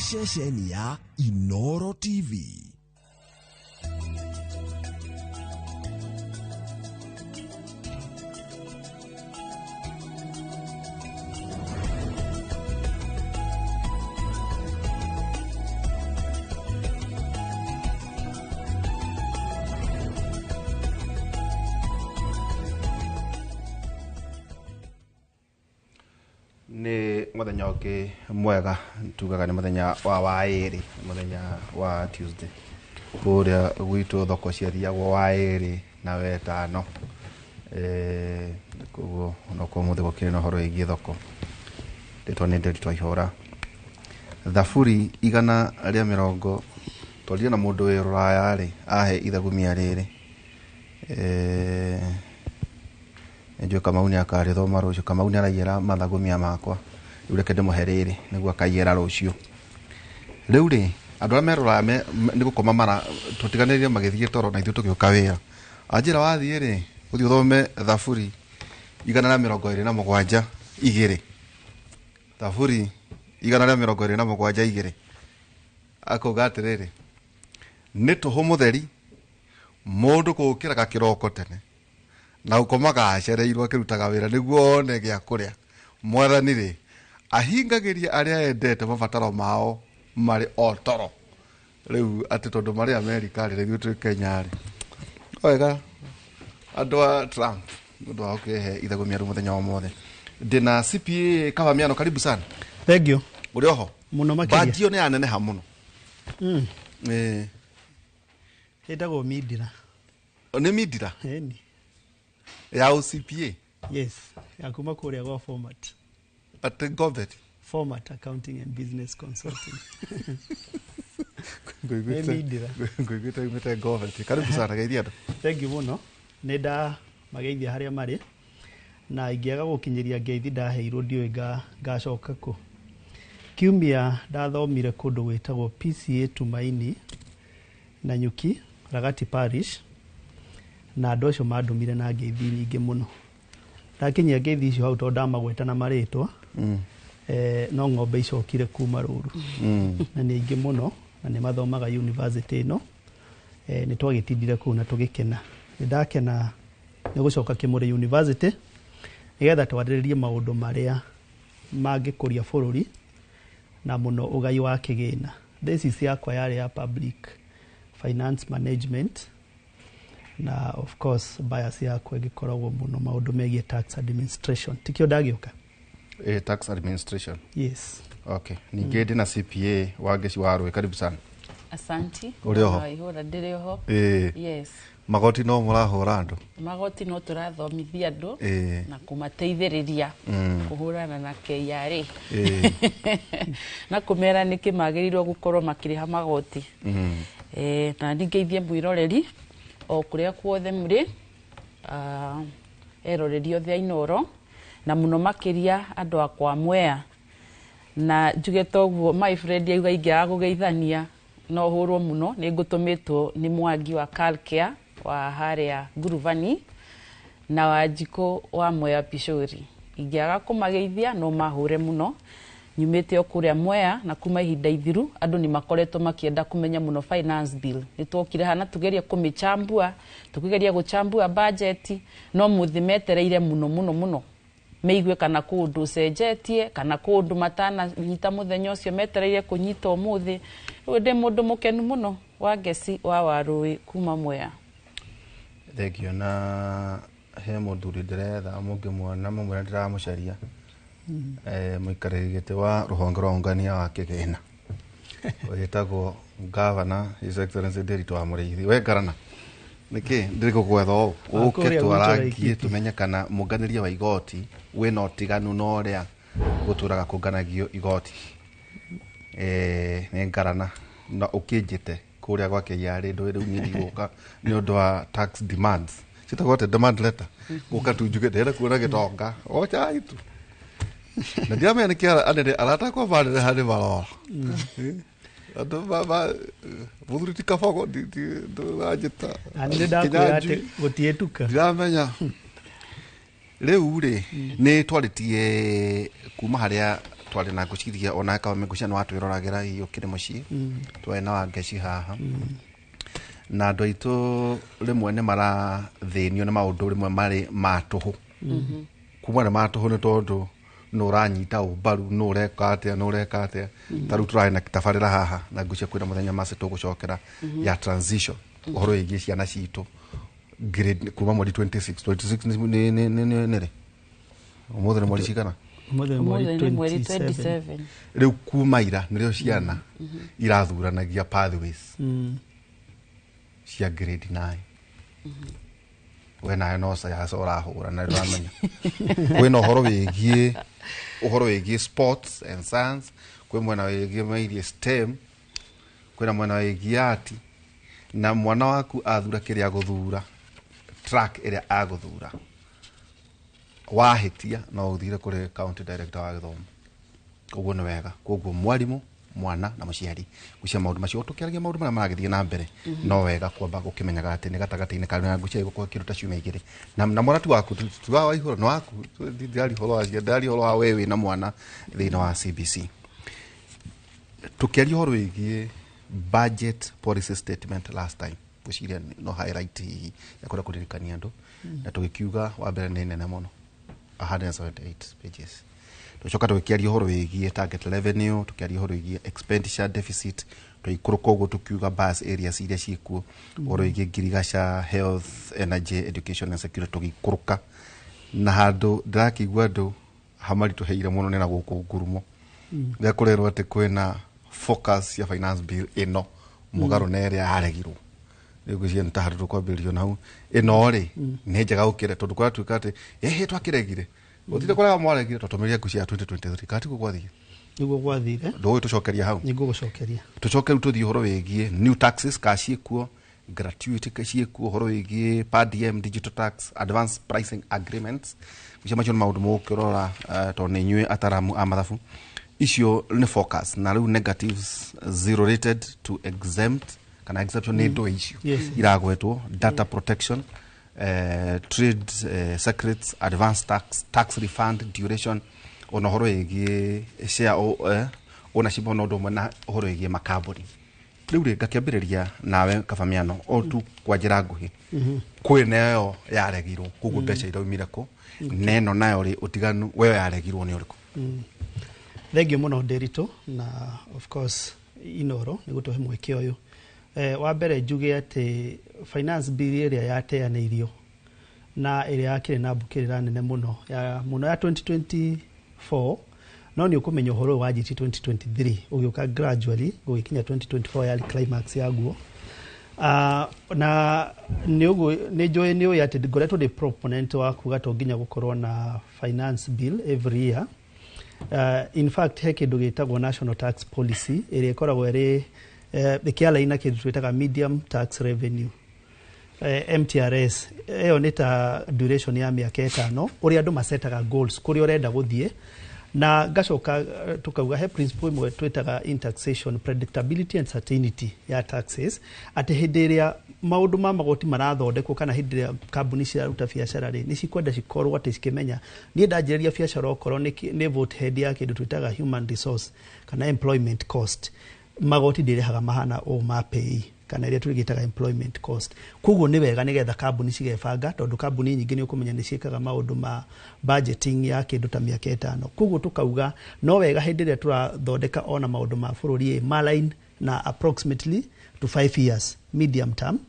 Ceceni ya Inoro TV. Nĩ mũthenya ũngĩ mwega, tugaga nĩ mũthenya wa waĩrĩ, mũthenya wa Tuesday. Kũrĩa gwitũ thoko ciathiagwo waĩrĩ na wetano. Koguo onokorwo ũmũthĩ gũkĩrĩ na ũhoro wĩgiĩ thoko. Rĩtwa nĩ Nderitu Waihũra. Thaburi 120, twarire na mũndũ wĩ rũraya rĩ, ahe ithagumia rĩrĩ. Nĩnjũĩ Kamau nĩ akarĩthoma rũciũ. Kamau nĩ araiyĩra mathagumia makwa. Rĩu reke ndĩmũhe rĩrĩ nĩguo akaiyĩra rũciũ. Rĩu rĩ, andũ arĩa me rũraya nĩ gũkoma mara, tũtiganĩrire magĩthiĩ toro na ithuĩ tũgĩũka wĩra. Anjĩra wathiĩ rĩ, ũthiĩ ũthome Thaburi 127 igĩrĩ. Thaburi 127 igĩrĩ. Akauga atĩrĩrĩ, nĩ tũhũ mũtheri mũndũ gũkĩraga kĩroko tene na gũkomaga acereirwo akĩrutaga wĩra nĩguo one gĩa kũrĩa. Mwathani rĩ, ahingagĩria arĩa endete mabataro mao marĩ o toro. Rĩu atĩ tondũ marĩ Amerika rĩ, ithuĩ twĩ Kenya rĩ. Wega andũ a Trump nĩ ũndũ wa gũkĩhe ithagumia rĩu mũthenya wa ũmũthĩ. Ndĩna CPA Kavamiano, karibu sana. Thank you. Ũrĩ oho? Mũno makĩria. Banjio nĩ yaneneha mũno. Ĩtagwo Mindira. Nĩ Mindira? Ĩni. Ya OCPA? Yes, ya kuma kũrĩa gwa Format. Atĩ Gombet? Format Accounting and Business Consulting. Nĩ Mindira. Ngũiguĩte umĩte Gombet. Karibu sana, geithia andũ. Thank you mũno. Nĩ ndamageithia harĩa marĩ. Na ingĩaga gũkinyĩria ngeithi ndaheirwo ndiũĩ ngacoka kũ. Kiumia ndathomire kũndũ gwĩtagwo PCA Tumaini na Nyuki, Ragati Parish, na andũ acio mandũmire na ngeithi nyingĩ mũno. Ndakinyia ngeithi icio hau tondũ ndamagweta na marĩtwa, no ng'ombe icokire kuma rũru. Na nĩ aingĩ mũno, na nĩ mathomaga university ĩno. Nĩ twagĩtindire kũu na tũgĩkena. Nĩ ndakena nĩ gũcoka Kĩmũrĩ University, nĩgetha twarĩrĩrie maũndũ marĩa mangĩkũria bũrũri na mũno ũgai wa kĩgĩna. Thesis yakwa yarĩ ya public finance management, na of course bias yakwa ĩgĩkoragwo mũno maũndũ megiĩ tax administration. Tikio ndagĩũka? Tax administration. Yes. Okay. Ningĩ ndĩna CPA wa Ngeci wa Rũĩ, karibu sana. Asanti. Ũrĩ oho? Waihũra ndĩrĩ oho. Yes. Magoti no mũrahũra andũ? Magoti no tũrathomithia andũ na kũmateithĩrĩria kũhũrana na KRA. Na kũmera nĩkĩ magĩrĩirwo gũkorwo makĩrĩha magoti. Na ningĩithie mwĩroreri o kũrĩa kuothe mũrĩ, eroreri othe a Inooro, na mũno makĩria andũ akwa Mwea. Na njuge toguo my friend auga ingĩaga kũgeithania no hũrwo mũno, nĩ ngũtũmĩtwo nĩ Mwangi wa Calcare wa harĩa Ngurubani na Wanjikũ wa Mwea Pishori. Ingĩaga kũmageithia no mahũre mũno. Nyumĩte o kũrĩa Mwea na kuma ihinda ithiru andũ nĩ makoretwo makĩenda kũmenya mũno finance bill. Nĩ twokire haha na tũgerie kũmĩchambua, tũkĩgeria gũchambua budget, no mũthĩ metereire mũno mũno mũno meigue kana kũndũ ũcenjetie kana kũndũ matananyita mũthenya ũcio metereire kũnyita ũmũthĩ. Rĩu ndĩ mũndũ mũkenu mũno wa Ngeci wa Warũĩ kuma Mwea. Thank you. Na he mũthuri ndĩretha mũngĩmuona mũmwĩre ndĩramũcaria. Mũikarĩri gĩtĩ wa rũhonge rwa ũngania wa kĩgĩna wĩtagwo Governor His Excellency Nderitu wa Mũrĩithi. We Ngarana, nĩkĩ ndĩrĩ gũgwetha ũũ? Wa Ũke kũrĩa gwitũ twarangie Laikipia. tũmenye kana mũnganĩria wa igoti wĩna ũtiganu na ũrĩa gũtũraga kũnganagio igoti. Nĩ Ngarana na ũkĩnjĩte kũrĩa gwa KRA ndũĩ rĩu niĩ ndigũka nĩ ũndũ wa tax demands. Citagwo atĩa demand letter? Gũka tu njuge ndĩrenda kuona gĩtonga. O chai tu. Na ndiramenya nĩkĩ anene arata akwa maneneha nĩ marora. Andũ mũthuri ti Kabogo, ndũranjĩta. Na nĩ ndakwĩra atĩ Kĩnyanjui. gũtiĩtuka. Ndiramenya. Rĩu rĩ, nĩ twarĩtie kuma harĩa Twarĩ na ngwĩciria ona kawa ngwĩciria nĩ watwĩroragĩra hihi ũkĩrĩ mũciĩ, twarĩ na Wangeci haha na andũ aitũ rĩmwe nĩ marathĩnio nĩ maũndũ rĩmwe marĩ ma tũhũ, kuma nĩ ma tũhũ nĩ tondũ nũ ũranyita ũmbaru, nũ ũreka atĩa, nũ ũreka atĩa. Ta rĩu tũrarĩ na tabarĩra haha na ngwĩciria kwĩna mũthenya maci tũgũcokera ya transition, ũhoro wĩgiĩ ciana citũ grade kuma mweri 26 26 nĩ rĩ? Ũmũthĩ nĩ mweri cigana? Ũmũthĩ nĩ mweri Ũmũthĩ nĩ mweri 27. 27. Rĩu kuma ira nĩrĩo ciana irathuranagia pathways cia grade 9. We nawe no cayaca ũrahũra na ndũramenya kwĩna ũhoro wĩgiĩ sports and science, kwĩ mwena wĩgiĩ mairie STEM, kwĩna mwena wĩgiĩ art, na mwana waku athura kĩrĩa agũthura, track ĩrĩa agũthura, wahĩtia no ũthire kũrĩ county director wa gĩthomo. Koguo nĩ wega, koguo mwarimũ, mwana na mũciari ngwĩciria maũndũ macio tũkĩaragia maũndũ marĩa maragĩthiĩ na mbere, no wega kwamba gũkĩmenyaga atĩ nĩ gatagatĩ-inĩ ka na ngwĩciria gũkorwo kĩndũ ta ciumia 2 na mwana ti waku, ti wa waihũra nĩ waku. Ndiraria ũhoro wa ndiraria ũhoro wa we wĩna mwana thĩinĩ wa CBC. Tũkĩaria ũhoro wĩgiĩ budget policy statement last time, ngwĩciria no highlight hihi ya kwenda kũririkania andũ, na tũgĩkiuga wa mbere nĩ nene mũno, 178 pages. Tũcoka tũgĩkĩaria ũhoro wĩgiĩ target revenue, tũkĩaria ũhoro wĩgiĩ expenditure deficit, tũgĩikũrũka ũguo tũkiuga bias areas iria ciĩkuo, ũhoro wĩgiĩ ngirigaca, health, energy, education and security. Tũgĩikũrũka na handũ ndĩrakĩigua andũ hamaritũhĩire mũno nĩ na gũkũ ngurumo rĩa kũrerwo atĩ kwĩna focus ya finance bill ĩno mũgarũ na ĩrĩa yaregirwo. Rĩu ngwĩciria nĩ ta handũ tũkwambĩrĩrio na hau ĩno rĩ nĩ njega gũkĩra, tondũ kũratuĩka atĩ ĩhĩ twakĩregire gũtirĩ kũrega mwaregire, twatũmĩrire ngwĩciria ya 2023 kana tiguo gwathire? Nĩguo gwathire. Ndũĩ tũcokeria hau. Nĩ ngũgũcokeria. Tũcoke rĩu tũthiĩ ũhoro wĩgiĩ new taxes ka ciĩkuo, gratuity ka ciĩkuo, ũhoro wĩgiĩ per diem, digital tax, advance pricing agreements. Icio macio nĩ maũndũ mũgũkĩrora, tondũ nĩ inyuĩ ataramu a mathabu. Icio nĩ focus, na rĩu negatives, zero rated to exempt kana exemption nĩ ndũ icio iragwetwo, data protection, trade secrets, advance tax, tax refund duration, ona ũhoro wĩgiĩ share ownership, ona ũndũ ũmwe na ũhoro wĩgiĩ makambuni. Rĩu rĩ ngakĩambĩrĩria nawe Kabamiano o tu kwa njĩra nguhĩ, kwĩ na ĩyo yaregirwo, koguo mbeca iraumire kũ, na ĩno nayo rĩ, ũtiganu weyo yaregirwo nĩ ũrĩkũ? Thengiũ mũno Ndĩritũ, na of course Inoro nĩ gũtũhe mweke ũyũ. Wa mbere njuge atĩ finance bill ĩrĩa yateanĩirio na ĩrĩa yakĩrĩ na mbũkĩrĩra nene mũno ya mũno ya 2024, no nĩ ũkũmenya ũhoro ũyũ wanjĩtie 2023 ũgĩũka gradually gũgĩkinya 2024 yarĩ climax yaguo. Na nĩ ũguo nĩ njũĩ nĩ ũĩ atĩ ngoretwo ndĩ proponent wa kuga to nginya gũkorwo na finance bill every year. In fact he kĩndũ gĩtagwo national tax policy ĩrĩa ĩkoragwo ĩrĩ ĩkĩalaina kĩndũ twĩtaga medium tax revenue, MTRS. Ĩyo nĩ ta duration ya mĩaka 5 ũrĩa andũ macetaga goals kũrĩa ũrenda gũthiĩ, na ngacoka tukauga he principle ĩmwe twĩtaga in taxation, predictability and certainty ya taxes, atĩ hĩndĩ ĩrĩa maũndũ ma magoti marathondekwo kana hĩndĩ ĩrĩa kambuni ciraruta biacara rĩ, nĩ cikwenda cikorwo atĩ cikĩmenya niĩ ndanjĩrĩria biacara okorwo nĩ vote head ya kĩndũ twĩtaga human resource kana employment cost, magoti ndĩrĩhaga mahana ũũ ma pay kana ĩrĩa tũgĩtaga employment cost. Koguo nĩ wega nĩgetha kambuni cigebanga, tondũ kambuni nyingĩ nĩ ũkũmenya nĩ ciĩkaga maũndũ ma budgeting ya kĩndũ ta mĩaka 5. Koguo tũkauga no wega hĩndĩ ĩrĩa tũrathondeka ona maũndũ ma bũrũri ĩ maline na approximately to 5 years medium term.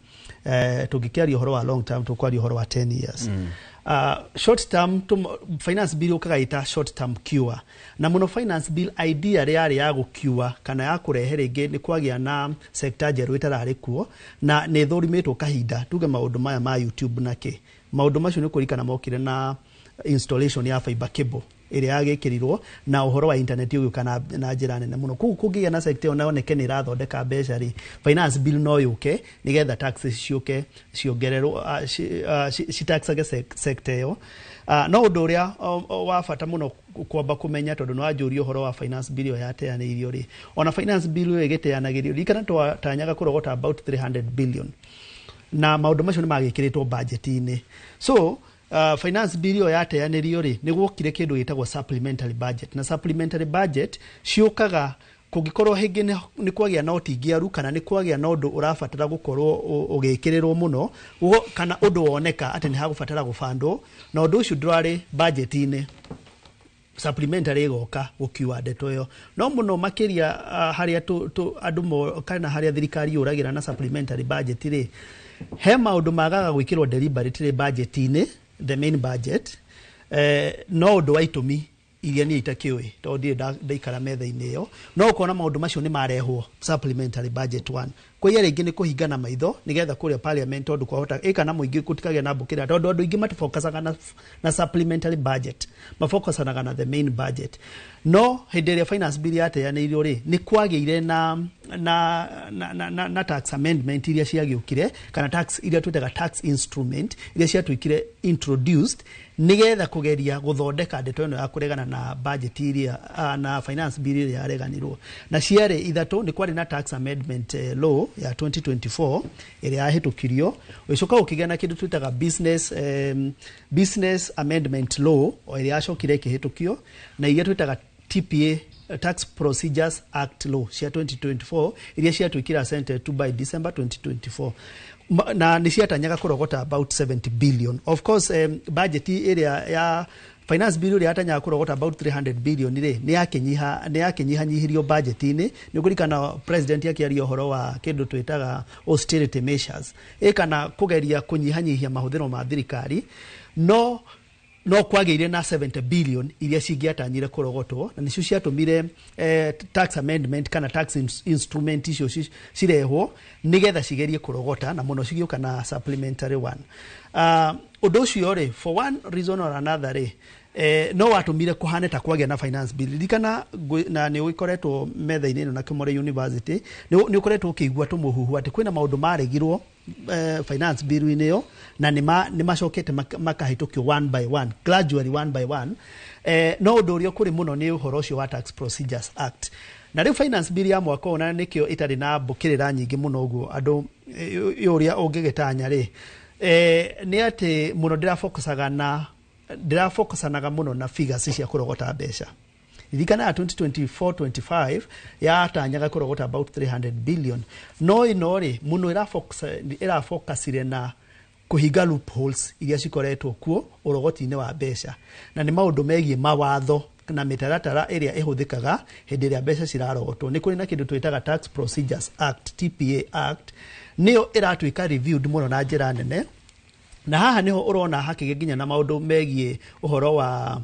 Tũngĩkĩaria ũhoro wa long term, tũkwaria ũhoro wa 10 years. Short term finance bill ũkaga ĩta short term cure, na mũno finance bill idea yarĩ ya gũcure kana ya kũrehe rĩngĩ nĩ kwagĩa na sector njerũ ĩtararĩ kuo na nĩ ĩthũrimĩtwo kahinda. Tuge maũndũ maya ma YouTube na kĩ, maũndũ macio nĩ kũririkana mokire na installation ya fiber cable ĩrĩa yagĩkĩrirwo na ũhoro wa internet ũgĩũka na njĩra nene mũno. Koguo kũngĩgĩa na sector ĩyo na yoneke nĩ ĩrathondeka mbeca rĩ, finance bill no yũke nĩgetha taxes ciũke ciongererwo, citaxage sector ĩyo. No ũndũ ũrĩa wa bata mũno kwamba kũmenya, tondũ nĩ wanjũria ũhoro wa finance bill ĩyo yateanĩirio rĩ, ona finance bill ĩyo ĩgĩteanagĩrio, ririkana twatanyaga kũrogota about 300 billion, na maũndũ macio nĩ magĩkĩrĩtwo budget-inĩ. So Finance bill ĩyo yateanĩrio rĩ, nĩ gwokire kĩndũ gĩtagwo supplementary budget, na supplementary budget ciũkaga kũngĩkorwo hĩngĩ nĩ kwagĩa na ũtingiaru kana nĩ kwagĩa na ũndũ ũrabatara gũkorwo ũgĩkĩrĩrwo mũno, kana ũndũ woneka atĩ nĩ hagũbatara gũbandwo na ũndũ ũcio ndũrarĩ budget-inĩ, supplementary ĩgoka gũkiua ndeto ĩyo. No mũno makĩria harĩa andũ kana harĩa thirikari yũragĩra na supplementary budget rĩ, he maũndũ magaga gwĩkĩrwo deliberately budget-inĩ, the main budget, no ũndũ wa itũmi iria niĩ itakĩũĩ tondũ ndirĩ ndaikara metha-inĩ ĩyo, no ũkona maũndũ macio nĩ marehwo supplementary budget one. Kũiya rĩngĩ nĩ kũhingana maitho nĩgetha kũrĩa parliament, tondũ kwahota ĩka na mũingĩ gũtikagĩa na mbũkĩra, tondũ andũ aingĩ matifokacaga na supplementary budget, mafocusanaga na the main budget. No hĩndĩ ĩrĩa finance bill yateanĩirio rĩ, nĩ kwagĩire na tax amendment iria ciagĩũkire, kana tax iria twĩtaga tax instrument, iria ciatuĩkire introduced nĩgetha kũgeria gũthondeka ndeto ĩno ya kũregana na budget iria na finance bill ĩrĩa yareganirwo. Na ciarĩ ithatũ. Nĩ kwarĩ na tax amendment law ya 2024 ĩrĩa yahĩtũkirio, ũgĩcoka ũkĩgĩa na kĩndũ twĩtaga business amendment law, o ĩrĩa yacokire ĩkĩhĩtũkio, na iria twĩtaga TPA, Tax Procedures Act Law cia 2024, iria ciatuĩkire assented to by December 2024. Na nĩ ciatanyaga kũrogota about 70 billion. Of course, budget ĩrĩa ya finance bill ĩrĩa yatanyaga kũrogota about 300 billion rĩ, nĩ yakĩnyihanyihirio budget-inĩ. Nĩ ũkũririkana president akĩaria ũhoro wa kĩndũ twĩtaga austerity measures, ĩ kana kũgeria kũnyihanyihia mahũthĩro ma thirikari, no kwagĩire na 70 billion iria cingĩatanyire kũrogotwo, na nĩcio ciatũmire tax amendment kana tax instrument icio cirehwo nĩgetha cigerie kũrogota, na mũno cigĩũka na supplementary one. Ũndũ ũcio rĩ, for one reason or another rĩ, no watũmire kũhane ta kwagĩa na finance bill. Ririkana na nĩ ũgĩkoretwo metha-inĩ ĩno na Kĩmore University, nĩ ũkoretwo ũkĩigua tũmũhuhu atĩ kwĩna maũndũ maregirwo finance bill-inĩ ĩyo, na nĩ macokete makahĩtũkio one by one, gradually, one by one. No ũndũ ũrĩa ũkũrĩ mũno nĩ ũhoro ũcio wa Tax Procedures Act. Na rĩu finance bill ya mwaka ũyũ, na nĩkĩo ĩtarĩ na mbũkĩrĩra nyingĩ mũno ũguo andũ ũrĩa ũngĩgĩtanya rĩ, nĩ atĩ mũno ndĩrafocusanaga mũno na figures cia kũrogota mbeca. Ririkana ya 2024-25 yatanyaga kũrogota about 300 billion, no ĩno rĩ, mũno ĩrafocusire na kũhinga loopholes iria cikoretwo kuo ũrogoti-inĩ wa mbeca, na nĩ maũndũ megiĩ mawatho na mĩtaratara ĩrĩa ĩhũthĩkaga hĩndĩ ĩrĩa mbeca cirarogotwo. Nĩ kũrĩ na kĩndũ twĩtaga Tax Procedures Act, TPA Act, nĩyo ĩratuĩka reviewed mũno na njĩra nene. Na haha niho ũrona hakĩgĩa nginya na maũndũ megiĩ ũhoro wa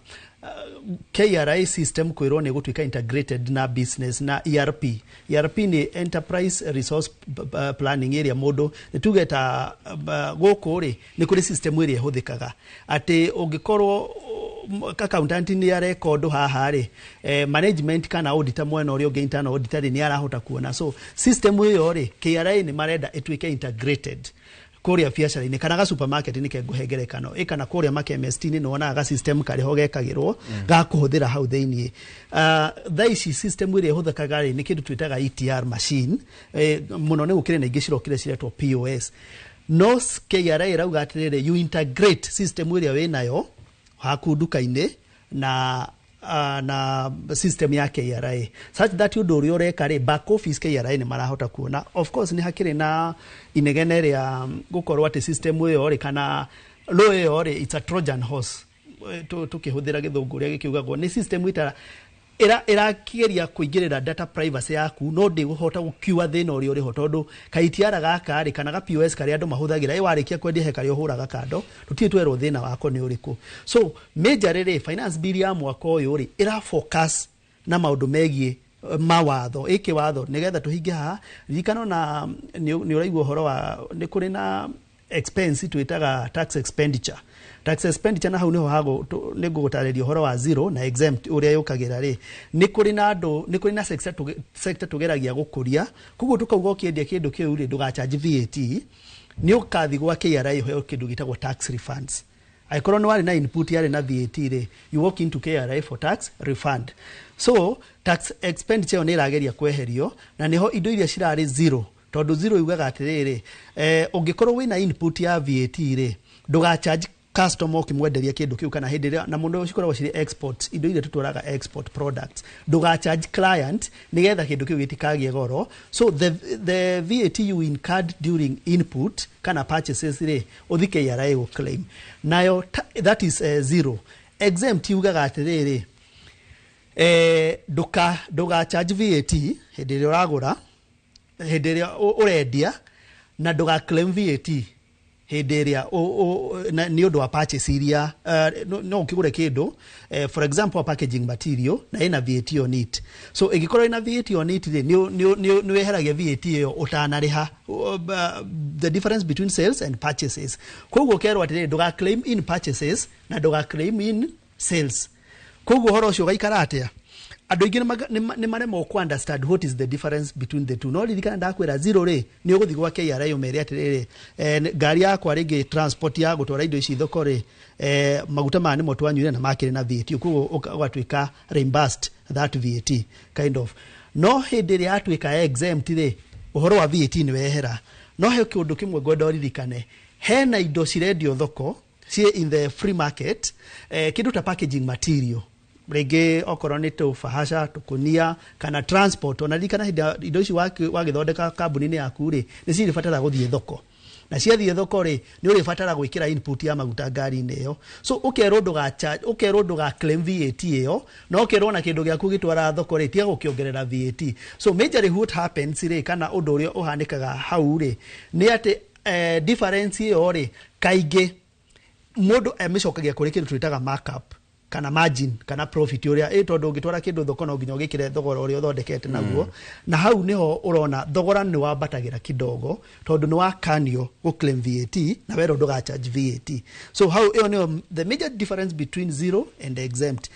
KRA system kwĩrwo nĩ gũtuĩka integrated na business na ERP. ERP nĩ Enterprise Resource Planning, ĩrĩa mũndũ nĩ tuge ta gũkũ rĩ, nĩ kũrĩ system ĩrĩa ĩhũthĩkaga atĩ ũngĩkorwo accountant nĩ areka ũndũ haha rĩ, management kana auditor mwena ũrĩa ũngĩ, internal auditor rĩ, nĩ arahota kuona. So system ĩyo rĩ, KRA nĩ marenda ĩtuĩke integrated kũrĩa biacara-inĩ kana ga supermarket. Nĩ kengũhe ngerekano ĩ, kana kũrĩa makemest-inĩ nĩ wonaga ga system karĩ ho gekagĩrwo ga kũhũthĩra hau thĩiniĩ. Thaa ici system ĩrĩa ĩhũthĩkaga rĩ, nĩ kĩndũ twĩtaga ETR machine. Mũno nĩ gũkĩrĩ na ingĩ cirokire ciretwo POS, no KRA ĩrauga atĩrĩrĩ, you integrate system ĩrĩa wĩnayo haku nduka-inĩ na system ya KRA, such that ũndũ ũrĩa ũreka rĩ, back office KRA nĩ marahota kuona. Of course, nĩ hakĩrĩ na inegene rĩa gũkorwo atĩ system ĩyo rĩ, kana law ĩyo rĩ, it's a Trojan horse. Tũkĩhũthĩra gĩthũngũ ũrĩa gĩkiugagwo, nĩ system ĩtara ĩrakĩgeria kũingĩrĩra data privacy yaku, no ndĩgũhota gũkiua thĩna ũrĩa ũrĩ ho, tondũ kaitiara gaka rĩ, kana ga POS karĩa andũ mahũthagĩra, ĩ warĩkia kwendia he karĩa ũhũraga kando, tũtirĩ twerwo thĩna wako nĩ ũrĩkũ. So majorly rĩ, finance bill ya mwaka ũyũ rĩ, ĩra focus na maũndũ megiĩ mawatho, ĩkĩ watho nĩgetha tũhinge haha. Ririkana na nĩ ũraigua ũhoro wa nĩ kũrĩ na expense twĩtaga tax expenditure. Tax expenditure, na hau niho hago nĩ ngũgũtarĩria ũhoro wa zero na exempt ũrĩa yũkagĩra rĩ. Nĩ kũrĩ na andũ, nĩ kũrĩ na sector tũgeragia gũkũria, koguo tũkauga ũkĩendia kĩndũ kĩu rĩ, ndũgacharge VAT, nĩ ũkathi gwa KRA ũheo kĩndũ gĩtagwo tax refunds. Angĩkorwo nĩ warĩ na input yarĩ na VAT rĩ, you walk into KRA for tax refund. So tax expenditure ĩyo nĩ ĩrageria kweherio, na nĩho indo iria cirarĩ zero, tondũ zero yugaga atĩrĩrĩ, ũngĩkorwo wĩna input ya VAT rĩ, ndũgacharge Customer ũkĩmwenderia kĩndũ kĩu, kana hĩndĩ ĩrĩa na mũno cikoragwo cirĩ export, indo iria tũtwaraga, export products, ndũga charge client nĩgetha kĩndũ kĩu gĩtikagĩe goro. So the VAT you incurred during input kana purchases rĩ, ũthi KRA gũ claim nayo. That is zero. Exempt yugaga atĩrĩrĩ, ndũga charge VAT hĩndĩ ĩrĩa ũragũra, hĩndĩ ĩrĩa ũrendia, na ndũga claim VAT hĩndĩ ĩrĩa nĩ ũndũ wa purchase iria no ũkĩgũre kĩndũ, for example, packaging material, na ĩna VAT on it. So ĩngĩkorwo ĩna VAT on it rĩ, nĩ weheragia VAT ĩyo ũtanarĩha the difference between sales and purchases. Koguo ũkerwo atĩrĩrĩ, ndũga claim in purchases na ndũga claim in sales. Koguo ũhoro ũcio ũgaikara atĩa? Andũ aingĩ nĩ maremwo ku understand what is the difference between the two. No ririkana ndakwĩra, zero rĩ, nĩ ũgũthiĩ gwa KRA ũmere atĩrĩrĩ, ngari yakwa rĩngĩ, transport ya gũtwara indo ici thoko rĩ, maguta maya nĩmo twanyuire na makĩrĩ na VAT, koguo ũgatuĩka reimbursed that VAT kind of. No hĩndĩ ĩrĩa yatuĩka exempt rĩ, ũhoro wa VAT nĩ wehera. No he kĩũndũ kĩmwe ngwenda ũririkane: hena indo cirendio thoko, ciĩ in the free market, kĩndũ ta packaging material, rĩngĩ okorwo nĩ tũbahasha, tũkũnia, kana transport. Ona ririkana hĩndĩ ya indo ici wagĩthondeka kambuni-inĩ yaku rĩ, nĩ cirĩbatara gũthiĩ thoko, na ciathiĩ thoko rĩ, nĩ ũrĩbatara gwĩkĩra input ya maguta ngari-inĩ ĩyo. So ũkerwo ndũga ũkerwo ndũga claim VAT ĩyo, na ũkerwo na kĩndũ gĩaku gĩtwara thoko rĩ, tiga gũkĩongerera VAT. So majorly what happens rĩ, kana ũndũ ũrĩa ũhanĩkaga hau rĩ, nĩ atĩ difference ĩyo rĩ, kaingĩ mũndũ amĩcokagia kũrĩ kĩndũ twĩtaga markup kana margin kana profit ũrĩa ĩ, tondũ ũngĩtwara kĩndũ thoko no nginya ũgĩkĩre thogora ũrĩa ũthondekete naguo, na hau nĩho ũrona thogora nĩ wambatagĩra kidogo, tondũ nĩ wakanio gũ claim VAT na werwo ndũga charge VAT. So hau ĩyo nĩyo the major difference between zero and exempt.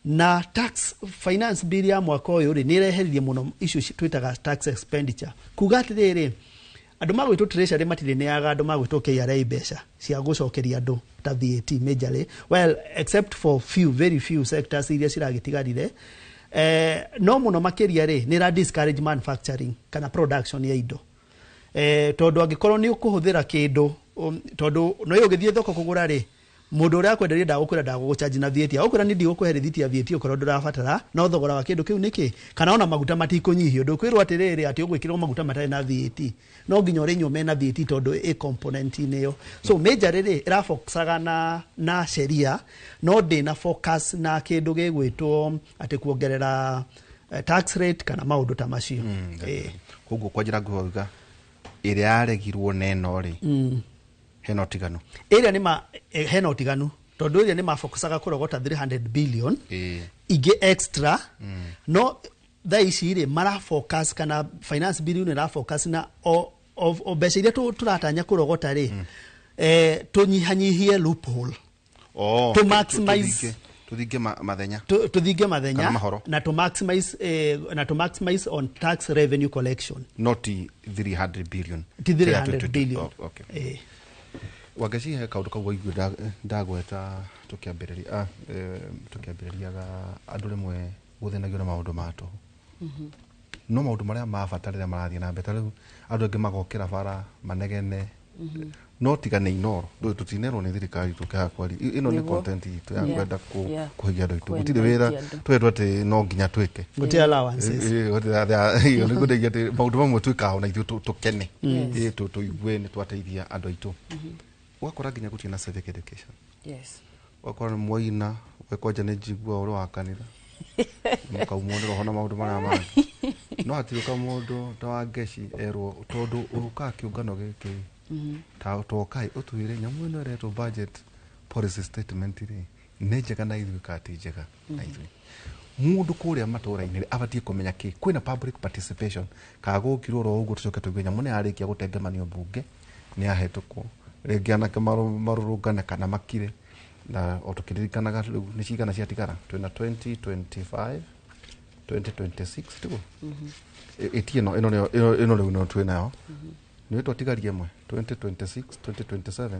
Na tax finance bill ya mwaka ũyũ rĩ, nĩ ĩreheririe mũno icio twĩtaga tax expenditure, kuga atĩrĩrĩ, andũ magwĩtwo Treasury matirĩneaga andũ magwĩtwo KRA mbeca cia gũcokeria andũ ta VAT majorly, well, except for few, very few sectors iria ciragĩtigarire. No mũno makĩria rĩ, nĩ ĩra discourage manufacturing kana production ya indo, tondũ angĩkorwo nĩ ũkũhũthĩra kĩndũ, tondũ no ũgĩthiĩ thoko kũgũra rĩ, mũndũ ũrĩa akwenderia ndagũkwĩra ndagũgũcharge na VAT, agũkwĩra nĩ ndigũkũhe rĩthiti ya VAT okorwo ndũrabatara, no thogora wa kĩndũ kĩu nĩkĩ? Kana ona maguta matikũnyihio, ndũkwĩrwo atĩrĩrĩ atĩ ũgwĩkĩrwo maguta matarĩ na VAT, no nginya ũrĩnywo mena VAT tondũ ĩ component-inĩ ĩyo. So majorly rĩ, ĩrafocusaga na sheria, no ndĩna focus na kĩndũ gĩgwĩtwo atĩ kuongerera tax rate kana maũndũ ta macio. Koguo kwa njĩra nguhĩ wauga ĩrĩa yaregirwo na ĩno rĩ, hena ũtiganu? Ĩrĩa nĩ ma hena ũtiganu, tondũ ĩrĩa nĩ mafocusaga kũrogota 300 billion ingĩ extra, no thaa ici rĩ, mara focus kana finance bill nĩ ĩra focus na o mbeca iria tũratanya kũrogota rĩ, tũnyihanyihie loophole. Oh, To maximize- tũthinge mathenya. Tũthinge mathenya. Kana mahoro. Na to maximize on tax revenue collection. Not 300 billion. Ti 300 billion. Oh, okay. Wangeci, he kaũndũ kau waigua ndagweta tũkĩambĩrĩria, tũkĩambĩrĩriaga andũ rĩmwe gũthĩnagio na maũndũ ma tũhũ, no maũndũ marĩa ma bata rĩrĩa marathiĩ na mbere, ta rĩu andũ angĩ magokĩra bara manegene, no tiga nĩ inoro. Ndũĩ tũtinerwo nĩ thirikari tũkĩaga kwaria. Ĩno nĩ content itũ ya kwenda kũhigia andũ aitũ. Gũtirĩ wĩra Kwenda andũ. twetwo atĩ no nginya twĩke. Gũtirĩ allowances. Nĩngũndeithia atĩ maũndũ mamwe twĩkaga ona ithuĩ tũkene. Tũigue nĩ twateithia andũ aitũ. Ũgakora nginya gũtirĩ na civic education. Ũgakora nĩ mwaina we kwanja, nĩ njigua ũrĩa wa kanitha mũkaumwo nĩ roho na maũndũ marĩa mangĩ, no hatiũka mũndũ ta wa ngeci erwo tondũ ũkaga kĩũngano gĩkĩ ta tokai ũtwĩre nyamũ ĩno ĩretwo budget policy statement rĩ, nĩ njega na ithuĩ kana ti njega na ithuĩ. Mũndũ kũrĩa matũra-inĩ rĩ, abatiĩ kũmenya kĩ kwĩna public participation kana gũkirwo oro ũguo tũcoke tũigue nyamũ nĩ yarĩkia gũtengemanio mbunge, nĩ yahetũkwo rĩngĩ, anake marũrũngane kana makire. Na o tũkĩririkanaga rĩu nĩ cigana ciatigara, twĩna 2025, 2026, tiguo? Ĩti ĩno nĩyo ĩno rĩu no twĩnayo, nĩ twatigaria ĩmwe, 2026, 2027,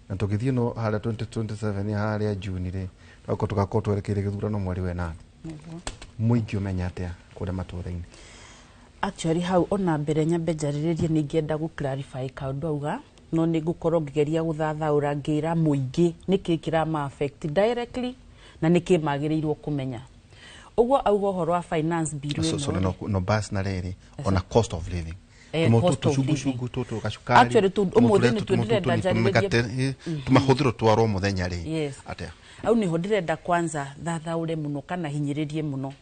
na tũgĩthiĩ no harĩa 2027 harĩa Juni rĩ, tũgakorwo twerekeire gĩthurano mweri wa ĩnana. Mũingĩ ũmenya atĩa kũrĩa matũra-inĩ? Actually, hau ona mbere nyambe njarĩrĩrie, nĩ ingĩenda gũ clarify kaũndũ auga. No nĩ ngũkorwo ngĩgeria gũthathaũra ngĩra mũingĩ nĩkĩ kĩrama affect directly na nĩkĩ magĩrĩirwo kũmenya. Ũguo auga ũhoro wa finance bill So, so ĩno rĩ, no bas na rĩrĩ ona cost of living. Cost of living. Tũcungu tũtũ gacukari. Actually, ũmũthĩ nĩ ndĩrenda njarĩrĩrie- Tũmahũthĩro twarwo mũthenya rĩ. Yes. Atĩa? Au niho ndĩrenda kwanza thathaũre mũno kana hinyĩrĩrie mũno.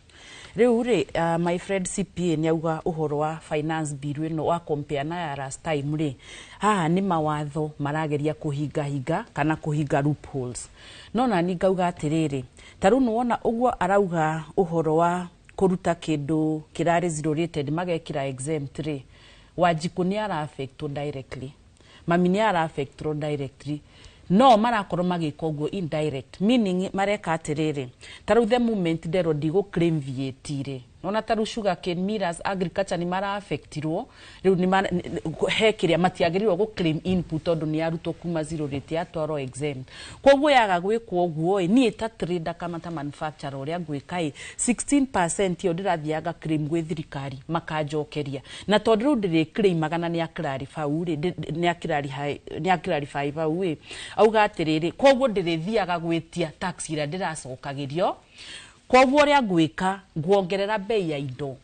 Rĩu rĩ, my friend CPA nĩ auga ũhoro wa finance bill ĩno wa compare na ya last time rĩ, haha nĩ mawatho marageria kũhingahinga kana kũhinga loopholes. No nani ngauga atĩrĩrĩ, ta rĩu nĩwona ũguo arauga ũhoro wa kũruta kĩndũ kĩrarĩ zero rated magekĩra exempt rĩ, Wanjikũ nĩ ara affectwo directly, mami nĩ ara affectwo directly, no marakorwo magĩka ũguo indirect, meaning mareka atĩrĩrĩ, ta rĩu the moment nderwo ndigũ claim VAT rĩ, nona ta rĩu sugar cane millers, agriculture nĩ mara affectirwo. Rĩu nĩ he kĩrĩa matiagĩrĩirwo gũ claim input tondũ nĩ yarutwo kuma zero rate yatwarwo exempt. Koguo yaga gwĩkwo ũguo ĩ, niĩ ta trader kana ta manufacturer ũrĩa ngwĩka ĩ, 16% ĩyo ndĩrathiaga claim gwĩ thirikari makanjokeria, na tondũ rĩu ndĩrĩ claimaga na nĩ clarify rĩ, nĩ clarify hau ĩ, auga atĩrĩrĩ, koguo ndĩrĩthiaga gwĩtia tax ĩrĩa ndĩracokagĩrio. Koguo ũrĩa ngwĩka, nguongerera bei ya indo.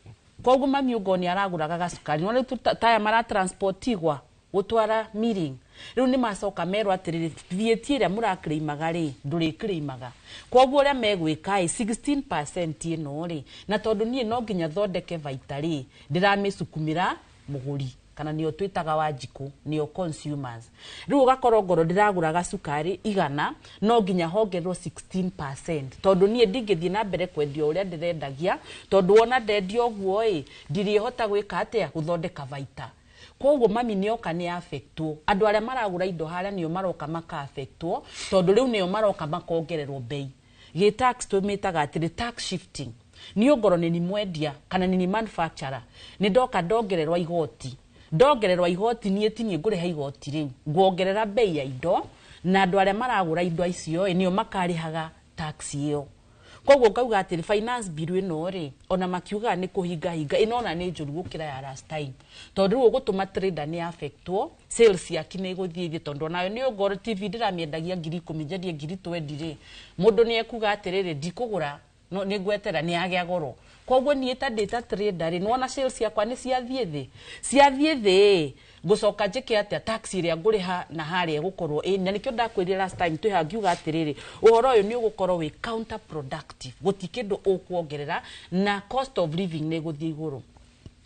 Koguo mami ũngorwo nĩ aragũraga gacukari, nĩwona rĩu taya maratransport igwa gũtwara milling, rĩu nĩ macoka merwo atĩrĩrĩ, VAT ĩrĩa mũrakĩrĩimaga rĩ, ndũrĩkĩrĩimaga. Koguo ũrĩa megwĩka ĩ, 16% ĩno rĩ, na tondũ niĩ no nginya thondeke baita rĩ, ndĩramĩcukumĩra mũgũri kana nĩo twĩtaga Wanjikũ, nĩo consumers. Rĩu ũgakorwo ngoro ndĩragũra gacukari 100, no nginya hongererwo 16% tondũ niĩ ndingĩthiĩ na mbere kwendia ũrĩa ndĩrendagia, tondũ wona ndendia ũguo ĩ, ndirĩhota gwĩka atĩa, gũthondeka baita. Koguo mami nĩoka nĩ affectwo, andũ arĩa maragũra indo harĩa nĩo maroka maka affectwo, tondũ rĩu nĩo maroka makongererwo bei. Gĩ tax tũmĩtaga atĩrĩ tax shifting. Niĩ ongorwo nĩ ni mwendia kana nĩ ni manufacturer, nĩ ndoka ndongererwo igoti, ndongererwo igoti niĩ ti niĩ ngũrĩha igoti rĩu, nguongerera bei ya indo, na andũ arĩa maragũra indo icio ĩ, nĩo makarĩhaga tax ĩyo. Koguo ngauga atĩrĩ, finance bill ĩno rĩ, ona makiugaga nĩ kũhingahinga, ĩno ona nĩ njũru gũkĩra ya last time, tondũ rĩu ũgũtũma trader nĩ affectwo, sales ciake nĩ igũthiĩ thĩ, tondũ onayo nĩ ũngorwo TV ndĩramĩendagia 10,000 njendie 20,000 rĩ, mũndũ nĩ ekuga atĩrĩrĩ, ndikũgũra, no nĩ ngwetera nĩ yagĩa goro. Koguo niĩ ta ndĩ ta trader rĩ, nĩwona sales ciakwa nĩ ciathiĩ thĩ, ciathiĩ thĩ, ngũcoka njĩke atĩa? Tax ĩrĩa ngũrĩha na harĩa ĩgũkorwo ĩ, na nĩkĩo ndakwĩrire last time twĩ haha ngiuga atĩrĩrĩ, ũhoro ũyũ nĩ ũgũkorwo wĩ counterproductive, gũti kĩndũ ũkuongerera na cost of living nĩ ĩgũthiĩ igũrũ,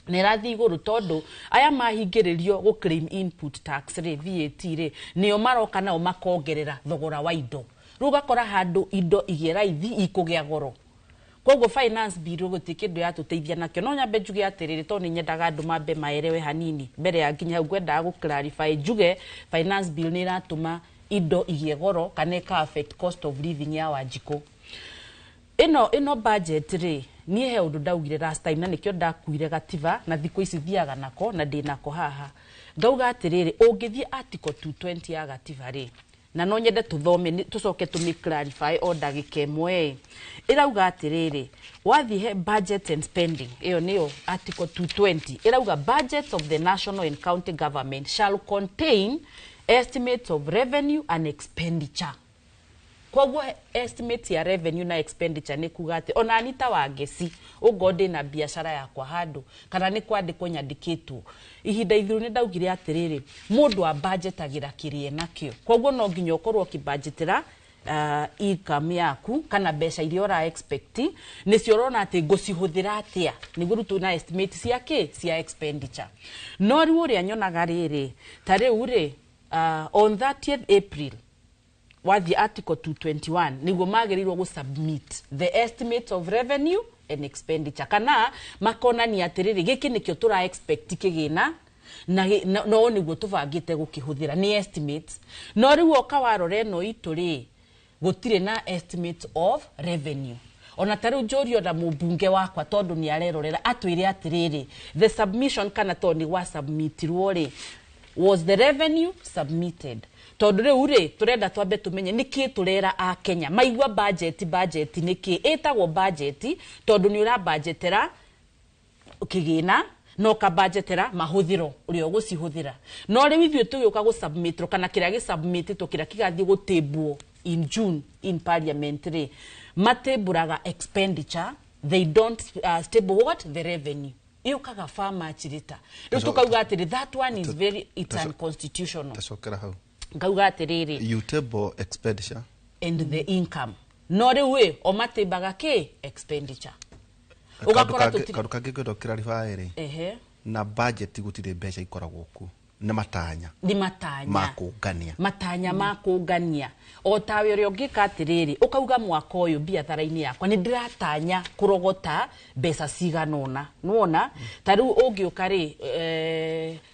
na ĩrathiĩ igũrũ tondũ aya mahingĩrĩrio gũ claim input tax rĩ, VAT rĩ, nĩo maroka nao makongerera thogora wa indo. Rĩu ũgakora handũ indo igĩe raithi ikũgĩa goro. Koguo finance bill gũtirĩ kĩndũ yatũteithia nakĩo. No nyambe njuge atĩrĩrĩ, tondũ nĩ nyendaga andũ mambe maelewe hanini mbere ya nginya hau ngwendaga gũ clarify, njuge finance bill nĩ ĩratũma indo igĩe goro kana ĩka affect cost of living ya Wanjikũ. Ĩno budget rĩ, niĩ he ũndũ ndaugire last time na nĩkĩo ndakuire gatiba na thikũ ici thiaga nako na ndĩ nako haha. Ngauga atĩrĩrĩ, ũngĩthiĩ article 220 ya gatiba rĩ, na no nyende tũthome tũcoke tũmĩ clarify o ndagĩka ĩmwe ĩ. Ĩrauga atĩrĩrĩ, wathiĩ he budget and spending, ĩyo nĩyo article 220, ĩrauga budgets of the national and county government shall contain estimates of revenue and expenditure. Koguo estimate ya revenue na expenditure nĩ kuga atĩ ona ni ta Wangeci ũngorwo ndĩna biacara yakwa handũ kana nĩ kwandĩkwo nyandĩkĩtwo, ihinda ithiru nĩ ndaugire atĩrĩrĩ, mũndũ ambanjetagĩra kĩrĩa enakĩo. Koguo no nginya ũkorwo ũkĩbanjetera income yaku kana mbeca iria ũra expect, nĩcio ũrona atĩ ngũcihũthĩra atĩa, nĩguo rĩu twĩna estimate cia kĩ, cia expenditure. No rĩu ũrĩa nyonaga rĩrĩ, ta rĩu rĩ, on 30th April wathiĩ article 221 nĩguo magĩrĩirwo gũ submit the estimate of revenue and expenditure, kana makonania atĩrĩrĩ, gĩkĩ nĩkĩo tũra expect kĩgĩna na no nĩguo tũbangĩte gũkĩhũthĩra, nĩ estimates. No rĩu oka warora ĩno itũ rĩ, gũtirĩ na estimate of revenue. Ona ta rĩu njũrio na mũmbunge wakwa tondũ nĩ arerorera atwĩre atĩrĩrĩ, the submission kana tondũ nĩ gwa submitirwo rĩ, was the revenue submitted? Tondũ rĩu rĩ, tũrenda twambe tũmenye nĩkĩ tũrera a Kenya maigua budget, budget nĩkĩ ĩtagwo budget, tondũ nĩ ũrabanjetera kĩgĩna. Na ũkabanjetera mahũthĩro ũrĩa ũgũcihũthĩra. No rĩu ithuĩ tũgĩũka gũsubmit kana kĩrĩa gĩsubmitĩtwo, kĩrĩa kĩgathiĩ gũtĩmbwo in June in parliament rĩ, matĩmbũraga expenditure. They don't stable what? The revenue yũkaga far much later. Rĩu tũkauga atĩrĩ, that one is very, it's unconstitutional. Tacokera hau. Ngauga atĩrĩrĩ, You table expenditure and the income, no rĩu ĩ o matĩmbaga kĩ? Expenditure. Ũgakora tũtirĩ Kaũndũ kangĩ ngwenda ũkĩrarify rĩ, na budget gũtirĩ mbeca ikoragwo kuo, nĩ matanya. Nĩ matanya. Ma kũngania. Matanya ma kũngania. O tawe ũrĩa ũngĩka atĩrĩrĩ, ũkauga mwaka ũyũ biathara-inĩ yakwa nĩ ndĩratanya kũrogota mbeca cigana ũna. Nĩwona ta rĩu ũngĩũka rĩ,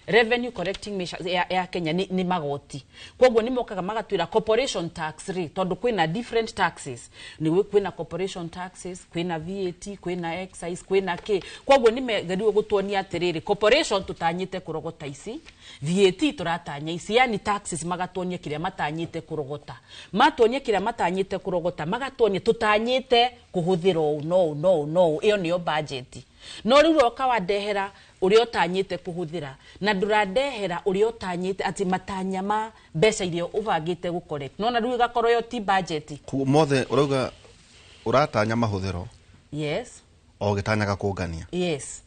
revenue collecting measures ya Kenya nĩ magoti. Koguo nĩ mokaga magatwĩra corporation tax rĩ, tondũ kwĩna different taxes, nĩ kwĩna corporation taxes, kwĩna VAT, kwĩna excise, kwĩna kĩ. Koguo nĩ megeriwe gũtuonia atĩrĩrĩ, corporation tũtanyĩte kũrogota ici, VAT tũratanya ici, yani taxes. Magatuonia kĩrĩa matanyĩte kũrogota. Matuonia kĩrĩa matanyĩte kũrogota, magatuonia tũtanyĩte kũhũthĩra ũũ no ũũ no ũũ no ũũ. Ĩyo nĩyo budget. No rĩu roka wandehera ũrĩa ũtanyĩte kũhũthĩra na ndũrandehera ũrĩa ũtanyĩte, atĩ matanya ma mbeca iria ũbangĩte gũ collect. Nona rĩu ĩgakorwo ĩyo ti budget. Koguo mothe ũrauga ũratanya mahũthĩro Yes. o ũgĩtanyaga kũngania. Yes,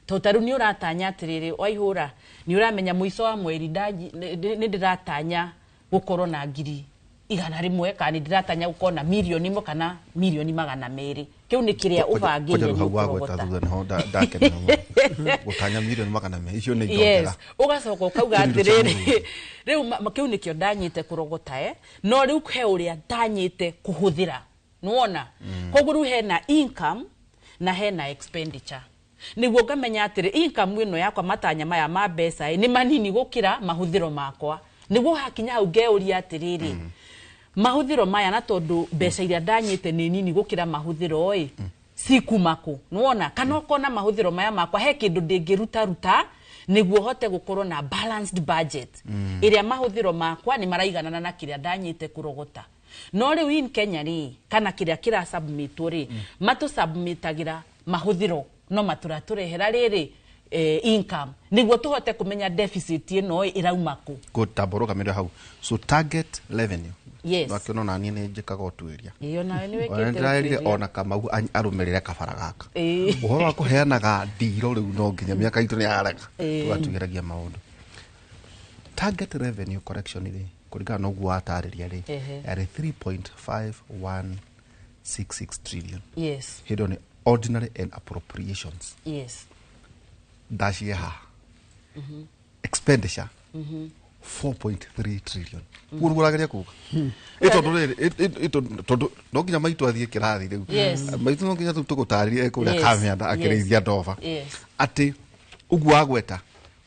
tondũ ta rĩu nĩ ũratanya atĩrĩrĩ, waihũra nĩ ũramenya mũico wa mweri nĩ ndĩratanya gũkorwo na 100,000, kana nĩ ndĩratanya gũkorwo na 1,000,000 kana 200,000,000. Kĩu nĩ kĩrĩa ũbangĩire Kwanja nĩ hau wagweta ũkũrogota. Thutha nĩho ndakenera mũno. Gũtanya 200,000,000 icio nĩ indo Yes. njega. Ũgacoka ũkauga Kĩndũ kĩa atĩrĩrĩ, Mũrungu. rĩu kĩu nĩkĩo ndanyĩte kũrogota, no rĩu he ũrĩa ndanyĩte kũhũthĩra. Nĩwona koguo rĩu hena income na hena expenditure, nĩguo ngamenya atĩrĩ, income ĩno yakwa, matanya maya ma mbeca ĩ, nĩ manini gũkĩra mahũthĩro makwa. Nĩguo hakinya hau ngeũria atĩrĩrĩ, mahũthĩro maya, na tondũ mbeca iria ndanyĩte nĩ nini gũkĩra mahũthĩro ĩ, cikuma kũ? Nĩwona kana ũkona mahũthĩro maya makwa he kĩndũ ndĩngĩruta ruta nĩguo hote gũkorwo na balanced budget ĩrĩa mahũthĩro makwa nĩ maraiganana na kĩrĩa ndanyĩte kũrogota. No rĩu in Kenya rĩ, kana kĩrĩa kĩrasubmitwo rĩ, matũsubmitagĩra mahũthĩro no matũratũrehera rĩrĩ income nĩguo tũhote kũmenya deficit ĩno ĩrauma kũ. Good, tamba ũrũgamĩrĩre hau. So target revenue, Yes. Wakĩona ona niĩ nĩ njĩkaga ũtuĩria. Ĩyo nawe nĩ Ona wĩkĩte nĩndĩrerire ũtuĩria. ona Kamau arũmĩrĩre kabara gaka. Ũhoro wa kũheanaga ndiro rĩu no nginya mĩaka itũ nĩ yarega, tũgatugĩragia maũndũ. Target revenue correction rĩ, kũringana na ũguo watarĩria rĩ, yarĩ 3.5166 trillion. Hĩndĩ ĩyo nĩ ordinary and appropriations. Ndacie haha expenditure 4.3 trillion. Guo nĩguo ũrageria kuga? Ĩ tondũ rĩrĩ, tondũ no nginya maitũ athiĩ kĩrathi rĩu. Maitũ no nginya rĩu tũgũtarĩrie kũrĩa Kamĩanda akĩrĩithia ndoba, atĩ ũguo wagweta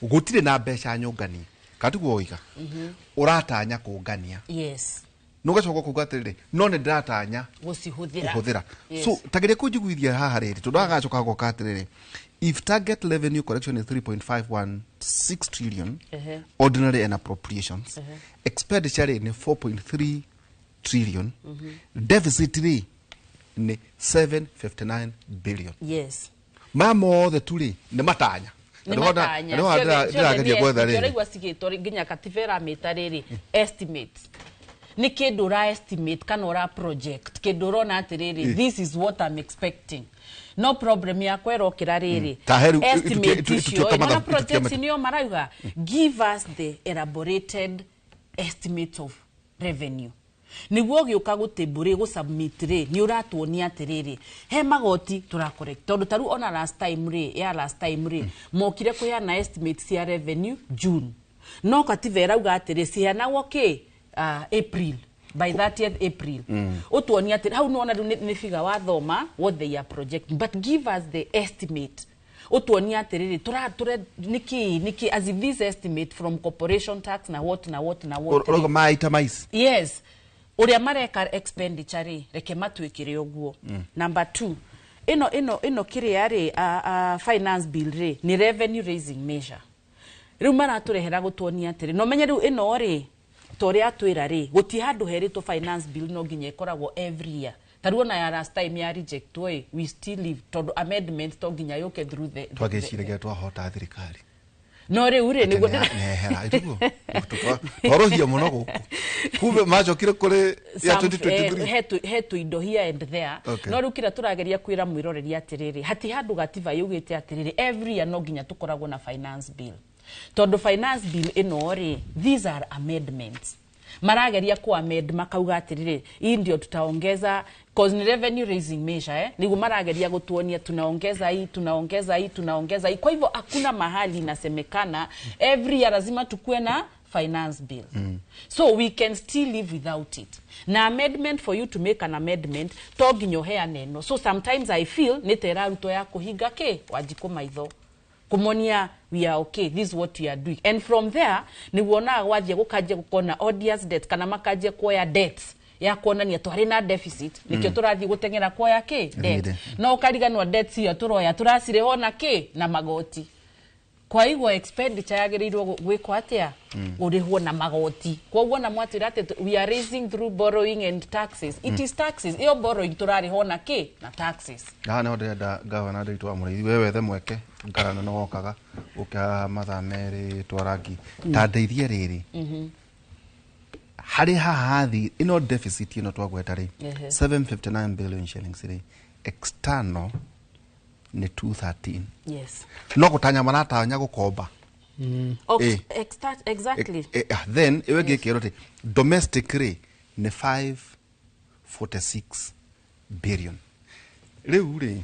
gũtirĩ na mbeca nyũnganie, kana tiguo woiga ũratanya kũngania? Nĩ ũgacoka kuga atĩrĩrĩ, no nĩ ndĩratanya gũcihũthĩra. Kũhũthĩra. So tageria kũnjiguithia haha rĩrĩ, tondũ agacoka goka atĩrĩrĩ, if target revenue collection is 3.516 trillion, ordinary and appropriations, expenditure rĩ nĩ 4.3 trillion, deficit rĩ nĩ 759 billion. Maya mothe tu rĩ nĩ matanya. Nĩ Na matanya. nĩho Ciothe ndĩrageria nĩ gwetha estimate. rĩrĩ. Ũraigua cigĩtwo nginya katiba ĩramĩta rĩrĩ estimate. Nĩ kĩndũ ũra estimate kana ũra project, kĩndũ ũrona atĩrĩrĩ, this is what I'm expecting. No problem yakwa ĩrokĩra rĩrĩ, Ta he rĩu, estimate icio ituĩka ĩ, nona projects nĩo marauga give us the elaborated estimate of revenue, nĩguo ũgĩũka gũtĩmbũ rĩ, gũsubmit rĩ, nĩ ũratuonia atĩrĩrĩ, he magoti tũra collect. Tondũ ta rĩu ona last time rĩ, ya last time rĩ, mokire kũheana estimate cia revenue June, no katiba ĩrauga atĩrĩ ciheanagwo kĩ? April, by 30th April. Ũtuonia atĩ hau nĩwona rĩu nĩ figure wathoma what they are projecting, but give us the estimate, ũtuonia atĩrĩrĩ tũra nĩkĩ nĩkĩ, as if this estimate from corporation tax na what na what na what. Ũrauga maita maici. Yes, ũrĩa mareka expenditure rĩ, reke matwĩkĩre ũguo. Number two, ĩno kĩrĩa rĩ, finance bill rĩ, nĩ revenue raising measure. Rĩu maratũrehera gũtuonia atĩrĩ, no menye rĩu ĩno rĩ, ta ũrĩa atwĩra rĩ, gũtirĩ handũ herĩtwo finance bill no nginya ĩkoragwo every year. Ta Tarĩu ona ya last time ya rejectwo ĩ, we still live tondu amendment to nginya yũke through the Twagĩciragia twahota thirikari. No rĩu rĩ, nĩguo nehera ituguo twarũhia mũno gũkũ, kumbe macokire kũrĩ ya 2023. He tũindo here and there. No rĩu kĩrĩa tũrageria kwĩra mwĩroreri atĩrĩrĩ, hati handũ gatiba yugĩte atĩrĩrĩ, every year no nginya tũkoragwo na finance bill, tondũ finance bill ĩno rĩ, these are amendments marageria ku amend, makauga atĩrĩrĩ, hii ndio tutaongeza, cause ni revenue raising measure, eh? Niguo marageria gutuonia tunaongeza hii, tunaongeza hii, tunaongeza hii. Kwa hivyo hakuna mahali inasemekana every year lazima tukue na finance bill. So we can still live without it. Na amendment, for you to make an amendment, to nginya ũheane ĩno. So sometimes I feel nĩ ta ĩrarutwo ya kũhinga kĩ Wanjikũ maitho, kumonia we are okay, this is what we are doing, and from there nĩ wonaga gwathiĩ gũkanjia gũkona odious debt, kana makanjia kuoya debt ya kuonania twarĩ na deficit, nĩkĩo tũrathiĩ gũteng'era kuoya kĩ debt. Thirĩ. No ũkariganĩrwo debt iyo tũroya tũracirĩhwo na kĩ? Na magoti. Kwa hivyo expenditure yagĩrĩirwo gwĩkwo atĩa? Gũrĩhwo na magoti. Koguo na mwatwĩra atĩ we are raising through borrowing and taxes, it is taxes. Ĩyo borrowing tũrarĩhwo na kĩ? Na taxes. Haha nĩho ndĩrenda gavana Ndiritu wa Mũrĩithi, we wethe mweke ngarana nĩ wokaga ũke haha mathaa merĩ twarangi ta ndeithie rĩrĩ harĩ haha hathi ĩno deficit ĩno twagweta rĩ, 759 billion shillings rĩ, external nĩ 213. No gũtanya maratanya gũkomba. Exactly. Then ĩyo ĩngĩ ĩkerwo atĩ domestic rĩ nĩ 546 billion. Rĩu rĩ,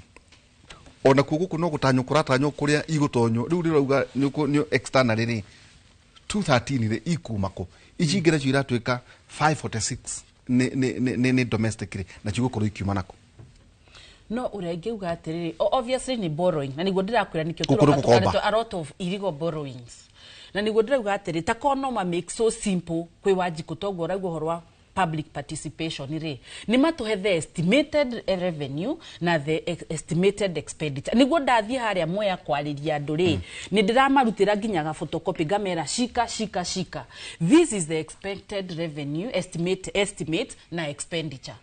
ona kuo gũkũ no gũtanywo kũratanywo kũrĩa igũtonywo. Rĩu rĩrauga nĩ external rĩ 213 rĩ ikuma kũ? Ici ingĩ nacio iratuĩka 546 nĩ domestic rĩ, nacio igũkorwo ikiuma nakũ? No ũrĩa ingĩuga atĩrĩrĩ, obviously nĩ borrowing, na nĩguo ndĩrakwĩra nĩkĩo Gũkũ nĩ tũroka gũkomba. tũkaretwo a lot of illegal borrowings, na nĩguo ndĩrauga atĩrĩ, ta korwo no ma make so simple kwĩ Wanjikũ, toguo ũraigua ũhoro wa public participation rĩ, nĩ matũhe the estimated revenue na the estimated expenditure, nĩguo ndathiĩ harĩa Mwea kwarĩria andũ rĩ, nĩ ndĩramarutĩra nginya ga photocopy, ngamera, "Shika, shika, shika, this is the expected revenue estimate na expenditure."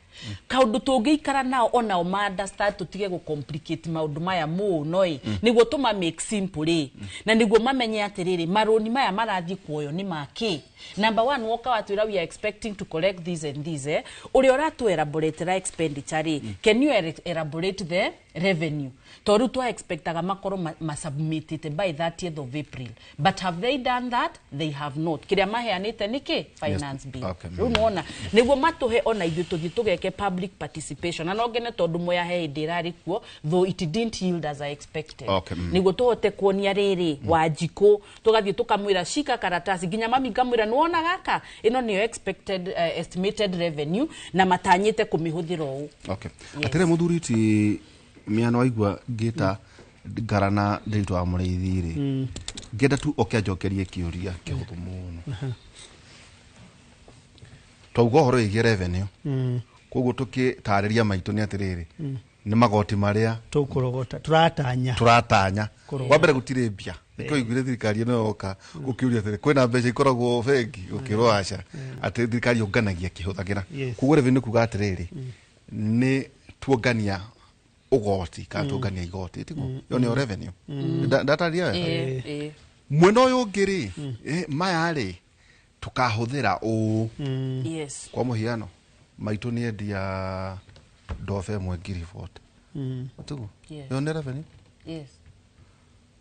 Kaundu tũngĩikara nao onao ma understand, tũtige gũ complicate maũndũ maya mũno ĩ, nĩguo tũma make simple rĩ, na nĩguo mamenye atĩrĩrĩ, marũni maya marathiĩ kuoyo nĩ makĩ. Number one, woka watwĩra we are expecting to collect this and this, eh, ũrĩa ũratũ elaborate expenditure rĩ, can you elaborate the revenue? Tondũ twa expectaga makorwo masubmitĩte by 30th of April, but have they done that? They have not. Kĩrĩa maheanĩte nĩkĩ? Finance bill. Rĩu nĩwona nĩguo matũhe ona ithuĩ tũthiĩ tũgeke public participation, na no ngene tondũ Mwea he hĩndĩ ĩrarĩ kuo, though it didn't yield as I expected. Nĩguo tũhote kuonia rĩrĩ Wanjikũ, tũgathiĩ tũkamwĩra, "Shika karatasi," nginya mami ngamwĩra, "Nĩwona gaka, ĩno nĩyo expected, estimated revenue na matanyĩte kũmĩhũthĩra ũũ." Okay. Atĩrĩ, mũthuri ti mĩano, waigua ngĩta ngarana Ndiritu wa Mũrĩithi rĩ, ngĩenda tu oke anjokerie kĩũria kĩhũthũ mũno. Twauga ũhoro wĩgiĩ revenue, koguo tũkĩtarĩria maitũ nĩ atĩrĩrĩ, nĩ magoti marĩa tũkũrogota, tũratanya. Tũratanya. Kũrogota. Wa mbere gũtirĩ mbia. Nĩkĩo iguire thirikari ĩno yoka ũkĩũria atĩrĩ, kwĩna mbeca ikoragwo bengi? Ũkĩrwo aca, atĩ thirikari yũnganagia kĩhũthagĩra. Koguo revenue kuga atĩrĩrĩ, nĩ tuongania ũgoti kana tuongania igoti, tiguo? Ĩyo nĩyo revenue. Ndatarĩria wega? Ĩĩ. Mwena ũyũ ũngĩ rĩ, maya rĩ tũkahũthĩra ũũ. Kwa mũhiano, maitũ nĩ endia ndobe ĩmwe 40,000, tiguo? Yes. Ĩyo nĩ revenue.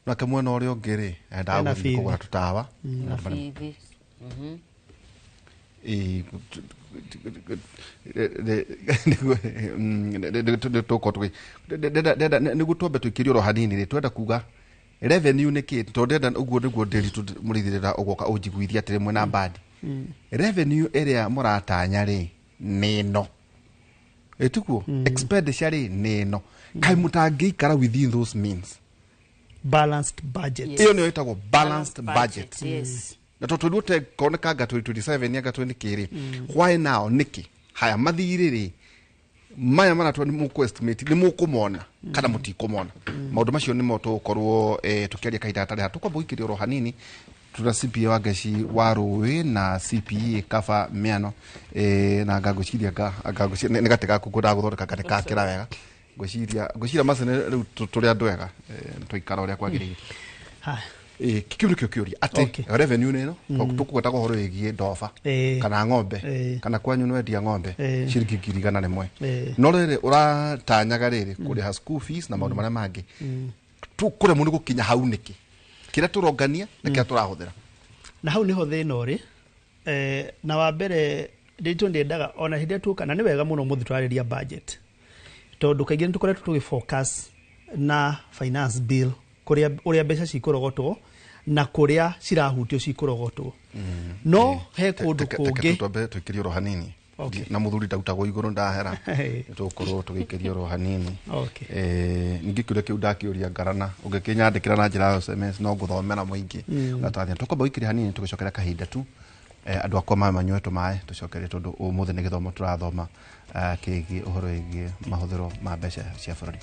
Nake mwena ũrĩa ũngĩ rĩ, endaga Ena gũthiĩ bithi. kũgũra tũtawa. Na bithi. Ĩĩ, tũkorwo nĩguo twambe tũikĩrie oro hanini rĩ, twenda kuga revenue nĩ kĩ, tondũ ndĩrenda ũguo nĩguo Ndiritu Mũrĩithi ũgoka ũnjiguithie atĩrĩ, mwena mbandi revenue ĩrĩa mũratanya rĩ nĩ ĩno, ĩtiguo? Expenditure rĩ nĩ ĩno. Kaĩ mũtangĩikara within those means? Balanced budget. Ĩyo nĩyo ĩtagwo balanced budget. Na tondũ twĩrwo koneka anga 2027, anga 20 kĩrĩ, why now nĩkĩ haya mathirĩ rĩ maya maratwa nĩ mũkũ estimate, nĩ mũkũmona kana mũtikũmona? Maũndũ macio nĩmo tũgũkorwo tũkĩaria kahinda gatarĩ haha. Tũkwamba gũikĩria oro hanini. Tuna CPA wa Ngeci wa Rũĩ na CPA Kaba Mĩano na ngangwĩciria nĩ gatĩ gaku ngwendaga gũthondeka gatĩ kakĩra wega. Ngwĩciria macio nĩ rĩu tũrĩ andũ ega, twaikara ũrĩa kwagĩrĩire. Kĩu nĩkĩo kĩũria atĩ revenue nĩ ĩno tũkũgwetaga ũhoro wĩgiĩ ndoba kana ng'ombe kana kwanyu nĩwendia ng'ombe ciringi 100,000, no rĩrĩ ũratanyaga rĩrĩ kũrĩha school fees na maũndũ marĩa mangĩ, tũkũremwo nĩ gũkinya hau nĩkĩ? Kĩrĩa tũrongania na kĩrĩa tũrahũthĩra na hau nĩho thĩna ũrĩ. Na wa mbere ndĩtũ ndiendaga ona hĩndĩ ĩrĩa tuoka, na nĩ wega mũno mũthĩ twarĩria budget, tondũ kaingĩ nĩ tũkoretwo tũgĩ focus na finance bill kũrĩa ũrĩa mbeca cikũrogotwo na kũrĩa cirahutio cikũrogotwo, no he kũndũ kũngĩ. Twambe tũikĩrie oro hanini na mũthuri ndautagwo igũrũ ndahera, tũgũkorwo tũgĩikĩria oro hanini. Ningĩ kĩũria kĩu ndakĩũria ngarana ũngĩkĩnyandĩkĩra na njĩra ya SMS no ngũthomera mũingĩ gatathia. Tũkwamba gũikĩria hanini tũgĩcokera kahinda tu, andũ akwa maĩ manyue tũmaĩ tũcokere, tondũ ũmũthĩ nĩ gĩthomo tũrathoma kĩgiĩ ũhoro wĩgiĩ mahũthĩro ma mbeca cia bũrũri.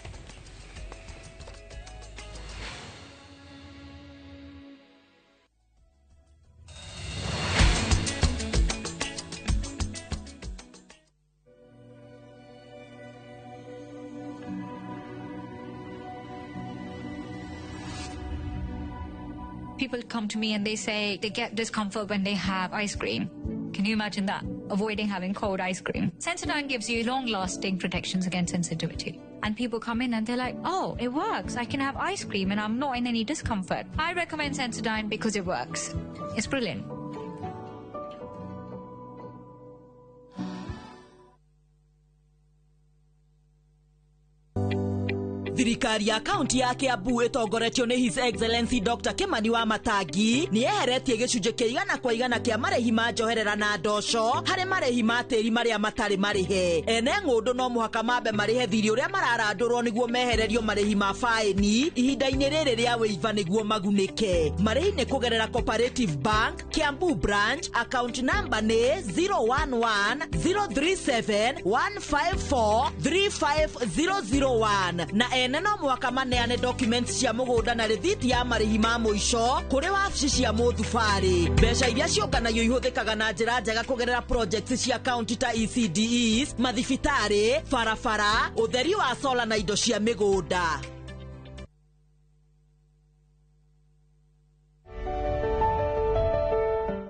People come to me and they say they get discomfort when they have ice cream. Can you imagine that? Avoiding having cold ice cream. Sensodyne gives you long-lasting protections against sensitivity. And people come in and they're like, oh, it works. I can have ice cream and I'm not in any discomfort. I recommend Sensodyne because it works. It's brilliant. Thirikari ya kaunti ya Kiambu ĩtongoretio nĩ His Excellency Dr. Kimani wa Matangi nĩ yeheretie gĩcunjĩ kĩa 100% kĩa marĩhi ma njoherera na ndoco harĩ marĩhi ma tĩri marĩa matarĩ marĩhe. Ene ng'ũndũ no mũhaka mambe marĩhe thirĩ ũrĩa mararandũrwo nĩguo mehererio marĩhi ma faĩni ihinda-inĩ rĩrĩ rĩa wĩiva nĩguo magunĩke. Marĩhi nĩ kũgerera Cooperative Bank, Kiambu Branch, account number nĩ 011 037 154 35001 na ene no mwaka maneane documents cia mũgũnda na rĩthiti ya marĩhi ma mũico kũrĩ wabici cia mũthubarĩ. Mbeca iria ciũnganagio ihũthĩkaga na njĩra njega kũgerera projects cia county ta ECDEs, mathibitarĩ, barabara, ũtheri wa sola na indo cia mĩgũnda.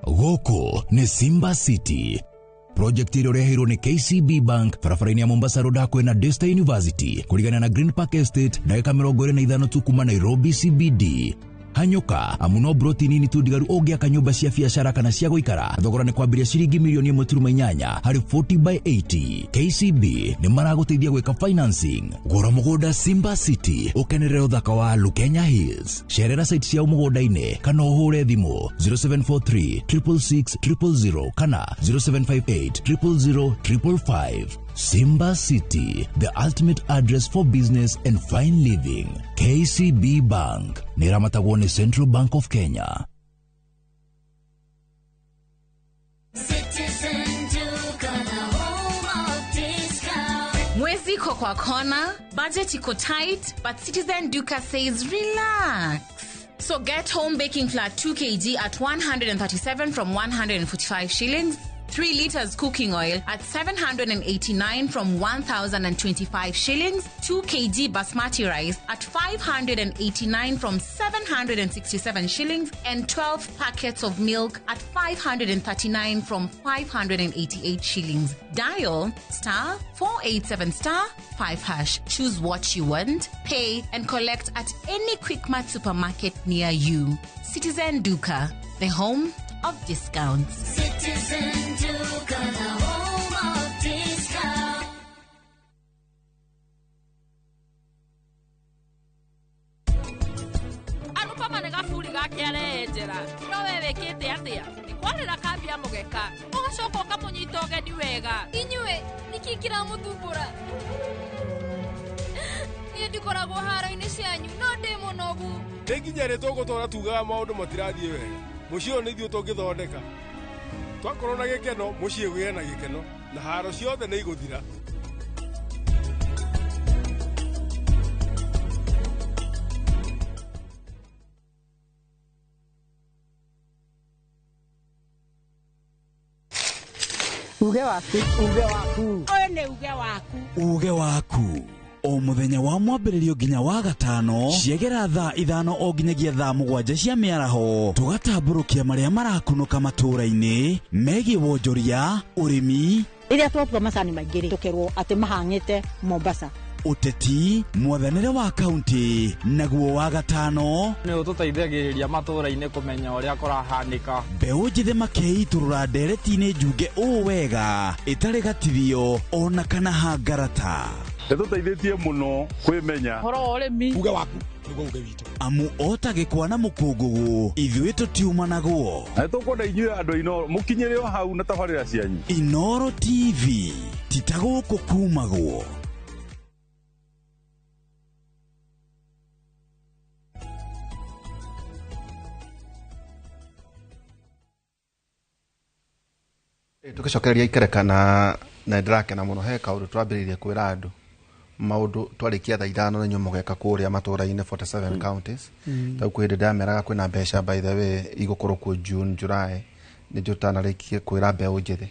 Gũkũ nĩ Simba City. Project ĩrĩa ũreheirwo nĩ KCB Bank barabara-inĩ ya Mombasa Road hakuhĩ na Daystar University kũrigana na Green Park Estate ndagĩka 25 tu kuma Nairobi CBD. Hanyũka amu no broti nini tu ndigaru ũngĩaka nyũmba cia biacara kana cia gũikara. Thogora nĩ kwambĩrĩria ciringi milioni 1.8 harĩ 40 by 80. KCB nĩ maragũteithia gwĩka financing. Gũra mũgũnda Simba City ũkenerere ũthaka wa Lukenya Hills. Cerera site ciao mũgũnda-inĩ kana ũhũre thimũ 0743 666 000 kana 0758 000 555. Simba City, the ultimate address for business and fine living. KCB Bank nĩramatagwo nĩ Central Bank of Kenya. Mwezi iko kwa kona, budget iko tight, but Citizen Duka says relax. So get home baking flour 2 kg at 137 from 145 shillings, 3 liters cooking oil at 789 from 1,025 shillings, 2 kg basmati rice at 589 from 767 shillings, and 12 packets of milk at 539 from 588 shillings. Dial star 487 star 5 hash. Choose what you want, pay, and collect at any Quickmart supermarket near you. Citizen Duka, the home of discounts. Citizen Duka, the home of discounts. Anupama nĩ gaburi gake arenjera no we wĩkĩte atĩa? Nĩ kwarĩra kambia mũgeka ũgacoka ũkamũnyita ũgeni wega. Inyuĩ nĩkĩ kĩramũthumbũra? Niĩ ndikoragwo haro-inĩ cianyu no ndĩ mũnogu. Nĩ nginya rĩ tũgũtũra tugaga maũndũ matirathiĩ wega? Mũciĩ ũyũ nĩ ithuĩ tũngĩthondeka. Twakorwo na gĩkeno, mũciĩ ũgĩe na gĩkeno, na haro ciothe nĩ igũthira. Uge waku. Uge waku. Ũyũ nĩ uge waku. Uge waku o muthenya wa mwambĩrĩrio nginya wa gatano ciegera thaa 5 o nginyagia thaa 7 cia mĩaraho tũgatambũrũkia marĩa marakunũka matũũra-inĩ megiĩ wonjoria, ũrĩmi, rĩrĩa twatua macani maingĩ rĩ tũkerwo atĩ mahang'ĩte Mombasa, ũteti, mwathanĩre wa kaunti, naguo wa gatano nĩ ũtũteithagĩrĩria matũũra-inĩ kũmenya ũrĩa kũrahanĩka. Mbeũ njĩthĩ makeitũrũra ndereti-inĩ njunge ũũ wega ĩtarĩ gatithio ona kana hangarata. Nĩtũteithĩtie mũno kwĩmenya ũhoro wa ũrĩmi. Uge waku nĩguo uge witũ. Amu ota gĩkwa na mũkũngũgũ ithuĩ tũtiumanagwo. Na nĩtũkwenda inyuĩ andũ Inooro mũkinyĩre o hau na tabarĩra cianyu. Inooro TV ti ta gũkũ kumagwo. Tugicokereria ikereka na ndĩrakena mũno he kaũndũ twambĩrĩirie kwĩra andũ maũndũ twarĩkia thaa 5 na inyuĩ mũgeka kũrĩa matũũra-inĩ 47 counties. Tau kwĩ hĩndĩ ndameraga kwĩna mbeca by the way igũkorwo kuo June, July nĩ tũtanarĩkie kwĩra mbeũ njĩthĩ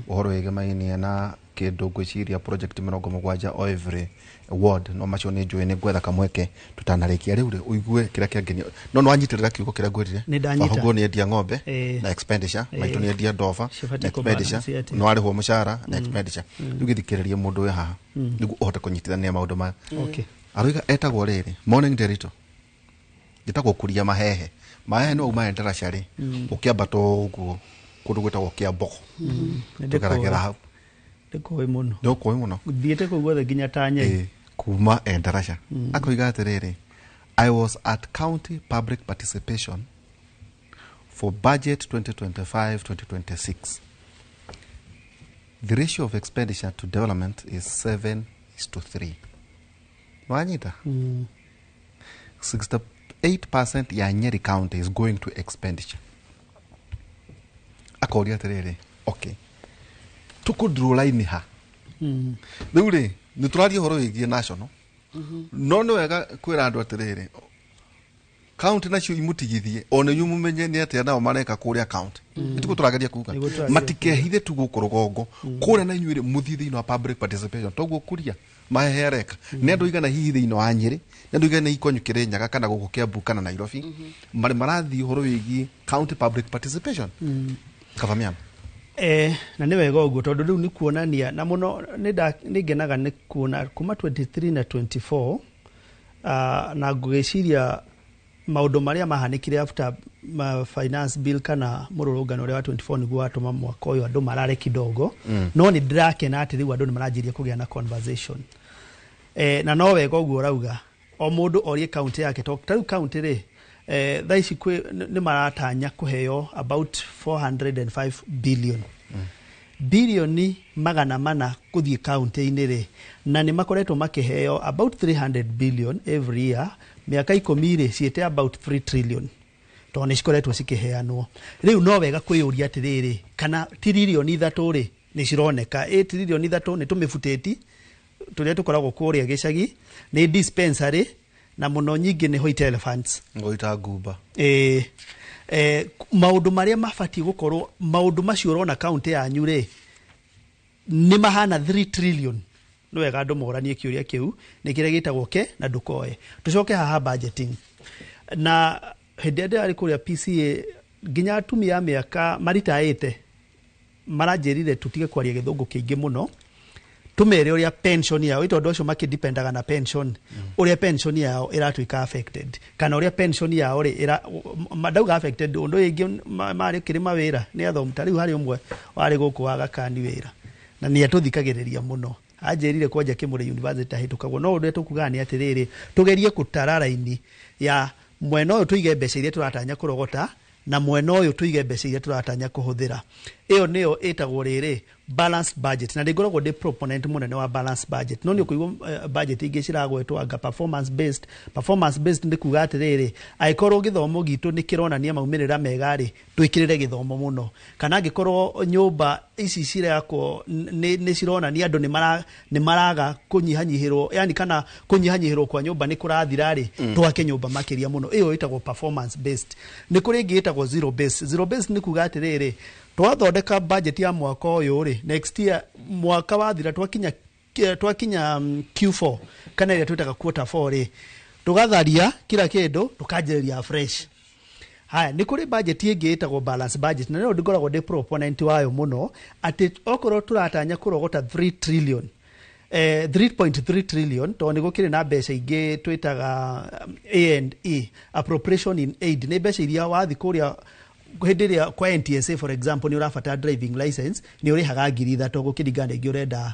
ũhoro wĩgĩmainie na kĩndũ ngwĩciria project 70 o every ward, no macio nĩ njũĩ nĩ ngwetha kamweke tũtanarĩkia. Rĩu rĩ ũigue kĩrĩa kĩangenia no nĩwanyitĩrĩra kiugo kĩrĩa ngwĩrire. Nĩ ndanyita. Ũguo nĩ endia ng'ombe na expenditure, maitũ nĩ endia ndoba na expenditure, nĩ warĩhwo mũcara na expenditure. Rĩu gĩthikĩrĩrie mũndũ wĩ haha nĩguo ũhote kũnyitithania maũndũ maya. Aroiga etagwo rĩrĩ Morning Derito, gĩtagwo Kuria Mahehe. Mahehe no uma ndaraca rĩ ũkĩambata ũguo kũndũ gwĩtagwo Kĩambogo, tũgeragĩra hau. Ndĩkũĩ mũno. Ndĩkũĩ mũno. Thiĩte kũu guothe nginya ta Nyeri. Kuma Endarasha. Akoiga atĩrĩrĩ, I was at county public participation for budget 2025-2026. The ratio of expenditure to development is 7:3. Wanyita? 68% ya Nyeri County is going to expenditure. Akoria atĩrĩrĩ, okay, tũkũ line ha rĩu rĩ nĩ tũraria ũhoro wĩgiĩ national, no nĩ wega kwĩra andũ atĩrĩrĩ county nacio imutigithie ona inyuĩ mũmenye nĩ atĩa nao mareka kũrĩa county. Nĩtiguo tũrageria kuga matikehithe tu gũkũ rũgongo kũrĩa na inyuĩ rĩ mũthiĩ thĩinĩ wa public participation toguo Kuria Mahehe areka nĩ andũ igana hihi thĩinĩ wa Nyĩrĩ, nĩ andũ igana hihi kwanyu Kĩrĩnyaga kana gũkũ Kĩambu kana Nairobi marĩ marathiĩ ũhoro wĩgiĩ county public participation. Kabamiano. Na nĩ wega ũguo tondũ rĩu nĩ kuonania na mũno nĩ ngenaga nĩ kuona kuma 23 na 24 na ngwĩciria maũndũ marĩa mahanĩkire after finance bill kana mũrũrũngano ũrĩa wa 24 nĩguo watũma mwaka ũyũ andũ marare kidogo. No nĩ ndĩrakena atĩ rĩu andũ nĩ maranjĩria kũgĩa na conversation. Na no wega ũguo ũrauga o mũndũ orie county yake, tondũ ta rĩu county rĩ thaa ici nĩ maratanya kũheo about 405 billion. Bilioni 400 kũthiĩ kaunti-inĩ rĩ, na nĩ makoretwo makĩheo about 300 billion every year mĩaka 10 rĩ ciĩte about 3 trillion tondũ nĩ cikoretwo cikĩheanwo. Rĩu no wega kwĩyũria atĩrĩrĩ, kana tiririoni 3 rĩ nĩ cironeka? Ĩ tiririoni 3 nĩ tũmĩbutĩti tũrĩa tũkoragwo kũrĩa gĩcagi, nĩ dispensary na mũno nyingĩ nĩ white elephants, ngoita ngumba. Maũndũ marĩa mabatiĩ gũkorwo maũndũ macio ũrona kaunti yanyu rĩ nĩ mahana 3 trillion. Nĩ wega andũ moranie kĩũria kĩu nĩ kĩrĩa gĩtagwo ke na ndũkoe. Tũcoke haha budgeting, na hĩndĩ ĩrĩa ndĩrarĩ kũrĩa PCA nginya atumia a mĩaka maritaĩte maranjĩrire tũtige kwaria gĩthũngũ kĩingĩ mũno, tũmere ũrĩa pension yao, tondũ acio makĩdipendaga na pension, ũrĩa pension yao ĩratuĩka affected kana ũrĩa pension yao rĩ ndauga affected ũndũ ĩngĩ marĩ kĩrĩ mawĩra nĩ athomu. Ta rĩu harĩ ũmwe warĩ gũkũ wa Gakani wĩra na nĩ atũthikagĩrĩria mũno, anjĩrire kwanja Kĩmũrĩ University ahĩtũkagwo. No ũndũ tũkugaga nĩ atĩrĩrĩ, tũgerie gũtara raini ya mwena ũyũ tũige mbeca iria tũratanya kũrogota na mwena ũyũ tũige mbeca iria tũratanya kũhũthĩra. Ĩyo nĩyo ĩtagwo rĩrĩ balanced budget, na ndĩngoragwo ndĩ proponent mũnene wa balanced budget, no nĩ ũkũigua budget ingĩ ciragwetwo anga performance based. Performance based nĩ kuga atĩrĩrĩ, angĩkorwo gĩthomo gitũ nĩ kĩronania maumĩrĩra mega rĩ, twĩkĩrĩre gĩthomo mũno, kana angĩkorwo nyũmba ici cirakwo nĩ cironania andũ nĩ maraga kũnyihanyihĩrwo, yani kana kũnyihanyihĩrwo kwa nyũmba nĩ kũrathira rĩ, twake nyũmba makĩria mũno. Ĩyo ĩtagwo performance based. Nĩ kũrĩ ĩngĩ ĩtagwo zero based. Zero based nĩ kuga atĩrĩrĩ, Twathondeka budget ya mwaka ũyũ rĩ, next year mwaka wathira twakinya Q4 kana ĩrĩa twĩtaga quarter 4 rĩ, tũgatharia kila kĩndũ, tũkanjĩrĩria fresh. Haya, nĩ kũrĩ budget ĩngĩ ĩtagwo balance budget, na nĩyo ngoragwo ndĩ proponent wayo mũno, atĩ okorwo tũratanya kũrogota 3 trillion, 3.3 trillion, tondũ nĩ gũkĩrĩ na mbeca ingĩ twĩtaga A&E, appropriation in aid, nĩ mbeca iria wathi kũrĩa hĩndĩ ĩrĩa kwa NTSA, for example, nĩ ũrabatara driving license, nĩ ũrĩhaga 3,000 gũkĩringana na ingĩ ũrenda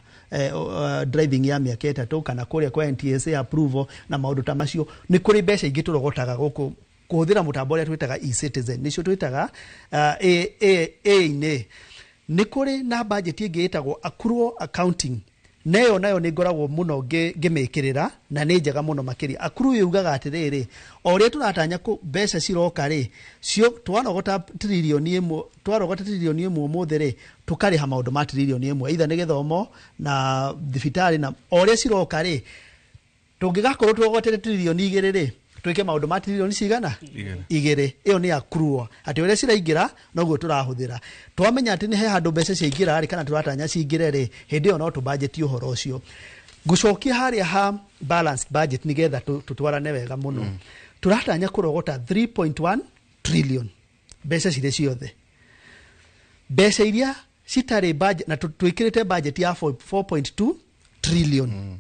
driving ya mĩaka 3, kana kũrĩa kwa NTSA approval na maũndũ ta macio. Nĩ kũrĩ mbeca ingĩ tũrogotaga gũkũ kũhũthĩra mũtambo ũrĩa twĩtaga e-citizen, nĩcio twĩtaga A-inĩ. Nĩ kũrĩ na budget ĩngĩ ĩtagwo accrual accounting, neyo nayo nĩ ngoragwo mũno ngĩmĩkĩrĩra na nĩ njega mũno makĩria. Accrual yugaga atĩrĩrĩ, o ũrĩa tũratanya mbeca ciroka rĩ, cio twarogota tririoni 1, twarogota tririoni 1 ũmũthĩ rĩ, tũkarĩha maũndũ ma tririoni 1, either nĩ gĩthomo na thibitarĩ, na o ũrĩa ciroka rĩ, tũngĩgakorwo tũrogotete tririoni 2 rĩ, twĩke maũndũ ma tririoni cigana? 2. Ĩyo nĩ accrual, atĩ ũrĩa ciraingĩra noguo tũrahũthĩra. Twamenya atĩ nĩ he handũ mbeca ciaingĩra rĩ, kana tũratanya cingĩre rĩ, hĩndĩ ĩyo no tũbanjeti ũhoro ũcio. Ngũcokia harĩa ha balanced budget nĩgetha tũtwarane wega mũno. Tũratanya kũrogota 3.1 trillion mbeca cirĩ ciothe. Mbeca iria citarĩ budget, na twĩkĩrĩte budget ya 4.2 trillion.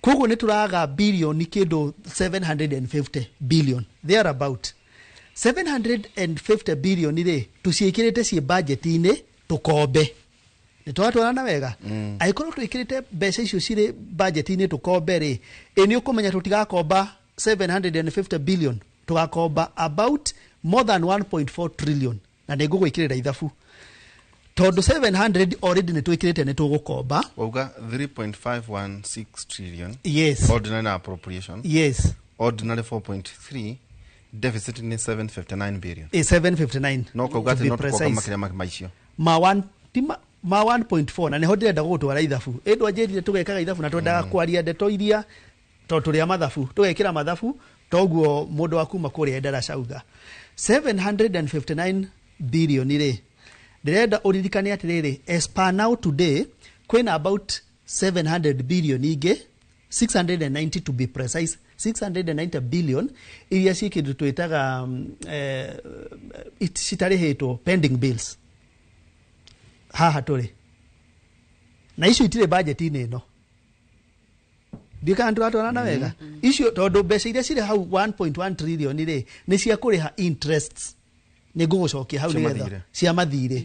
Koguo nĩ tũraga bilioni kĩndũ 750 billion there about. 750 billion rĩ, tũciĩkĩrĩte ciĩ budget-inĩ tũkombe. Nĩ tũratwarana wega? Angĩkorwo twĩkĩrĩte mbeca icio cirĩ budget-inĩ tũkombe rĩ, ĩ nĩ ũkũmenya tũtigakomba 750 billion, tũgakomba about more than 1.4 trillion, na nĩ ngũgwĩkĩrĩra ithabu tondũ 700 already nĩ twĩkĩrĩte nĩ tũgũkomba. Wauga 3.516 trillion. Yes. Ordinary appropriation. Yes. Ordinary 4.3, deficit ni 759 billion. 759. No kauga To atĩ be no tũkoka precise. makĩria ma icio. Ma one, ti ma 1.4, na nĩho ndĩrenda gũgũtwara ithabu. Ĩ ndwanjĩrire tũgekaga ithabu na twendaga kwaria ndeto iria tondũ tũrĩ a mathabu, tũgekĩra mathabu toguo mũndũ wa kuma kũrĩa Endarasha auga. 759 billion rĩ, ndĩrenda ũririkane atĩrĩrĩ, as per now today kwĩna about 700 billion ingĩ, 690 to be precise, 690 billion iria ciĩ kĩndũ twĩtaga citarĩhĩtwo, pending bills haha tũrĩ na icio itirĩ budget-inĩ ĩno. Ndiũĩ kana tũratwarana wega. Icio tondũ mbeca iria cirĩ hau 1.1 trillion rĩ, nĩ cia kũrĩha interests. Nĩ ngũgũcokia hau Cia nĩgetha mathirĩ. cia mathirĩ.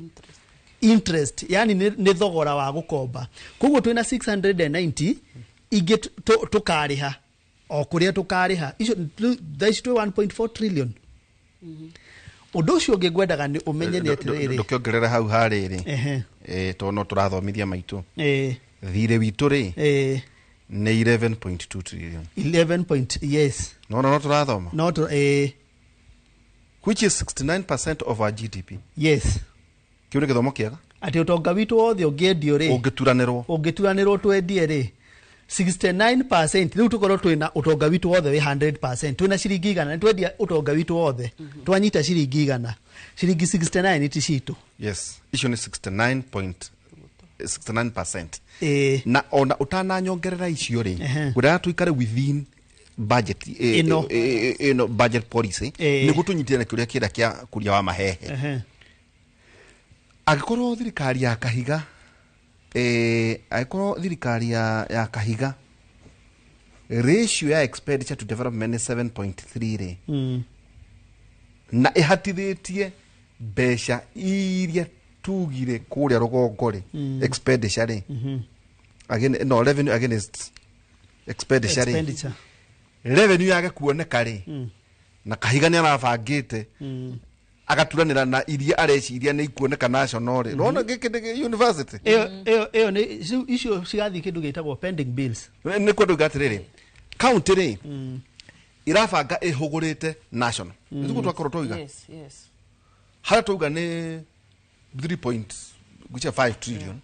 Interest, yani nĩ thogora wa gũkomba. Koguo twĩna 690 ingĩ tũkarĩha o kũrĩa tũkarĩha. Icio thaa ici twĩ 1.4 trillion. Ũndũ ũcio ũngĩ ngwendaga nĩ ũmenye nĩ atĩrĩrĩ. Ndũkĩongerere hau harĩrĩ. Tondũ no tũrathomithia maitũ. Thirĩ witũ rĩ, nĩ 11.2 trillion. 11 point, yes. No, no, no tũrathoma. No, Which is 69% of our GDP. Yes. Kĩu nĩ gĩthomo kĩega. Atĩ ũtonga witũ wothe ũngĩendio rĩ, Ũngĩturanĩrwo. Ũngĩturanĩrwo twendie rĩ, 69% rĩu tũkorwo twĩna ũtonga witũ wothe wĩ 100%, twĩna ciringi igana, nĩ twendia ũtonga witũ wothe, twanyita ciringi igana, ciringi 69 ti citũ. Yes, icio nĩ 69.69%. Na ona ũtananyongerera icio rĩ, ngwendaga tũikare within budget, Ĩno. Ĩno budget policy, nĩguo tũnyitĩrĩre kĩũria kĩrĩa kĩa kũria wa mahehe. Angĩkorwo thirikari ya Kahiga, angĩkorwo thirikari ya Kahiga ratio ya expenditure to development nĩ 7.3 rĩ, na ĩhatithĩtie mbeca iria tugire kũrĩa rũgongo rĩ, expenditure rĩ, again, no, revenue against expenditure rĩ, Expenditure. Revenue yage kuoneka rĩ, na Kahiga nĩ arabangĩte agaturanĩra na iria areciria nĩ ikuoneka national rĩ. Nona gĩkĩ nĩ university. Ĩyo nĩ icio cigathiĩ kĩndũ gĩtagwo pending bills. Nĩ kwenda uga atĩrĩrĩ, county rĩ, irabanga ĩhũgũrĩte national. Nĩtiguo twakorwo twauga? Yes, yes. Harĩa twauga nĩ three point ngwĩciria five trillion.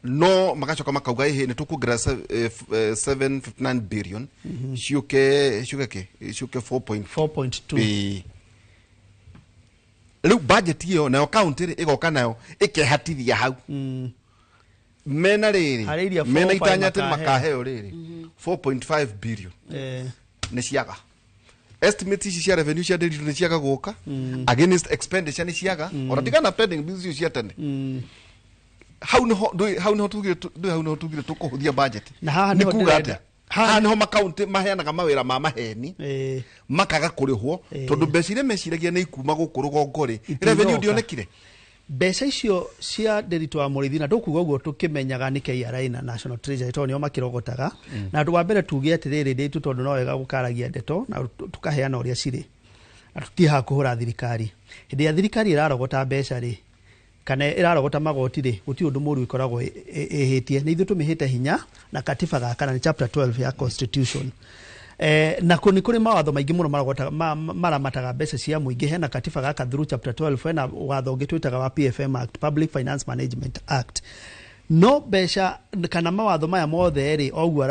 No magacoka makauga ĩhĩ nĩ tũkuongerera 759 billion. Ciũke kĩ? Ciũke four point 4.2. Rĩu budget ĩyo nayo county rĩ ĩgoka nayo ĩkehatithia hau. Mena rĩrĩ Harĩ iria mena 4.5 itanya atĩ makaheo. makaheo rĩrĩ 4.5 billion. Nĩ ciaga estimate ici cia revenue cia ndĩritũ nĩ ciaga gũka against expenditure nĩ ciaga, ona tigana pending bills icio cia tene. Hau niho ndũĩ, hau niho tugire ndũĩ, hau niho tugire tũkũhũthia budget. Na haha nĩ nĩho kuga ndĩrenda. atĩa? Haha niho makaunti maheanaga mawĩra ma maheni, makaga kũrĩhwo, tondũ mbeca iria meciragia nĩ ikuma gũkũ rũgongo rĩ, Itinoka. revenue ndionekire. Mbeca icio cia ndĩritũ wa mũrĩithi, na ndũkuga ũguo tũkĩmenyaga nĩ KRA na National Treasury tondũ nĩo makĩrogotaga. Na ũndũ wa mbere tuge atĩrĩrĩ, ndĩritũ, tondũ no wega gũkaragia ndeto na tũkaheana ũrĩa cirĩ, na tũtihaga kũhũra thirikari. Hĩndĩ ĩrĩa thirikari ĩrarogota mbeca rĩ, kana ĩrarogota magoti rĩ, gũtirĩ ũndũ mũru ĩkoragwo ĩhĩtie. Nĩ ithuĩ tũmĩhĩte hinya na katiba gaka, na nĩ chapter 12 ya constitution. Na nĩ kũrĩ mawatho maingĩ mũno marogota maramataga mbeca cia mũingĩ. Hena katiba gaka through chapter 12, hena watho ũngĩ twĩtaga wa PFM Act, Public Finance Management Act. No mbeca kana mawatho maya mothe rĩ, oguo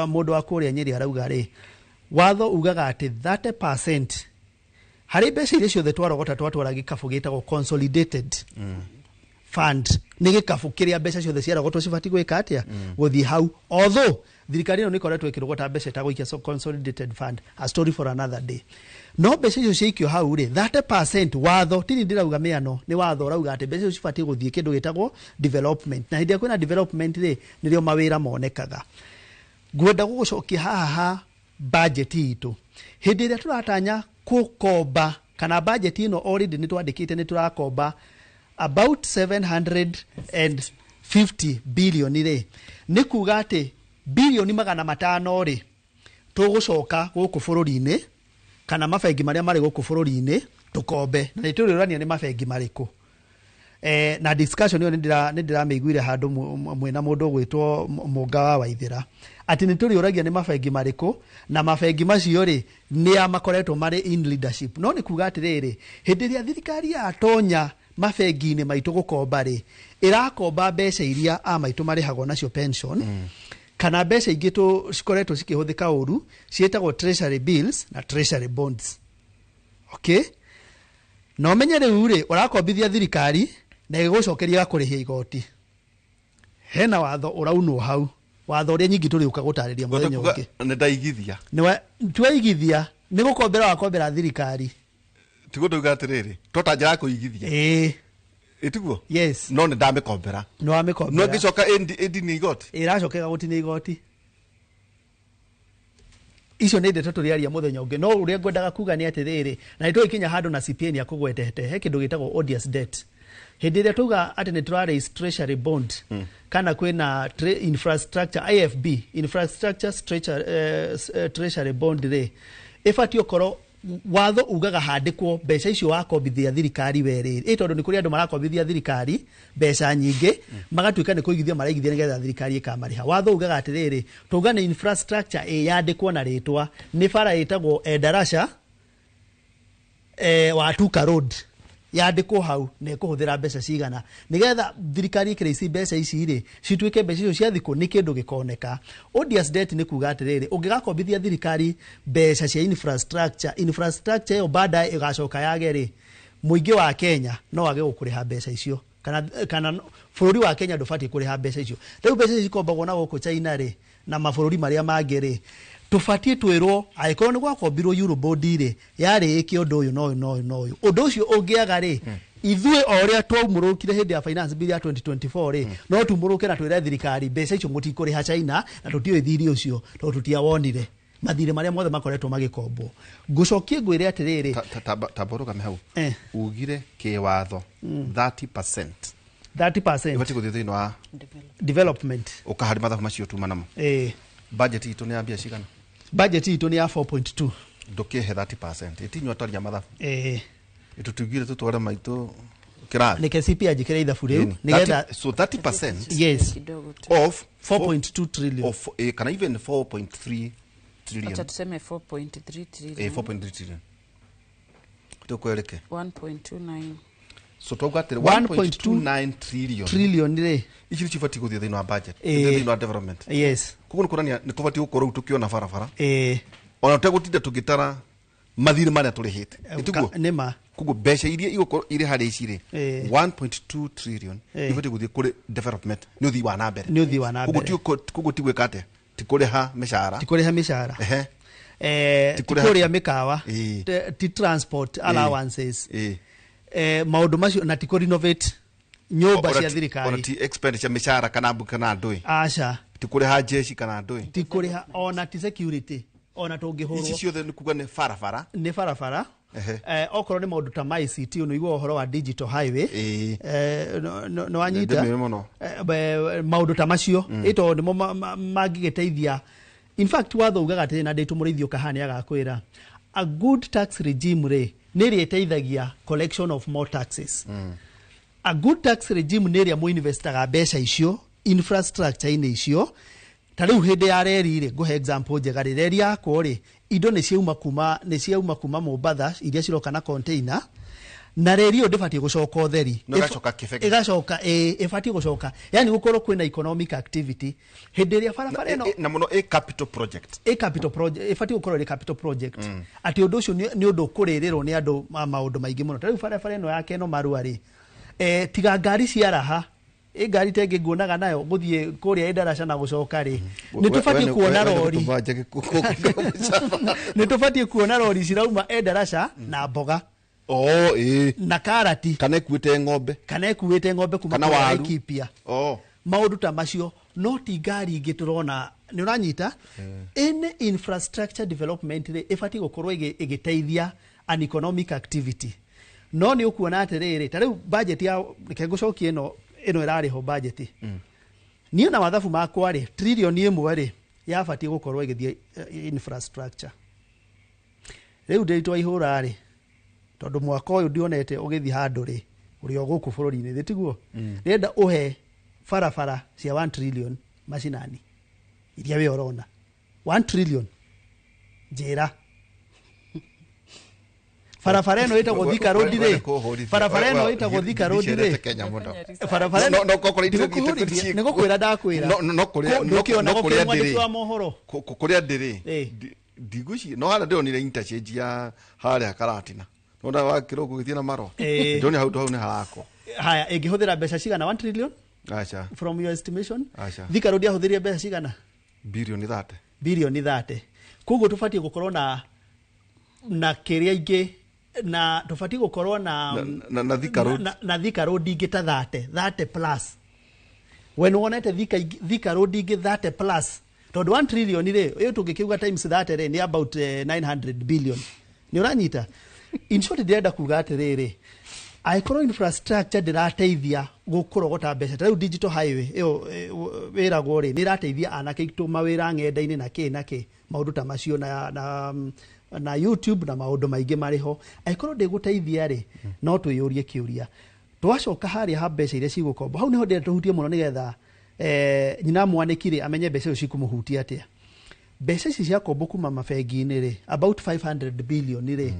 mũndũ wa kũrĩa Nyĩrĩ arauga rĩ, watho ugaga atĩ 30% harĩ mbeca iria ciothe twarogota twatwara gĩkabũ gĩtagwo consolidated fund. Nĩ gĩkabũ kĩrĩa mbeca ciothe ciarogotwo cibatiĩ gwĩka atĩa? Gũthiĩ hau. Although thirikari ĩno nĩ ĩkoretwo ĩkĩrogota mbeca ĩtagũikia, so consolidated fund, a story for another day. No mbeca icio ciaikio hau rĩ, 30%, watho tini ndĩrauga mĩano, nĩ watho ũrauga atĩ mbeca icio cibatiĩ gũthiĩ kĩndũ gĩtagwo development, na hĩndĩ ĩrĩa kwĩna development rĩ, nĩrĩo mawĩra monekaga. Ngwenda gũgũcokia haha ha budget itũ. Hĩndĩ ĩrĩa tũratanya kũkomba kana budget ĩno, already nĩ twandĩkĩte nĩ tũrakomba about 750 billion rĩ, nĩ kuga atĩ bilioni 500 rĩ, tũgũcoka gũkũ bũrũri-inĩ kana mabengi marĩa marĩ gũkũ bũrũri-inĩ tũkombe, na nĩ tũrĩũrania nĩ mabengi marĩkũ. Na discussion ĩyo nĩ ndĩramĩiguire handũ mwĩna mũndũ ũgwĩtwo Mũnga wa Waithĩra, atĩ nĩ tũrĩũragia nĩ mabengi marĩkũ, na mabengi macio rĩ, nĩ a makoretwo marĩ in leadership. No nĩ kuga atĩrĩrĩ, hĩndĩ ĩrĩa thirikari yatonya mabengi-inĩ maitũ gũkomba rĩ, ĩrakomba mbeca iria a maitũ marĩhagwo nacio pension, kana mbeca ingĩ tũ cikoretwo cikĩhũthĩka ũru ciĩtagwo treasury bills na treasury bonds. Okay, na ũmenye rĩu rĩ, ũrakombithia thirikari na ĩgũcokeria kũrĩhia igoti. Hena watho ũraunwo hau, watho ũrĩa nyingĩ tũrĩũka gũtarĩria mũthenya ũngĩ. Nĩ ndaigithia. Nĩwe twaigithia, nĩ gũkombera wakombera thirikari. Tiguo ndauga atĩrĩrĩ, tota njĩra ya kũigithia. Ĩtiguo? Yes. No nĩ ndamĩkombera. Nĩ wamĩkombera. No ngĩcoka ĩndinie igoti. Ĩracoka ĩgagũtinia igoti. Icio nĩ ndeto tũrĩaria mũthenya ũngĩ, no ũrĩa ngwendaga kuga nĩ atĩrĩrĩ, na nĩ tũgĩkinya handũ na CPA nĩ akũgwetete, he kĩndũ gĩtagwo odious debt. Hĩndĩ ĩrĩa tuga atĩ nĩ tũra raise treasury bond kana kwĩna infrastructure IFB, infrastructure treasury bond rĩ, ĩbatiĩ ũkorwo watho ugaga handĩkwo mbeca icio wakombithia thirikari we rĩ, ĩ tondũ nĩ kũrĩ andũ marakombithia thirikari mbeca nyingĩ, magatuĩka nĩ kũigithia maraigithia nĩgetha thirikari ĩkamarĩha. Watho ugaga atĩrĩrĩ, tuga nĩ infrastructure ĩ yandĩkwo na rĩtwa, nĩ bara ĩtagwo Endarasha wa Thika Road, yandĩkwo hau na ĩkũhũthĩra mbeca cigana, nĩgetha thirikari ĩkĩre ici mbeca ici rĩ, cituĩke mbeca icio cia thikũ nĩ kĩndũ gĩkoneka. Odious debt nĩ kuga atĩrĩrĩ, ũngĩgakombithia thirikari mbeca cia infrastructure, infrastructure ĩyo baadaye ĩgacoka yage rĩ, mũingĩ wa Kenya no wage gũkũrĩha mbeca icio, kana bũrũri wa Kenya ndũbatiĩ kũrĩha mbeca icio. Rĩu mbeca ici cikombagwo na gũkũ China rĩ, na mabũrũri marĩa mangĩ rĩ, tũbatiĩ twĩrwo angĩkorwo nĩ gwakombirwo eurobond rĩ, yarĩ ĩke ũndũ ũyũ na ũyũ na ũyũ na ũyũ. Ũndũ ũcio ũngĩaga rĩ, ithuĩ o ũrĩa twaumũrũkire hĩndĩ ya finance bill ya 2024 rĩ, no tumũrũke na twĩre thirikari mbeca icio mũtikũrĩha China, na tũtiũĩ thirĩ ũcio tondũ tũtiawonire mathirĩ marĩa mothe makoretwo magĩkombwo. Ngũcokie ngwĩre atĩrĩrĩ. Tamba ũrũgame hau. Ugire kĩwatho 30% 30% ĩbatiĩ gũthiĩ thĩinĩ wa development. Ũkaharĩ mathabu macio tuma namo. Budget itũ nĩ ya mbia cigana? Budget itũ nĩ ya 4.2. Ndũkĩhe 30% ĩtinyua twaria mathabu. Ĩtũtugire tũtware maitũ kĩrathi. Nĩke CP anjĩkĩre ithabu rĩu Ĩni. nĩgetha So 30% Yes. of 4.2 trillion. Of, kana even 4.3 trillion. Acha tuseme 4.3 trillion. 4.3 trillion tũkwereke. 1.29. So twauga atĩrĩ, 1.2 1.29 trillion trillion rĩ, ici nĩ cibatiĩ gũthiĩ thĩinĩ wa budget, thĩinĩ wa development. Koguo nĩ kuonania nĩ kũbatiĩ gũkorwo rĩu tũkĩona barabara, ona tũtegũtinda tũgĩtara mathirĩ marĩa tũrĩhĩte. Ĩtiguo? Nĩma. Koguo mbeca iria igũkorwo irĩ harĩ ici rĩ, 1.2 trillion ibatiĩ gũthiĩ kũrĩ development, nĩ ũthii wa na mbere. Nĩ ũthii wa na Koguo mbere. Koguo ti gwĩka atĩa, ti kũrĩha mĩcara. Ti kũrĩha mĩcara. Ti ti kũrĩa mĩkawa, ti transport allowances, maũndũ macio, na ti kũ renovate nyũmba cia Ona thirikari. ti expenditure mĩcara kana mbu kana ndũĩ. Aca. Ti kũrĩha jeshi kana ndũĩ. Ti kũrĩha, ona ti security, ona Ici tũngĩhũrwo. Ciothe nĩ kuga nĩ barabara. Nĩ barabara. Okorwo nĩ maũndũ ta ma ICT, ũnĩigua ũhoro wa digital highway, nĩ wanyita? Ndĩmĩũĩ mũno. Maũndũ ta macio ĩ tondũ nĩmo mangĩgĩteithia. In fact, watho ugaga atĩrĩ, na ndĩtũ mũrĩithi ũkaha nĩ agakwĩra, a good tax regime rĩ, nĩ ĩrĩa ĩteithagia collection of more taxes. A good tax regime nĩ ĩrĩa mũinvestaga mbeca icio infrastructure-inĩ icio. Ta rĩu hĩndĩ ya reri rĩ, ngũhe example njega rĩ, reri yakwo rĩ, indo nĩ ciauma kuma Mombatha iria ciroka na container, na reri ĩyo ndĩbatiĩ gũcoka ũtheri. No ĩgacoka kĩbeke. Ĩgacoka, ĩ, ĩbatiĩ gũcoka, yani gũkorwo kwĩna economic activity hĩndĩ ĩrĩa barabara ĩno. Na mũno ĩ capital project. Ĩ capital project, ĩbatiĩ gũkorwo ĩrĩ capital project, atĩ ũndũ ũcio nĩ ũndũ ũkũrĩrĩrwo nĩ andũ maũndũ maingĩ mũno. Ta rĩu barabara ĩno ya Keno Marua rĩ, tiga ngari cia raha, ĩ ngari ta ĩngĩ nguonaga nayo gũthiĩ kũrĩa ĩndaraca na gũcoka rĩ, nĩ tũbatiĩ kuona rori, nĩ tũbatiĩ kuona rori cirauma Endaraca na mboga Oh, ĩ. na karati. Kana ĩkuĩte ng'ombe. Kana ĩkuĩte ng'ombe kuma Kana kũrĩa waru. Laikipia. Oh. Maũndũ ta macio, no ti ngari ingĩ tũrona, nĩ ũranyita? Any infrastructure development rĩ, ĩbatiĩ gũkorwo ĩgĩteithia an economic activity. No nĩ ũkuona atĩrĩrĩ, ta rĩu budget ya, reke ngũcokie ĩno ĩrarĩho budget, niĩ na mathabu makwa rĩ, 1 trillion rĩ, yabatiĩ gũkorwo ĩgĩthiĩ infrastructure. Rĩu ndĩritwa ihũra rĩ, tondũ mwaka ũyũ ndionete ũgĩthiĩ handũ rĩ, ũrĩ o gũkũ bũrũri-inĩ thĩ tiguo? Ndĩrenda ũhe barabara cia 1 trillion macinani iria we ũrona 1 trillion. Njĩra barabara ĩno ĩtagwo Thika Road rĩ, barabara ĩno ĩtagwo Thika Road rĩ, barabara ĩno. Ndigũkũhũrithia, nĩ gũkwĩra ndakwĩra. No kũrĩa Ndũkĩona no gũkĩrĩ kũrĩa mwandĩki ndĩrĩ wa mohoro. Kũrĩa ndĩrĩ ndigwĩciria no harĩa ndĩronire interchange ya harĩa Karatina, nona wakĩrwo gũgĩthiĩ na Marwa. Ndĩronire hau hau nĩ harakwo. Haya, ĩngĩhũthĩra mbeca cigana 1 trillion? Aca. From your estimation? Aca. Thika Road yahũthĩrire mbeca cigana? Birioni 30. Birioni 30. Koguo tũbatiĩ gũkorwo na kĩrĩa ingĩ, na tũbatiĩ gũkorwo na Na Thika Road. Na Thika Road ingĩ ta 30, 30 plus. We nĩ wonete Thika Road ingĩ 30 plus? Tondũ 1 trillion rĩ, ĩyo tũngĩkiuga times 30 rĩ, nĩ about 900 billion, nĩ ũranyita? In short, ndĩrenda kuga atĩrĩrĩ, angĩkorwo infrastructure ndĩrateithia gũkũrogota mbeca, ta rĩu digital highway ĩyo wĩragwo rĩ, nĩ ĩrateithia anake aitũ mawĩra ng'enda-inĩ na kĩ na kĩ, maũndũ ta macio, na YouTube na maũndũ maingĩ marĩ ho. Angĩkorwo ndĩgũteithia rĩ, no twĩyũrie kĩũria. Twacoka harĩa ha mbeca iria cigũkomba, hau nĩho ndĩrenda tũhutie mũno, nĩgetha nyina mwanĩki rĩ amenye mbeca icio cikũmũhutia atĩa. Mbeca ici ciakombo kuma mabengi-inĩ rĩ, about 500 billion rĩ,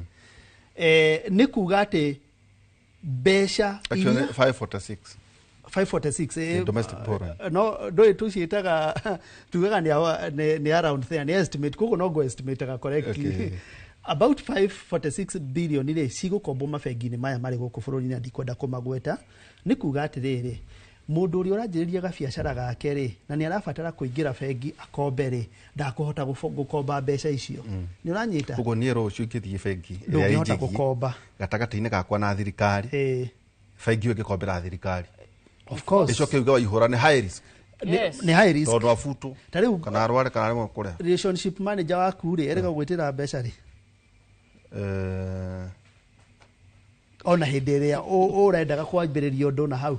nĩ kuga atĩ mbeca Actually, iria 546. 546. Domestic borrowing. No ndũĩ tũciĩtaga, tugaga nĩ around there, nĩ estimate, koguo no ngo estimate correctly. About 546 billion rĩ, cigũkombwo mabengi-inĩ maya marĩ gũkũ bũrũri-inĩ na ndikwenda kũmagweta. Nĩ kuga atĩrĩrĩ, mũndũ ũrĩa ũranjĩrĩria gabiacara gake rĩ, na nĩ arabatara kũingĩra bengi akombe rĩ, ndakũhota gũkomba mbeca icio, nĩ ũranyita? Koguo niĩ rũciũ ingĩthiĩ bengi ĩrĩa Ndũngĩhota ĩnjĩgiĩ gũkomba. gatagatĩ-inĩ gakwa na thirikari, bengi ĩyo ĩngĩkombera thirikari, Of course. ĩcoke yuge waihũra nĩ high risk. Nĩ high risk. Tondũ abutwo Ta rĩu kana arware kana aremwo kũrĩha. Relationship manager waku rĩ, erĩga gwĩtĩra mbeca rĩ? Ona hĩndĩ ĩrĩa ũrendaga kwambĩrĩria ũndũ na hau.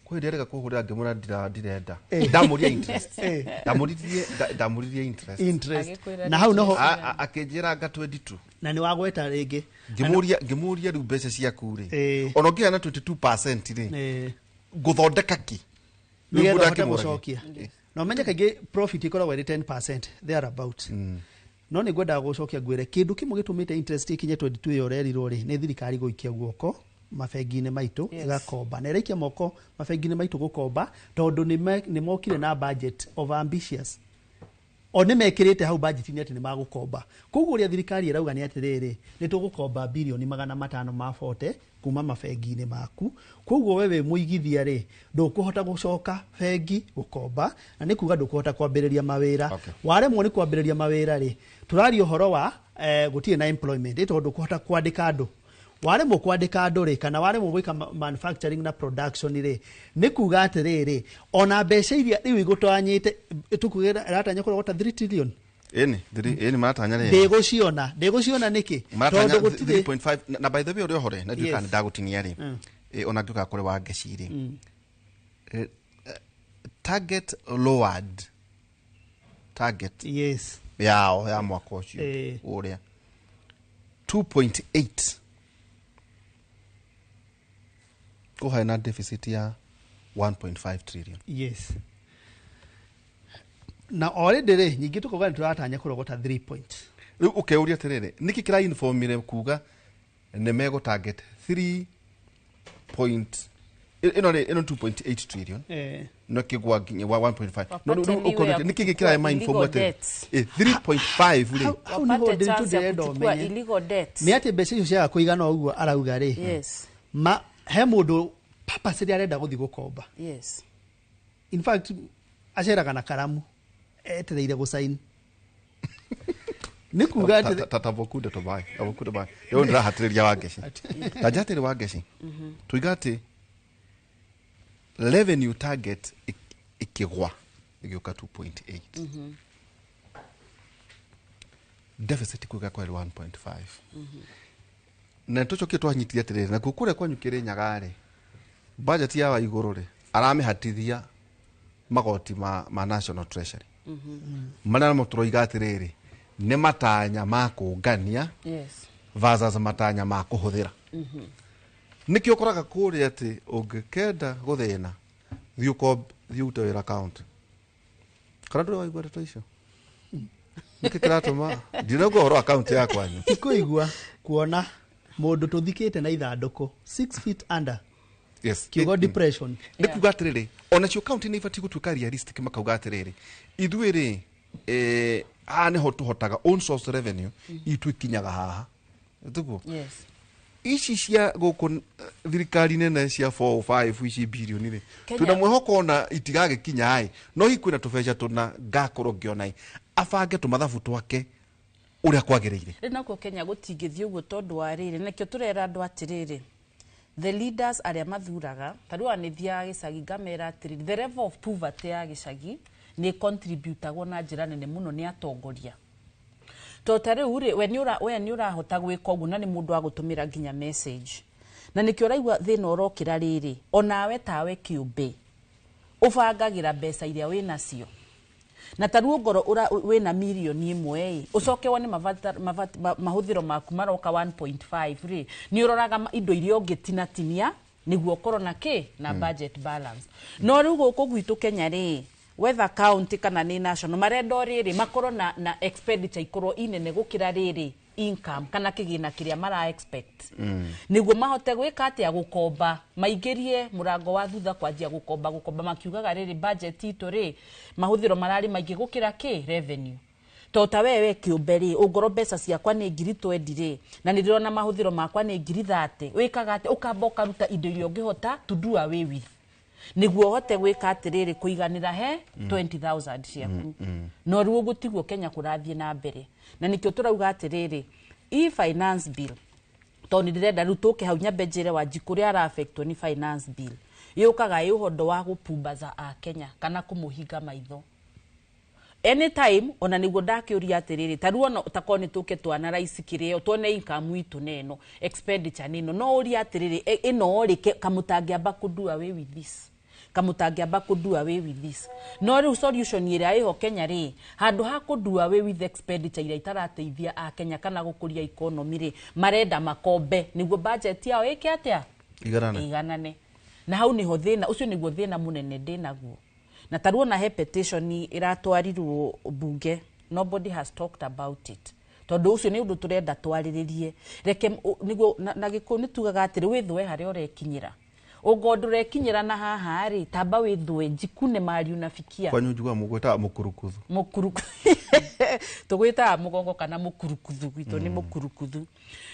Kwĩ hĩndĩ erĩga kũhũrĩra, ngĩmwĩra ndirenda. Ndamũria interest. Ndamũririe interest. Interest. Na hau noho Akĩnjĩra nga 22. Na nĩ wagweta rĩngĩ. Ngĩmũria rĩu mbeca ciaku rĩ, ona ũngĩheana 22% rĩ, ngũthondeka kĩ? Rĩu Nĩgetha mũndũ ũhote akĩmũragia. gũcokia. Na ũmenye kaingĩ profit ĩkoragwo ĩrĩ 10% thereabout. No nĩ ngwendaga gũcokia ngwĩre kĩndũ kĩmwe gĩtũmĩte interest ĩkinye 22 ĩyo ũrerirwo rĩ, nĩ thirikari gũikia guoko mabengi-inĩ maitũ. Ĩgakomba, na ĩraikia moko mabengi-inĩ maitũ gũkomba tondũ nĩ mokire na budget of ambitious. O nĩ mekĩrĩte hau budget-inĩ atĩ nĩ magũkomba. Koguo ũrĩa thirikari ĩrauga nĩ atĩrĩrĩ, nĩ tũgũkomba birioni 540 kuma mabengi-inĩ maku. Koguo we wĩ mũigithia rĩ, ndũkũhota gũcoka bengi gũkomba, na nĩ kuga ndũkũhota kwambĩrĩria mawĩra. Waremwo nĩ kwambĩrĩria mawĩra rĩ, tũraria ũhoro wa gũtirĩ na employment, tondũ ndũkũhota kwandĩka andũ. Waremwo kwandĩka andũ rĩ, kana waremwo gwĩka manufacturing na production rĩ, nĩ kuga atĩrĩrĩ, ona mbeca iria rĩu igũtanyĩte tũkuga ĩratanya kũrogota 3 trillion. Ĩni ĩni maratanya rĩ? Ndĩgũciona, ndĩgũciona nĩkĩ? Maratanya Tondũ gũtirĩ 3.5. Na by the way, ũrĩa ũhore na ndiũĩ kana Yes. ndagũtinia rĩ, ona ngĩũka kũrĩ wa ngeci rĩ, target lowered target yes yao ya mwaka ũcio ũrĩa 2.8 kũhae na deficit ya 1.5 trillion. Yes, na already rĩ, nyingĩ tũkauga nĩ tũratanya kũrogota 3 point. Rĩu ũkeuria atĩrĩrĩ, nĩkĩ kĩrainformire kuga nĩ megũ target 3 point ĩno rĩ, ĩno 2.8 trillion no kĩgwa nginya wa 1.5, no Wapate rĩu niwe ũkauria ya nĩkĩ kuchukua gĩkĩrae inform illegal atĩ debts. 3.5 rĩ? Hau nĩho Wapate ndĩritũ chance ya ndĩrenda kuchukua ũmenye illegal debts. nĩ atĩ mbeca icio ciaga kũigana ũguo arauga rĩ, ma he mũndũ purposely arenda gũthiĩ gũkomba. In fact, aceraga na karamu etereire gũcaini, nĩ kuga atĩ Tatabokunde tobai tabokunde bai rĩu ndĩrahatĩrĩria Wangeci, ta njatĩrĩ Wangeci, tuiga atĩ revenue target ĩkĩgwa ĩgĩũka 2.8, deficit kuga kwari 1.5, na tũcokie twanyitire atĩrĩrĩ, nakuo kũrĩa kwanyu Kĩrĩnyaga rĩ, budget ya wa igũrũ rĩ, aramĩhatithia magoti ma National Treasury marĩa namo tũroiga atĩrĩrĩ nĩ matanya ma kũngania versus matanya ma kũhũthĩra. Nĩkĩo ũkoraga kũrĩa atĩ ũngĩkenda gũthĩna, thiĩ thiĩ ũrute wĩra county. Kana ndũrĩ waigua ndeto icio? Nĩkĩ kĩratũma ndinaigua ũhoro wa county ya kwanyu? Ti kũigua, kuona mũndũ tũthikĩte na ithandũkũ 6 feet under. Kiugo depression. Nĩ kuga atĩrĩrĩ, onacio county nĩ ibatiĩ gũtuĩka realistic, makauga atĩrĩrĩ, ithuĩ rĩ, haha nĩho tũhotaga own source revenue itũ ikinyaga haha tiguo? Yes. Ici cia gũkũ thirikari nene cia 405 ici birioni rĩ, Kenya- twĩna mwĩhoko ona itigagĩkinya ĩ, no hihi kwĩna tũbeca tũna ngakorwo ngĩona ĩ abange tũmathabu twake ũrĩa kwagĩrĩire. Rĩ nakuo Kenya gũtingĩthiĩ ũguo, tondũ wa rĩrĩ, nakĩo tũrera andũ atĩrĩrĩ, the leaders arĩa mathuraga, ta rĩu nĩ thiaga gĩcagi ngamera atĩrĩrĩ, the level of poverty ya gĩcagi nĩ contributagwo na njĩra nene mũno nĩ atongoria, tondũ ta rĩu rĩ, we nĩ ũrahota gwĩka ũguo na nĩ mũndũ wa gũtũmĩra nginya message, na nĩkĩo ũraigua thĩna ũrokĩra rĩrĩ, onawe tawe kĩũmbe ũbangagĩra mbeca iria wĩnacio, na ta rĩu ngoro wĩna mirioni 1 ĩ, ũcoke wone mahũthĩro maku maroka 1.5 rĩ, nĩ ũroraga indo iria ũngĩtinatinia nĩguo ũkorwo na kĩ na budget balance. No rĩu gũkũ gwitũ Kenya rĩ, whether county kana nĩ national, marenda o rĩrĩ makorwo na expenditure ikorwo inene gũkĩra rĩrĩ income kana kĩgĩna kĩrĩa mara expect, nĩguo mahote gwĩka atĩa? Gũkomba, maingĩrie mũrango wa thutha kwanjia gũkomba makiugaga rĩrĩ budget itũ rĩ, mahũthĩro mararĩ maingĩ gũkĩra kĩ revenue. To ta we kĩũmbe rĩ, ũngorwo mbeca ciakwa nĩ ngiri 20 rĩ, na nĩ ndĩrona mahũthĩro makwa nĩ ngiri 30, wĩkaga atĩa? Ũkamba ũkaruta indo iria ũngĩhota to do away with nĩguo ũhote gwĩka atĩrĩrĩ, kũiganĩra he 20,000 ciaku. No rĩu ũguo tiguo Kenya kũrathiĩ na mbere, na nĩkĩo tũrauga atĩrĩrĩ, i finance bill, tondũ nĩ ndĩrenda rĩu tũke hau nyambe njĩre Wanjikũ ũrĩa ara-affectwo nĩ finance bill yũkaga ĩ ũhondo wa gũpumbaza a Kenya kana kũmũhinga maitho anytime. Ona nĩguo ndakĩũria atĩrĩrĩ, ta rĩu ona takorwo nĩ tũke twanaraici kĩrĩo, tuone income itũ nĩ ĩno, expenditure nĩ ĩno, no ũrie atĩrĩrĩ, ĩno rĩ, kamũtangĩamba kũ do away with this, kamũtangĩamba kũ do away with this. No rĩu solution ĩrĩa ĩho Kenya rĩ, handũ ha kũ do away with expenditure iria itarateithia a Kenya kana gũkũria economy rĩ, marenda makombe nĩguo budget yao ĩke atĩa? Iganane. Iganane. Na hau nĩho thĩna ũcio, nĩguo thĩna mũnene ndĩnaguo. Na ta ruona he petition ĩratwarirwo bunge, nobody has talked about it, tondũ ũcio nĩ ũndũ tũrenda twarĩrĩrie. Reke nĩguo na Gĩkũyũ nĩ tugaga atĩrĩ, wĩthũe harĩa ũrekinyĩra. Ũngoo ndũrekinyĩra na haha rĩ, tamba wĩthũe njikune mahali unafikia. Kwanyu njiguaga mũgwĩtaga mũkurukuthu. Mũkuru tũgwĩtaga mũgongo kana mũkurukuthu, gwitũ nĩ mũkurukuthu.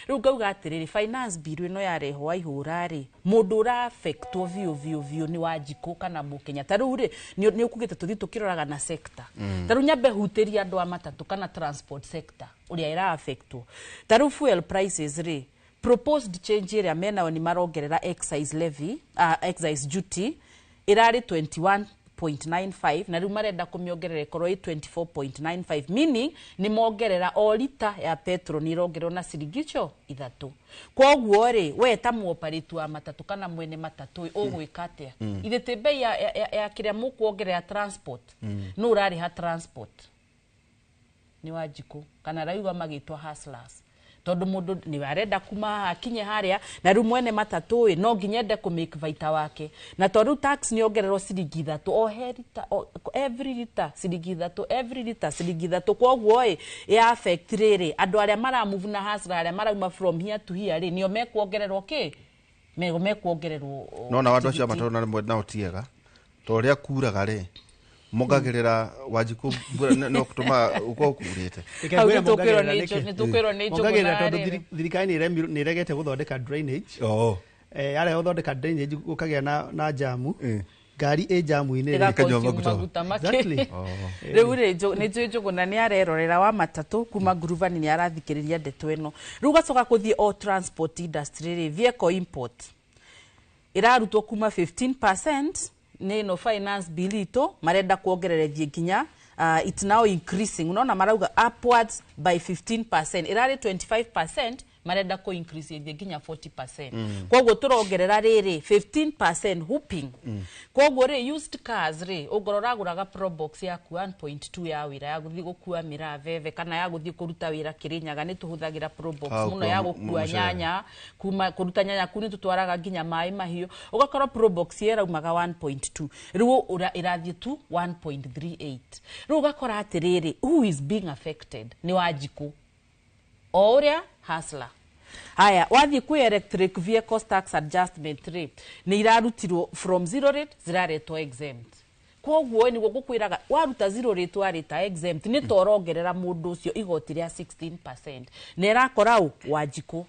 Rĩu ngauga atĩrĩrĩ, finance bill ĩno yarehwo waihũra rĩ, mũndũ ũra affectwo biũ biũ biũ nĩ Wanjikũ kana Mũkenya. Ta rĩu rĩ, nĩ ũkugĩte tũthiĩ tũkĩroraga na sector. Ta rĩu nyambe hutĩrie andũ a matatũ kana transport sector ũrĩa ĩra affectwo. Ta rĩu fuel prices rĩ, proposed change ĩrĩa menayo nĩ marongerera excise levy, excise duty ĩrarĩ 21.95 na rĩu marenda kũmĩongerera ĩkorwo ĩ 24.95, meaning nĩ mongerera o lita ya petrol nĩ ĩrongererwo na ciringi icio 3. Koguo rĩ, we ta mũoparĩti wa matatũ kana mwene matatũ ũgwĩka atĩa? Ithe tĩ bei ya kĩrĩa mũkuongerera transport, nũ ũrarĩha transport? Nĩ Wanjikũ kana rauga magĩtwa hustlers, tondũ mũndũ nĩ arenda kuma haha akinye harĩa, na rĩu mwene matatũ ĩ no nginya ende kũ make baita wake, na tondũ rĩu tax nĩ yongererwo ciringi 3 o he rita, every lita ciringi 3, every lita ciringi 3. Koguo ĩ ya affect rĩrĩ andũ arĩa maramove na hustler arĩa marauma from here to here rĩ, nĩo mekuongererwo kĩ, mekuongererwo No na andũ acio a matatũ na rĩmwe nao ti ega, to ũrĩa kuraga rĩ, mongagĩrĩra Wanjikũ mbura no gũtũmaga ũkorwo kurĩte. Reke Hau ngwĩre nĩtũkwĩrwo mongagĩrĩra nĩ nĩkĩ? nĩtũkwĩrwo nĩ njũgũ Mongagĩrĩra na tondũ rĩrĩ. Thirikari nĩ ĩregete gũthondeka drainage. Yarega gũthondeka drainage gũkagĩa na jamu, ngari ĩ jamu-inĩ rĩ, Ĩga Ĩkanyua consume maguta. maguta make. Exactly. Rĩu rĩ, nĩ njũĩ Njũgũna nĩ arerorera wa matatũ kuma ngurubani, nĩ arathikĩrĩria ndeto ĩno. Rĩu ũgacoka kũthiĩ o transport industry rĩ, vehicle import ĩrarutwo kuma 15% nĩ ĩno finance bill itũ marenda kuongerera ĩthiĩ nginya it's now increasing, unaona marauga upwards by 15%, ĩrarĩ 25%, marenda kũ increase ĩthiĩ nginya 40%. Koguo tũrongerera rĩrĩ 15% whooping. Koguo rĩ, used cars rĩ, ũngorwo ũragũraga Probox yaku 1.2 ya wĩra ya gũthiĩ gũkua mĩraa veve kana ya gũthiĩ kũruta wĩra Kĩrĩnyaga, nĩ tũhũthagĩra Probox Ah, mũno ya gũkua gũkua mũcere. nyanya, kuma kũruta nyanya kuu nĩ tũtwaraga nginya maĩ mahiũ, ũgakorwo Probox ĩyo ĩraumaga 1.2, rĩu ĩrathiĩ tu 1.38. Rĩu ũgakora atĩrĩrĩ, who is being affected? Nĩ Wanjikũ o ũrĩa hustler. Haya, wathiĩ kwĩ electric vehicles tax adjustment rĩ, nĩ irarutirwo from zero rate ziraretwo exempt. Koguo nĩguo ngũkwĩraga, waruta zero rate warĩta exempt, nĩ ta ũrongerera mũndũ ũcio igoti rĩa 16%, na ĩrakora ũ? Wanjikũ.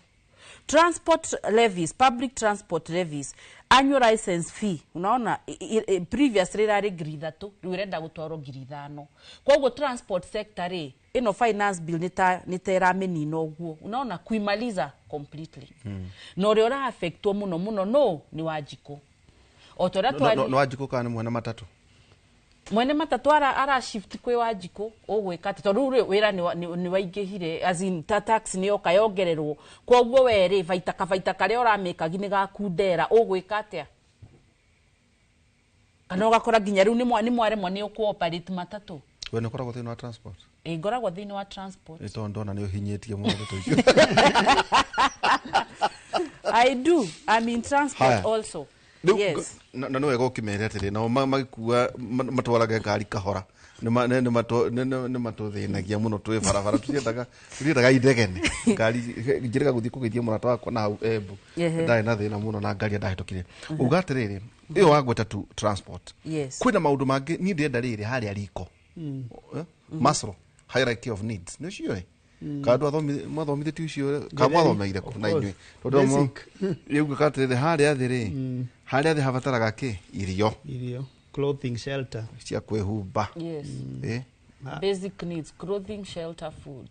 Transport levies, public transport levies, annual license fee, unaona previously ĩrarĩ 3,000, rĩu ĩrenda gũtwarwo 5,000. Koguo transport sector rĩ, ĩno finance bill nĩ ta ĩramĩnina ũguo, unaona, kuimaliza completely. Na ũrĩa ũra affectwo mũno mũno no nĩ Wanjikũ, o ta ũrĩa No Wanjikũ kana nĩ mwene matatũ? Mwene matatũ ara shift kwĩ Wanjikũ. Ũgwĩka atĩ tondũ rĩu rĩ, wĩra nĩ waingĩhire, as in ta tax nĩ yoka yongererwo, koguo we rĩ, baita kabaita karĩa ũramĩkagi nĩ gakundera, ũgwĩka atĩa? Kana ũgakora nginya rĩu nĩ mwaremwo nĩ ũkũ operate matatũ. We nĩ ũkoragwo thĩinĩ wa transport? Ĩ, ngoragwo thĩinĩ wa transport. Nĩ tondũ ndona nĩ ũhinyĩtie mũno ndeto icio. I do, I'm in transport Haya. also. Rĩu Yes. na nĩ wega ũkĩmere atĩrĩ, nao magĩkua matwarage ngari kahora, nĩ matũthĩnagia mũno twĩ barabara, tũtiendaga ithegene ngari. Njĩrĩga gũthiĩ kũgeithia mũrata wakwa na hau Embu, ndarĩ na thĩna mũno na ngari ndahĩtũkire. Uga atĩrĩrĩ, ĩyo wagweta tu transport, kwĩna maũndũ mangĩ niĩ ndĩrenda rĩrĩ harĩa riko. Maslow hierarchy of needs nĩ ũcio ĩ, kana andũ mwathomithĩtio icio, kana mwathomeire kũ na inyuĩ? Tondũ Basic. Rĩu ngĩka atĩrĩrĩ, harĩa thĩ rĩ, harĩa thĩ habataraga kĩ? Irio. Irio, clothing, shelter. Cia kwĩhumba. Yes. Basic needs: clothing, shelter, food.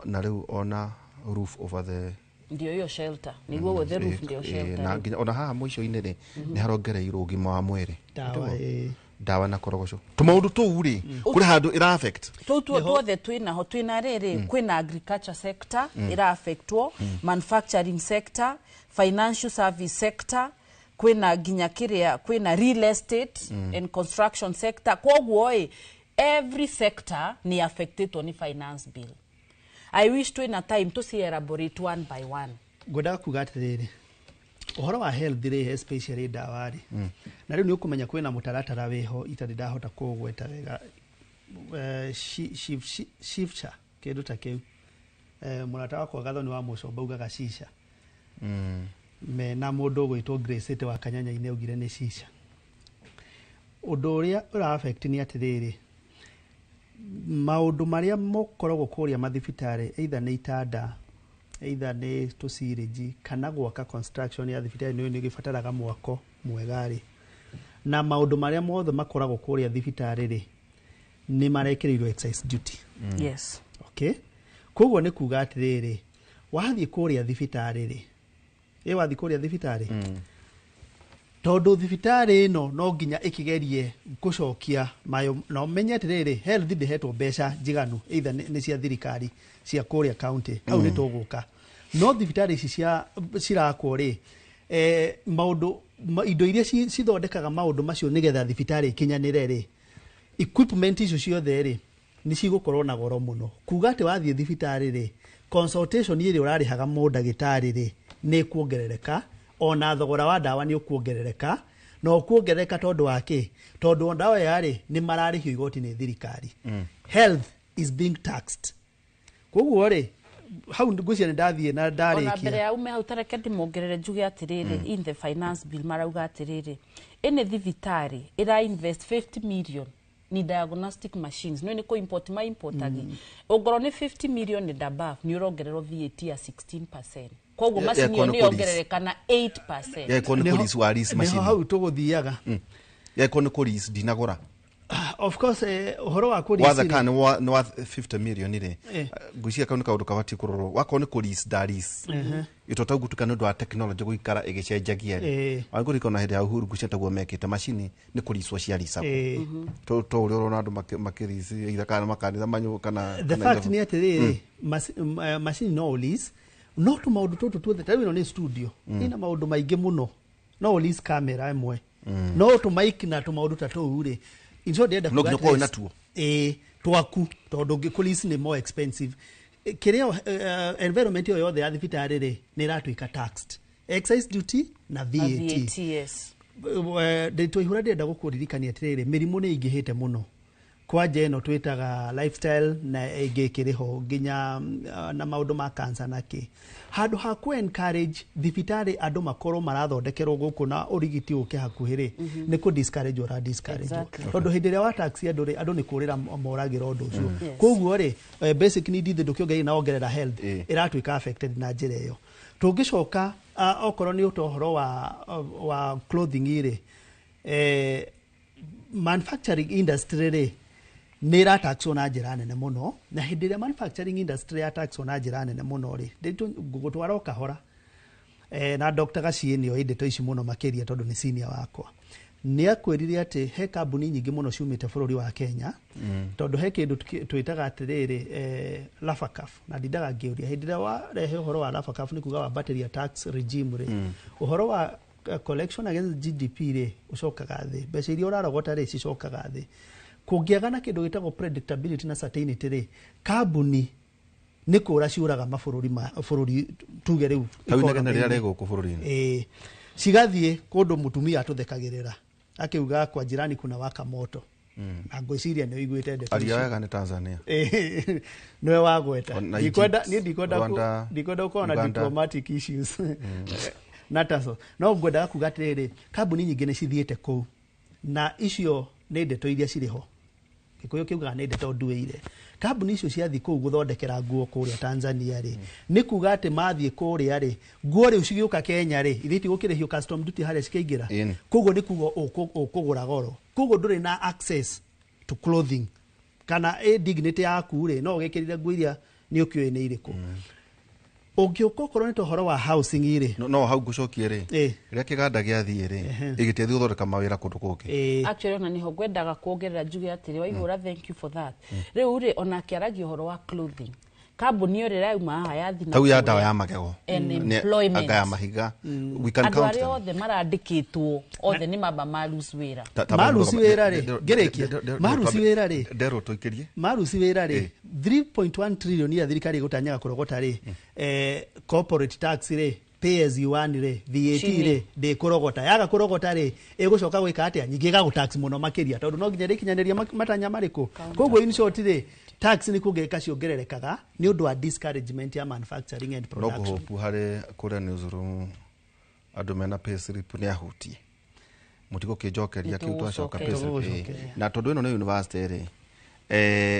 Na rĩu ona roof over the Ndio hiyo shelter, niguo the roof ndio shelter na rĩu. Nginya ona haha mũico-inĩ rĩ, nĩ harongereirwo ũgima wa mwĩrĩ. Ndawa, ĩ. Ndawa na korogoco, tũmaũndũ tũu rĩ, kũrĩ handũ ĩra affect? Tũu tuothe twĩnaho, twĩna rĩrĩ, kwĩna agriculture sector ĩra affectwo, manufacturing sector, financial service sector, kwĩna nginya kĩrĩa, kwĩna real estate and construction sector. Koguo ĩ, every sector nĩ affectĩtwo nĩ finance bill. I wish twĩna time tũci elaborate one by one. Ngwendaga kuga atĩrĩrĩ, ũhoro wa health rĩ, especially ndawa rĩ, na rĩu nĩ ũkũmenya kwĩna mũtaratara wĩho itarĩ ndahota kũũgweta wega. Shifcha, kĩndũ ta kĩu. Mũrata wakwa Gathoni wa Mũcomba ugaga shisha. Mena mũndũ ũgwĩtwo Grace wa Kanyanya-inĩ augire nĩ cica. Ũndũ ũrĩa ũra affect nĩ atĩrĩrĩ, maũndũ marĩa makoragwo kũrĩa mathibitarĩ, either nĩ itanda, either nĩ tũcirĩnji, kana gwaka construction ya thibitarĩ, nĩ gĩbataraga mwako mwega rĩ, na maũndũ marĩa mothe makoragwo kũrĩa thibitarĩ rĩ, nĩ marekĩrĩirwo excise duty. Okay, koguo nĩ kuga atĩrĩrĩ, wathiĩ kũrĩa thibitarĩ rĩ, ĩ wathiĩ kũrĩa thibitarĩ, tondũ thibitarĩ ĩno no nginya ĩkĩgerie gũcokia mayo, na ũmenye atĩrĩrĩ, health ndĩhetwo mbeca njiganu, either nĩ cia thirikari cia kũrĩa county hau nĩ tũgũka, no thibitarĩ ici cia cirakwo rĩ, maũndũ indo iria cithondekaga maũndũ macio nĩgetha thibitarĩ ikinyanĩre rĩ, equipment icio ciothe rĩ, nĩ cigũkorwo na goro mũno, kuga atĩ wathiĩ thibitarĩ rĩ, consultation ĩrĩa ũrarĩhaga mũndagĩtarĩ rĩ, nĩ ĩkuongerereka, ona thogora wa ndawa nĩ ũkuongerereka, na ũkuongerereka tondũ wa kĩ? Tondũ ndawa ĩyo rĩ, nĩ mararĩhio igoti nĩ thirikari. Health is being taxed. Koguo rĩ, hau ngwĩciria nĩ ndathiĩ na Ona mbere ndarĩkia. Ya ume hau, tareke ndĩmongerere njuge atĩrĩrĩ, in the finance bill marauga atĩrĩrĩ, ĩnĩ thibitarĩ ĩra invest 50 million ni diagnostic machines, no nĩ kũ import ma importagi, ũngorwo nĩ 50 million and above, nĩ ũrongererwo VAT ya 16%, koguo macini ĩyo Yakorwo nĩ nĩ yongerereka na 8%. Yakorwo nĩ kũ lease wa lease Nĩho machine. hau tũgũthiaga. Yakorwo nĩ kũ lease, ndinagũra. Of course, ũhoro wa kũ Watha lease kana rĩ, nĩ wa 50 million rĩ, ngwĩciria kau nĩ kaũndũ kabatiĩ kũrorwo, wakorwo nĩ kũ lease nda lease ito tau gutuka nĩ ũndũ wa technology gũikara ĩgĩcenjagia rĩ. Wangũririkana hĩndĩ ya Uhuru, ngwĩciria taguo mekĩte, macini nĩ kũlicwo cialicagwo, to ũrĩa ũrona andũ makĩrici either kana makanitha manyũ kana The kana fact irabu. nĩ atĩrĩrĩ, macini no ũlease, no tũmaũndũ tũtũ tuothe, ta rĩu ĩno nĩ studio, ĩna maũndũ maingĩ mũno, no ũlease camera ĩmwe, no tũmaiki na tũmaũndũ ta tũu rĩ, in short ndĩrenda No kuga nginya ũkorwo atĩrĩ, wĩna tuo. Ĩĩ, twaku, tondũ ũngĩkũlease nĩ more expensive. Kĩrĩa environment ĩyo yothe ya thibitarĩ rĩ, nĩ ĩratuĩka taxed, excise duty na Na VAT. VAT, yes. Ndĩtwaihũra, ndĩrenda gũkũririkania atĩrĩrĩ, mĩrimũ nĩ ĩingĩhĩte mũno, kwanja ĩno twĩtaga lifestyle na ĩngĩ ĩkĩrĩ ho nginya na maũndũ ma cancer na kĩ. Handũ ha kũ encourage thibitarĩ andũ makorwo marathondekerwo gũkũ na ũrigiti ũke hakuhĩ rĩ, nĩ kũ discourage ũra discourage, tondũ hĩndĩ ĩrĩa wa tax andũ rĩ, andũ nĩ kũrĩra moragĩra ũndũ ũcio. Koguo rĩ, basic need ithe ndũkĩongerera na ongerera health ĩratuĩka affected na njĩra ĩyo. Tũngĩcoka, okorwo nĩ ũhoro wa clothing rĩ, manufacturing industry rĩ, nĩ ĩrataxwo na njĩra nene mũno, na hĩndĩ ĩrĩa manufacturing industry yataxwo na njĩra nene mũno rĩ, ngũgũtwara o kahora, na Dr. Gaciĩ nĩ oĩ ndeto ici mũno makĩria tondũ nĩ senior wakwa. Nĩ akwĩrire atĩ he kambuni nyingĩ mũno ciumĩte bũrũri wa Kenya, tondũ he kĩndũ twĩtaga atĩrĩrĩ, Lafacaf, na ndindaga ngĩũria hĩndĩ ĩrĩa warehe ũhoro wa Lafacaf, nĩ kuga wambatĩria tax regime rĩ, ũhoro wa collection against GDP rĩ, ũcokaga thĩ, mbeca iria ũrarogota rĩ, cicokaga thĩ. Kũngĩaga na kĩndũ gĩtagwo predictability na certainty rĩ, kambuni nĩ kũra ciũraga mabũrũri ma bũrũri, tuge rĩu Tau inegene rĩrĩa economy-inĩ. rĩ gũkũ bũrũri-inĩ. Ĩĩ, cigathiĩ kũndũ mũtumia atũthekagĩrĩra akiuga kwa jirani kuna waka moto, na ngwĩciria nĩ ũiguĩte ndeto Aria icio. wega nĩ Tanzania. Ĩĩ, nĩwe wagweta. Na Ndikwenda Egypt, niĩ ndikwenda Rwanda, ndikwenda gũkorwo na Uganda. diplomatic issues na taso, no ngwendaga kuga atĩrĩrĩ, kambuni nyingĩ nĩ cithiĩte kũu, na icio nĩ ndeto iria cirĩ ho. Gĩkũyũ kĩugaga nĩ ndeto nduĩire. Kambuni icio ciathiĩ kũu gũthondekera nguo kũrĩa Tanzania rĩ, nĩ kuga atĩ mathiĩ kũrĩa rĩ, nguo rĩu cigĩũka Kenya rĩ, ithe itigũkĩrĩhio custom duty harĩa cikĩingĩra. Koguo nĩ kuga ũkũgũra goro, koguo ndũrĩ na access to clothing kana ĩ dignity yaku rĩ, no ũgĩkĩrire nguo iria nĩ ũkĩũĩ nĩ irĩkũ. Ũngĩũka okorwo nĩ ta ũhoro wa housing rĩ, No hau ngũcokie rĩ, rĩrĩa kĩganda gĩathiĩ rĩ, ĩgĩtĩathiĩ gũthondeka mawĩra kũndũ kũngĩ. Actually, ona niho ngwendaga kuongerera njuge atĩrĩ, Waihũra, thank you for that. Rĩu rĩ, ona akĩaragia ũhoro wa clothing, kambuni ĩyo rĩrauma haha yathi na Tau ya kũrĩa. ndawa ya magego. And Nĩ employment. anga ya mahiga, we can Andũ count arĩa them. othe marandĩkĩtwo othe nĩ mamba maruci wĩra. Maruci wĩra rĩ, ngĩrĩkia, maruci wĩra rĩ, Nderwo tũikĩrie. Maruci wĩra rĩ, 3.1 trillion iria thirikari ĩgũtanyaga kũrogota rĩ, corporate tax rĩ, pay as you earn rĩ, VAT Chini. rĩ, ndĩkũrogota. Yaga kũrogota rĩ, ĩgũcoka gwĩka atĩa? Nyingĩ ĩgagũtax mũno makĩria, tondũ no nginya rĩkinyanĩria matanya marĩkũ. Koguo in short rĩ, tax nĩ kuongerereka ciongererekaga nĩ ũndũ wa discouragement ya manufacturing and No production. ngũhopu harĩ kũrĩa newsroom. Andũ mena payslip nĩ ahutie mũtigũkĩnjokeria kĩu twacoka payslip. Na tondũ ĩno nĩ university rĩ,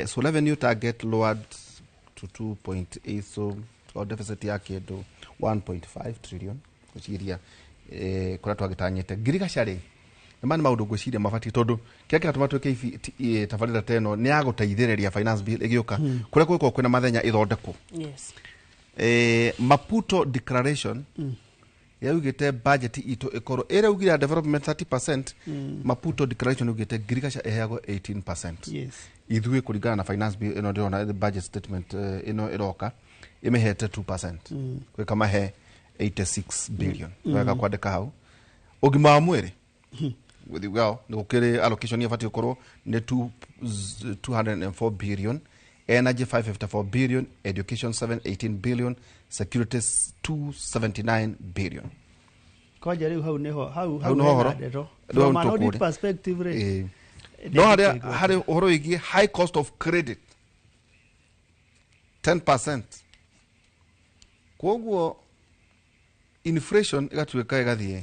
so revenue target lowered to 2.8, so or deficit ya kĩndũ 1.5 trillion gwĩciria kũrĩa twagĩtanyĩte. Ngirigaca rĩ, nĩ maũndũ ngwĩciria mabatiĩ tondũ kĩrĩa kĩratũma twĩke tabarĩra ta ĩno nĩ ya gũteithĩrĩria finance bill ĩgĩũka kũrĩa kũgĩkorwo kwĩna mathenya ĩthondekwo. Yes. Maputo declaration yaugĩte budget itũ ĩkorwo ĩraugire development 30%. Maputo declaration yaugĩte ngirigaca ĩheagwo 18%. Yes. Ithuĩ kũringana na finance bill ĩno ndĩrona budget statement ĩno ĩroka ĩmĩhete 2%. Gwĩka mahe 86 billion. Wega kwandĩka hau. Ũgima wa mwĩrĩ well, nĩ gũkĩrĩ allocation ĩbatiĩ gũkorwo nĩ 204 billion, energy 554 billion, education 718 billion, security 279 billion. Kwanja rĩu hau nĩho hau hau nĩho horo. From an audit perspective rĩ, no harĩ ũhoro wĩgiĩ high cost of credit 10%. Koguo inflation ĩgatuĩka ĩgathiĩ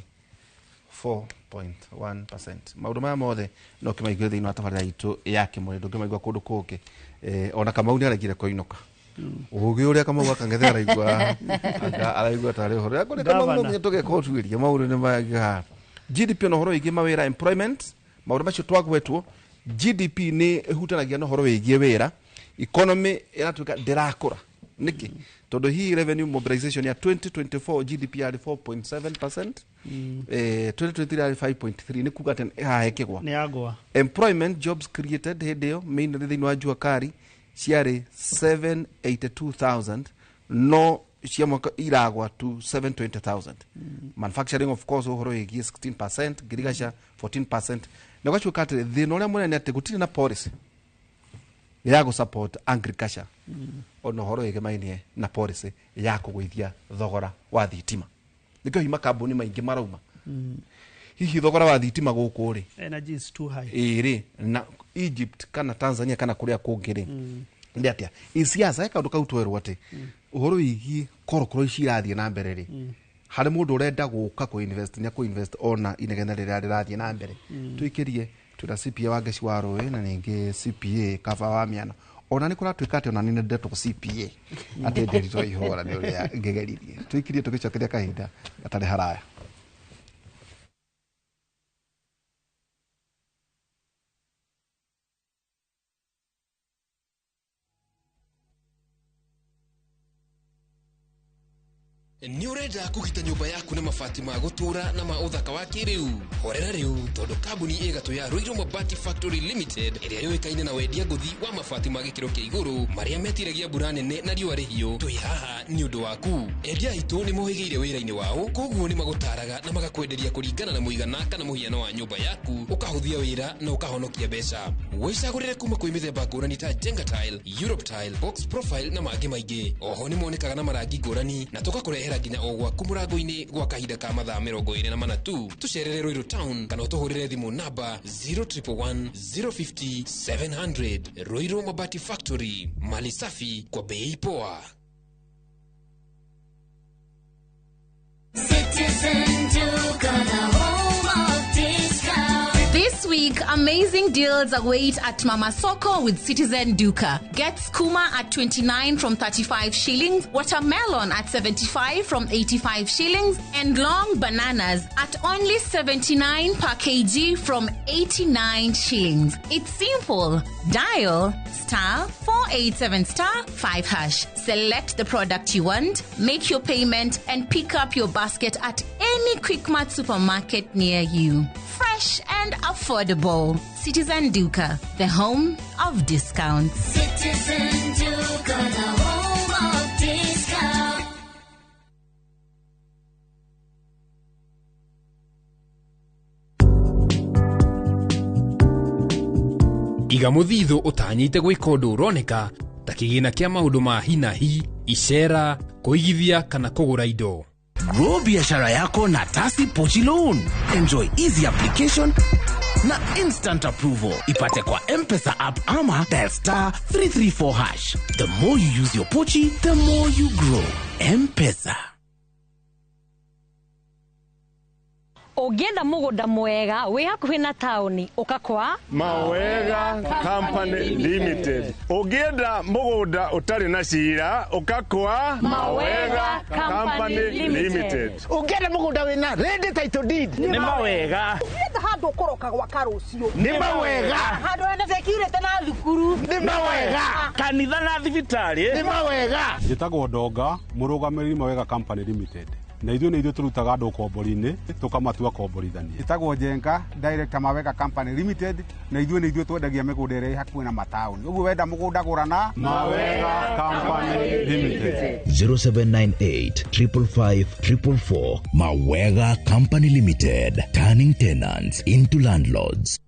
4.1%. Maũndũ maya mothe no kĩmaigue thĩinĩ wa tabarĩra itũ ya Kĩmũrĩ, ndũngĩmaigua kũndũ kũngĩ. Ona Kamau nĩ aregire kũinũka. Ũgĩ ũrĩa Kamau akang'ethe araigua araigua tarĩ ũhoro. Kũrĩ Kamau no nginya tũgeka ũtuĩria maũndũ nĩ mangĩhana. GDP na ũhoro wĩgiĩ mawĩra, employment, maũndũ macio twagwetwo, GDP nĩ ĩhutanagia na ũhoro wĩgiĩ wĩra. Economy ĩratuĩka ndĩrakũra. Nĩkĩ? Tondũ hihi revenue mobilization ya 2024 GDP yarĩ 4.7%, 2023 yarĩ 5.3, nĩ kuga atĩ haha ĩkĩgwa. Nĩ yagwa. Employment jobs created hĩndĩ ĩyo mainly thĩinĩ wa jua kari ciarĩ 782,000, no cia mwaka iragwa to 720,000. Manufacturing of course ũhoro wĩgiĩ 16%, ngirigaca 14%. Na gwacoka atĩ thĩna ũrĩa mũnene atĩ gũtirĩ na policy ya gũ support agriculture ona ũhoro wĩgemainie na policy ya kũgũithia thogora wa thitima. Nĩkĩo hihi makambuni maingĩ marauma. Hihi thogora wa thitima gũkũ rĩ, energy is too high. Ĩrĩ na Egypt kana Tanzania kana kũrĩa kũngĩ rĩ, nĩ atĩa isiasa kaũndũ kau twerwo atĩ ũhoro wĩgiĩ korokoro ici irathiĩ na mbere rĩ, harĩ mũndũ ũrenda gũka kũ invest nĩ akũ invest ona inegene rĩrĩa rĩrathiĩ na mbere. Tũikĩrie twĩna CPA wa Ngeci wa Rũĩ na ningĩ CPA Kaba wa Mĩano. Ona nĩ kũratuĩka atĩ ona nĩ ndetwo CPA atĩ nderitwo ihũra nĩ ũrĩa ngĩgeririe. Tũikirie tũgĩcokeria kahinda gatarĩ haraya. Nĩ ũrenda kũgita nyũmba yaku na mabati ma gũtũũra na ma ũthaka wa kĩrĩu? Horera rĩu tondũ kambuni ĩgatũ ya Ruiru Mabati Factory Limited ĩrĩa yũĩkaine na wendia ngũthi wa mabati ma gĩkĩro kĩa igũrũ marĩa metiragia mbura nene na riũa rĩhiũ, twĩ haha nĩ ũndũ waku. Endia aitũ nĩ mohĩgĩire wĩra-inĩ wao, koguo nĩ magũtaraga na magakwenderia kũringana na mũigana kana mũhiano wa nyũmba yaku, ũkahũthia wĩra na ũkahonokia mbeca. Wĩcagũrĩre kuma kwĩ mĩthemba ngũrani ta Jenga Tile, Europe Tile, Box Profile na mangĩ maingĩ. Oho nĩ monekaga na marangi ngũrani na tũgakũrehera nginya o gwaku mũrango-inĩ gwa kahinda ka mathaa 24 tu. Tũcerere Ruiru Town kana ũtũhũrĩre thimũ namba 0111 050 700. Ruiru Mabati Factory, mali safi kwa bei poa. Citizen Duka, the home of discount. This week, amazing deals await at Mama Soko with Citizen Duka. Get skuma at 29 from 35 shillings, watermelon at 75 from 85 shillings, and long bananas at only 79 per kg from 89 shillings. It's simple. Dial *487*5#. Select the product you want, make your payment, and pick up your basket at any Quickmart supermarket near you. Fresh and affordable. Citizen Duka, the home of discounts. Citizen Duka, the home of discounts. Iga mũthithũ ũtanyĩte gwĩka ũndũ ũroneka ta kĩgĩna kĩa maũndũ ma hi na hi, icera, kũigithia kana kũgũra indo. Grow biashara yako na Tasi Pochi Loan. Enjoy easy application na instant approval. Ipate kwa M-Pesa app ama dial *334#. The more you use your Pochi, the more you grow. M-Pesa. Ũngĩenda mũgũnda mwega wĩ hakuhĩ na taũni ũka kwa Mawega Company Limited. Ũngĩenda mũgũnda ũtarĩ na cira ũka kwa Mawega Company Limited. Ũngĩenda mũgũnda wĩna ready title deed Nĩ Mawega. Ũngĩenda handũ ũkũroka gwaka rũciũ Nĩ Mawega. Handũ hena security na thukuru Nĩ Mawega. Kanitha na thibitarĩ Nĩ Mawega. Njĩtagwo Ndonga, mũrũgamĩrĩri Mawega Company Limited. Na ithuĩ nĩ ithuĩ tũrutaga andũ ũkombori-inĩ tũkamatua komborithania. Njĩtagwo Njenga, director Mawega Company Limited, na ithuĩ nĩ ithuĩ twendagia mĩgũnda ĩrĩa ĩ hakuhĩ na mataũni. Ũguo wenda mũgũnda gũra na Mawega Company Limited. 0798 555 444. Mawega Company Limited, turning tenants into landlords.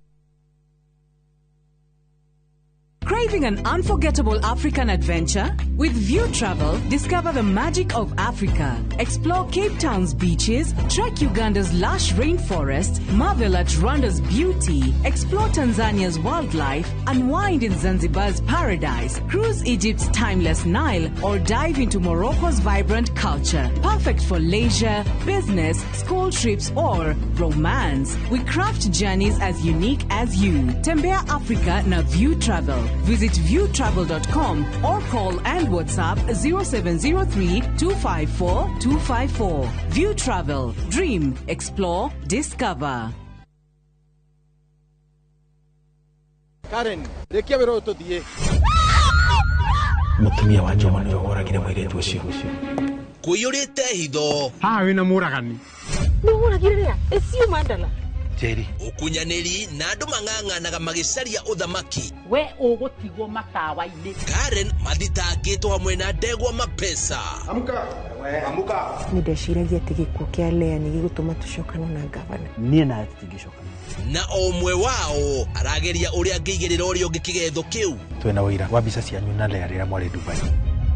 Craving an unforgettable African adventure? With View Travel, discover the magic of Africa. Explore Cape Town's beaches, trek Uganda's lush rainforest, marvel at Rwanda's beauty, explore Tanzania's wildlife, unwind in Zanzibar's paradise, cruise Egypt's timeless Nile, or dive into Morocco's vibrant culture. Perfect for leisure, business, school trips, or romance. We craft journeys as unique as you. Tembea Africa na View Travel. Visit viewtravel.com or call and WhatsApp 0703 254 254. View Travel. Dream, explore, discover. Karen, rĩkia wĩra ũyũ tũthiĩ. Mũtumia wa Njoma nĩwe woragire mũirĩtu ũcio. Kũiyũrĩte hitho. Haha wĩna mũragani. Nĩ woragire rĩa? Ĩcio mandala. Njeri. Ũkunyanĩri na andũ mang'ang'anaga magĩcaria ũthamaki. We ũgũtigwo matawa-inĩ. Karen mathitangĩtwo hamwe na ndegwa mapesa. Amka. Amka. Nĩ ndeciragia atĩ gĩkuũ kĩa Lea nĩ gĩgũtũma tũcokane na ngavana. Niĩ nawe tũtingĩcokana. Na o ũmwe wao arageria ũrĩa angĩigĩrĩra ũrĩa ũngĩ kĩgetho kĩu. Twĩna ũira wa mbica cianyu na Lea rĩrĩa mwarĩ Dubai.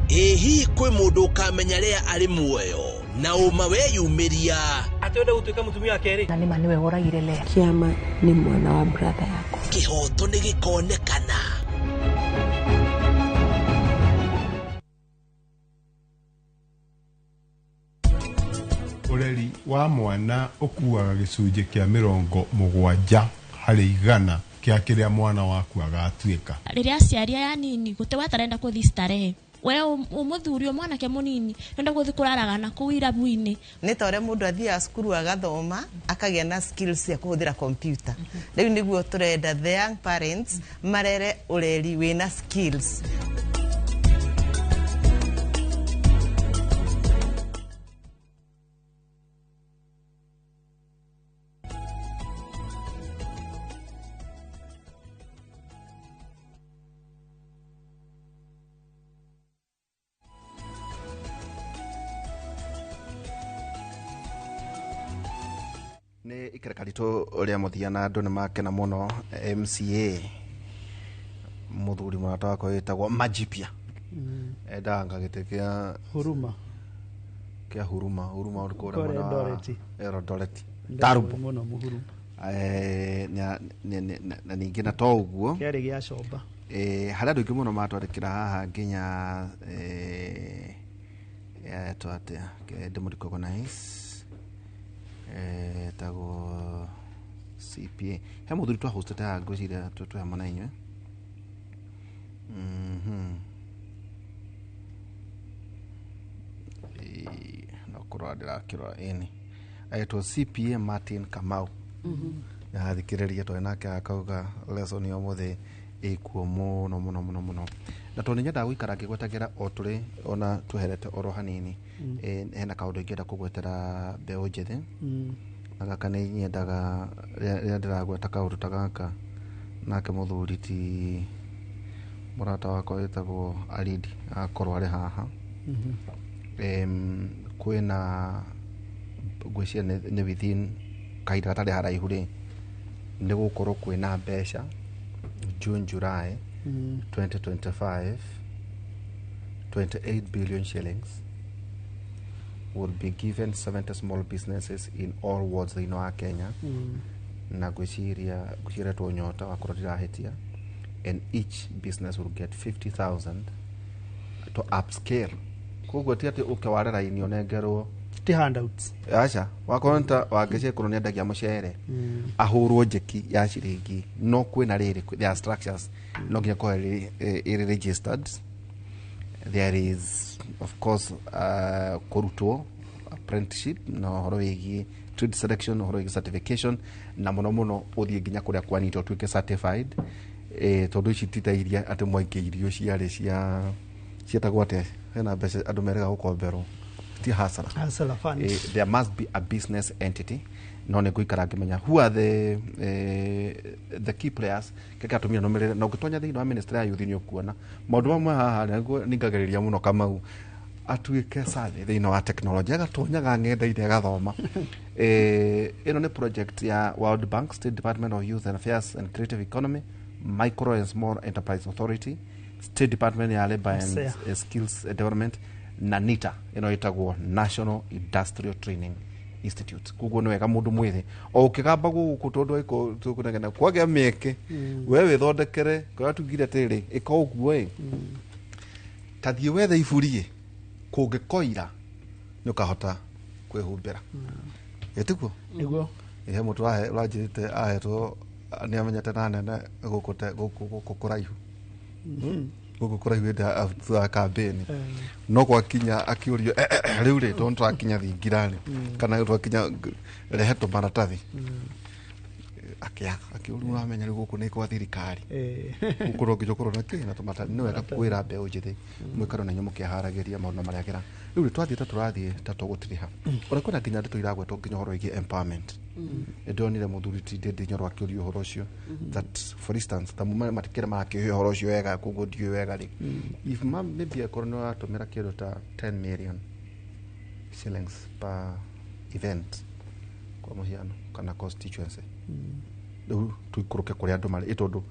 Ĩ hihi kwĩ mũndũ ũkamenya Lea arĩ muoyo na ũma weyumĩria. Atĩ wenda gũtuĩka mũtumia wa kerĩ. Na nĩma nĩwe woragire Lea. Kĩama nĩ mwana wa brother yakwa. Kĩhoto nĩ gĩkonekana. Ũreri wa mwana ũkuaga gĩcunjĩ kĩa 70% kĩa kĩrĩa mwana waku agatuĩka. Rĩrĩa aciari aya anini gũte watarenda kũthiĩ starehe. We umuthuri mwanake munini enda guthi kuraraga na kuu irabu-ini. Ni ta uria mundu athiaga cukuru agathoma akagĩa na skills cia kuhuthira computer. Riu niguo turenda the young parents marere ureri wina skills. Nĩ ikereka ritũ rĩa mũthia na andũ nĩ makena mũno. MCA mũthuri mũrata wakwa wĩtagwo Majipia endaga gĩtĩ kĩa Huruma, kĩa Huruma, Huruma ũrĩ kũrĩa mwena wa Eldoret Tarubo mũno mũhuruma. Na ningĩ na to ũguo kĩarĩ gĩa comba. Harĩ andũ aingĩ mũno matwandĩkĩra haha nginya etwo atĩa ndĩmũ-recognize tagwo CPA. He mũthuri twahostete haha ngwĩciria twĩ hamwe na inyuĩ. No kũrora ndĩrakĩrora ĩni etwo CPA Martin Kamau. Athikĩrĩria twarĩ nake akauga lesson ya ũmũthĩ ĩkuo mũno mũno mũno mũno, na tondũ nĩnyendaga gũikara ngĩgwetagĩra o tũrĩ ona tweherete oro hanini. Hena kaũndũ ingĩenda kũgwetera mbeũ njĩthĩ, na gaka nĩ nyendaga rĩrĩa ndĩragweta kaũndũ ta gaka nake mũthuri ti mũrata wakwa wĩtagwo Aridi akorwo arĩ haha. Kwĩna ngwĩciria nĩ within kahinda gatarĩ haraihu rĩ, nĩ gũkorwo kwĩna mbeca June July 2025 28 billion shillings will be given 70 small businesses in all wards thĩinĩ wa Kenya. Na ngwĩciria two nyota wakorwo ndirahĩtia, and each business will get 50,000 to upscale. Koguo ti atĩ ũke ware raini ũnengerwo Ti handouts. Aca wakorwo nĩ ta wangĩcekũrwo nĩ endagia mũcere, ahũrwo njeki ya ciringi, no kwĩna rĩrĩ, there are structures, no nginya korwo ĩrĩ registered. There is of course kũrutwo apprenticeship na ũhoro wĩgiĩ trade selection, ũhoro wĩgiĩ certification, na mũno mũno ũthiĩ nginya kũrĩa kwanitwo ũtuĩke certified, tondũ ici ti ta iria atĩ mwaikĩirio ciarĩ cia ciĩtagwo atĩa, hena mbeca andũ merega gũkomberwo, ti hasara. Hustler Fund. There must be a business entity, no nĩ ngũikara ngĩmenya who are the key players keke atumia nũmĩrĩre, na ũngĩtonya thĩinĩ wa ministry ya youth nĩ ũkuona maũndũ mamwe haha ningagĩrĩria mũno Kamau atuĩke savvy thĩinĩ wa technology, agatonyaga ng'enda-inĩ agathoma. Ĩno nĩ project ya World Bank, State Department of Youth and Affairs and Creative Economy, Micro and Small Enterprise Authority, State Department ya Labor and SEA. Skills Development na NITA, ĩno ĩtagwo National Industrial Training Institute. Koguo nĩ wega mũndũ mwĩthĩ o ũkĩgamba gũkũ tondũ aiko tũkũnegena kwagĩa mĩeke, we wĩthondekere kũrĩa tugire atĩrĩ, ĩka ũguo ĩ, ta thiĩ wethe iburi ĩ, kũngĩkoira nĩ ũkahota kwĩhumbĩra, ĩtiguo? Nĩguo. He mũndũ ũranjĩrĩte ahetwo nĩ amenyete na nene gũkũ gũkũ kũraihu, gũkũ kũraihu hĩndĩ thutha wa kambĩni, no gwakinya akĩũrio rĩu rĩ, tondũ twakinya thingira rĩ, kana twakinya rehe tũmaratathi, akĩaga, akĩũrio ũramenya rĩu gũkũ nĩ kwa thirikari, gũkũ no nginya ũkorwo na kĩ na tũmaratathi. Nĩ wega kwĩra mbeũ njĩthĩ mwĩkaro na inyuĩ mũkĩharagĩria maũndũ marĩa kĩra rĩu rĩ twathiĩ ta tũrathiĩ ta tũgũtiriha, ona kwĩna nginya ndeto iragwetwo nginya ũhoro wĩgiĩ empowerment. Nĩndonire mũthuri ti Ndindi Nyoro akĩũrio ũhoro ũcio, that for instance ta matikĩra marakĩũrio ũhoro ũcio wega, koguo ndiũĩ wega rĩ, if maybe akorwo nĩ ũratũmĩra kĩndũ ta 10 million shillings per event kwa mũhiano kana constituency, rĩu tũikũrũke kũrĩa andũ marĩ, tondũ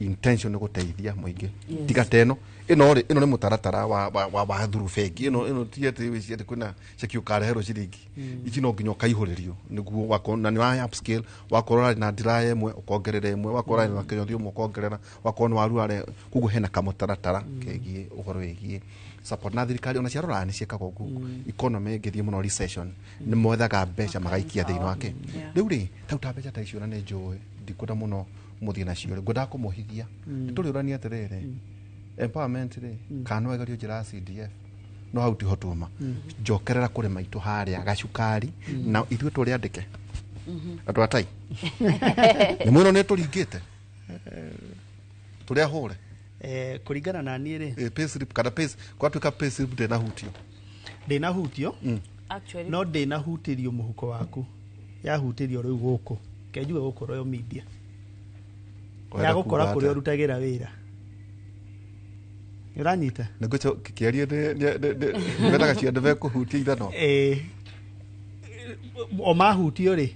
intention nĩ gũteithia mũingĩ. Tiga ta ĩno ĩno rĩ, ĩno nĩ mũtaratara wa through bengi, ĩno ti atĩ wĩcirie atĩ kwĩna ceki ũkareherwo ciringi ici, no nginya ũkaihũrĩrio nĩguo wakorwo na nĩ wa upscale, wakorwo ũrarĩ na ndiraya ĩmwe ũkongerera ĩmwe, wakorwo ũrarĩ na kĩnyũthi ũmwe ũkongerera, wakorwo nĩ waru koguo hena kamũtaratara kegiĩ ũhoro wĩgiĩ support, na thirikari ona ciarora nĩ ciĩkaga ũguo. Economy ĩngĩthiĩ mũno recession, nĩ mwethaga mbeca magaikia thĩinĩ wake. Rĩu rĩ, tau ta mbeca ta icio na nĩ njũĩ ndikwenda mũno mũthiĩ nacio rĩ, ngwendaga kũmũhithia nĩ tũrĩũrania atĩrĩrĩ, empowerment rĩ, kana no ĩgerio njĩra ya CDF, no hau tiho tuma njokerera kũrĩ maitũ harĩa gacukari, na ithuĩ tũrĩ andĩke andũ atai nĩ mwĩno nĩ tũringĩte tũrĩ ahũre. Kũringana na niĩ rĩ, Payslip kana pay gwatuĩka payslip ndĩnahutio. Ndĩnahutio. Actually, no ndĩnahutĩrio mũhuko waku, yahutĩrio rĩu gũkũ kenjuge gũkũ Royal Media. Ũrenda yagũkora kuuga kũrĩa atĩa? ũrutagĩra wĩra, nĩ ũranyita? Nĩngũco kĩario nĩ ciande mekũhutia ithanwa. O mahutio rĩ,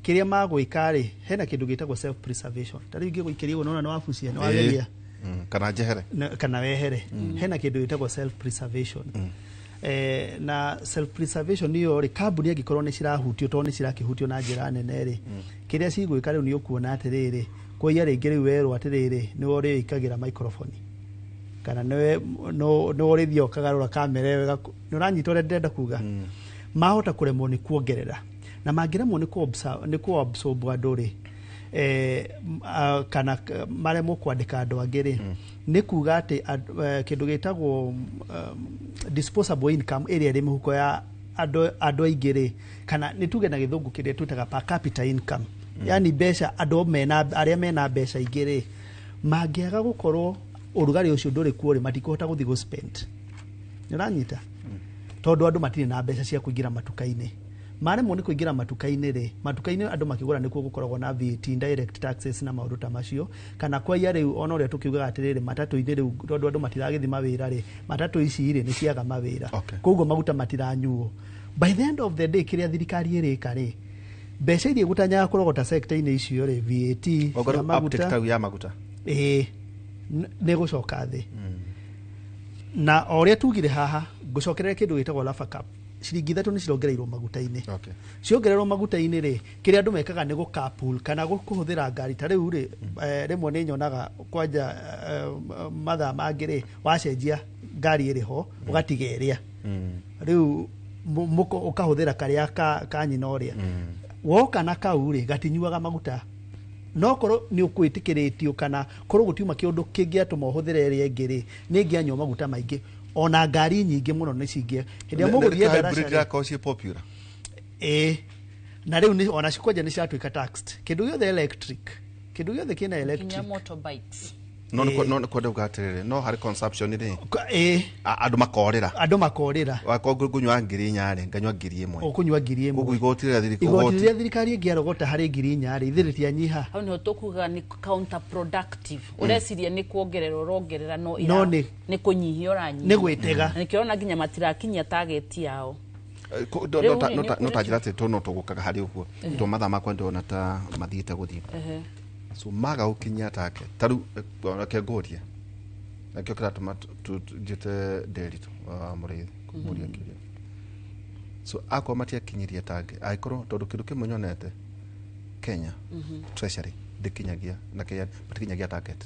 kĩrĩa magwĩka rĩ, hena kĩndũ gĩtagwo self preservation. Ta rĩu ingĩgũikĩria ũguo nona nĩ wabucia nĩ wageria. Kana njehere. Kana wehere. Hena kĩndũ gĩtagwo self preservation, na self preservation iyo rĩ, kambuni angĩkorwo nĩ cirahutio, tondũ nĩ cirakĩhutio na njĩra nene rĩ, kĩrĩa cigwĩka rĩu nĩ ũkuona atĩrĩrĩ, kũiya rĩngĩ rĩu werwo atĩrĩrĩ, nĩwe ũrĩĩkagĩra microphone kana nĩwe nĩwe ũrĩthiĩ ũkagarũra kamera ĩyo nĩ ũranyita ũrĩa ndĩrenda kuga? Mahota kũremwo nĩ kuongerera, na mangĩremwo nĩ kũ-absorb andũ rĩ, kana maremwo kwandĩka andũ angĩ rĩ, nĩ kuga atĩ kĩndũ gĩtagwo disposable income ĩrĩa ĩrĩ mĩhuko ya andũ aingĩ rĩ, kana nĩ tuge na gĩthũngũ kĩrĩa twĩtaga per capita income, yani mbeca andũ mena arĩa mena mbeca ingĩ rĩ, mangĩaga gũkorwo ũrugarĩ ũcio ndũrĩ kuo rĩ, matikũhota gũthiĩ gũ spend. Nĩ ũranyita? Tondũ andũ matirĩ na mbeca cia kũingĩra matuka-inĩ, maremwo nĩ kũingĩra matuka-inĩ rĩ, matuka-inĩ andũ makĩgũra nĩkuo gũkoragwo na VAT, indirect taxes na maũndũ ta macio, kana kwaia rĩu ona ũrĩa tũkiugaga atĩrĩrĩ, matatũ-inĩ rĩu tondũ andũ matiragĩthiĩ mawĩra rĩ, matatũ ici rĩ nĩ ciaga mawĩra, koguo maguta matiranyuo. By the end of the day, kĩrĩa thirikari ĩrĩka rĩ, mbeca iria ĩgũtanyaga kũrogota sector-inĩ icio rĩ, VAT cia Okorwo uptake maguta tau ya maguta ĩĩ nĩ gũcoka thĩ, na o ũrĩa tugire haha ngũcokerera kĩndũ gĩtagwo Lava Cap, ciringi 3 nĩ cirongereirwo maguta-inĩ. Ciongererwo maguta-inĩ rĩ, kĩrĩa andũ mekaga nĩ gũ-carpool kana kũhũthĩra ngari. Ta rĩu rĩ, rĩmwe nĩ nyonaga kwanja mathaa mangĩ rĩ, wacenjia ngari ĩrĩ ho ũgatiga ĩrĩa rĩu Ũkahũthĩra karĩa ka nyina ũrĩa woka na kau rĩ, gatinyuaga maguta, no korwo nĩ ũkwĩtĩkĩrĩtio kana korwo gũtiuma kĩũndũ kĩngĩatũma ũhũthĩre ĩrĩa ĩngĩ rĩ, nĩ ĩngĩanyua maguta maingĩ. Ona ngari nyingĩ mũno nĩ cingĩ hĩndĩ ĩrĩa mũgũthiĩ hybrid ndaraca rĩ, irakorwo ciĩ popular. Ĩĩ, na rĩu ona kwanja nĩ ciratuĩka taxed, kĩndũ gĩothe electric, kĩndũ gĩothe kĩna electric. Nginya motorbikes. No nĩ no nĩ kwenda kuga atĩrĩrĩ, no harĩ consumption rĩ, ĩĩ, andũ makorĩra. Andũ makorĩra. Wakorwo ngũnyua 4,000 rĩ, nganyua 1,000. Ũkũnyua 1,000. Koguo igoti rĩrĩa thirikari Igoti rĩrĩa thirikari ĩngĩarogota harĩ 4,000 rĩ, ithe rĩtianyiha. Hau niho tũkuga nĩ counterproductive. Ũreciria nĩ kuongerera ũrongerera, no No nĩ kũnyihia ũranyihia. Nĩ gwĩtega. Na nĩkĩo ũrona nginya matirakinyia target yao. No Rĩu ta rĩ, no nĩ ta no ta ũkoretwo- njĩra atĩ no tũgũkaga harĩ ũguo, to mathaa makwa ndĩrona ta mathiĩte gũthiĩ. So maga gũkinyia take ta rĩu, reke ngũrie, nakĩo kĩratũma njĩte Nderitu wa Mũrĩithi kũmũria kĩũria. So akorwo matiakinyirie target, angĩkorwo tondũ kĩndũ kĩmwe nyonete Kenya, Treasury ndĩkinyagia na Kenya matikinyagia target,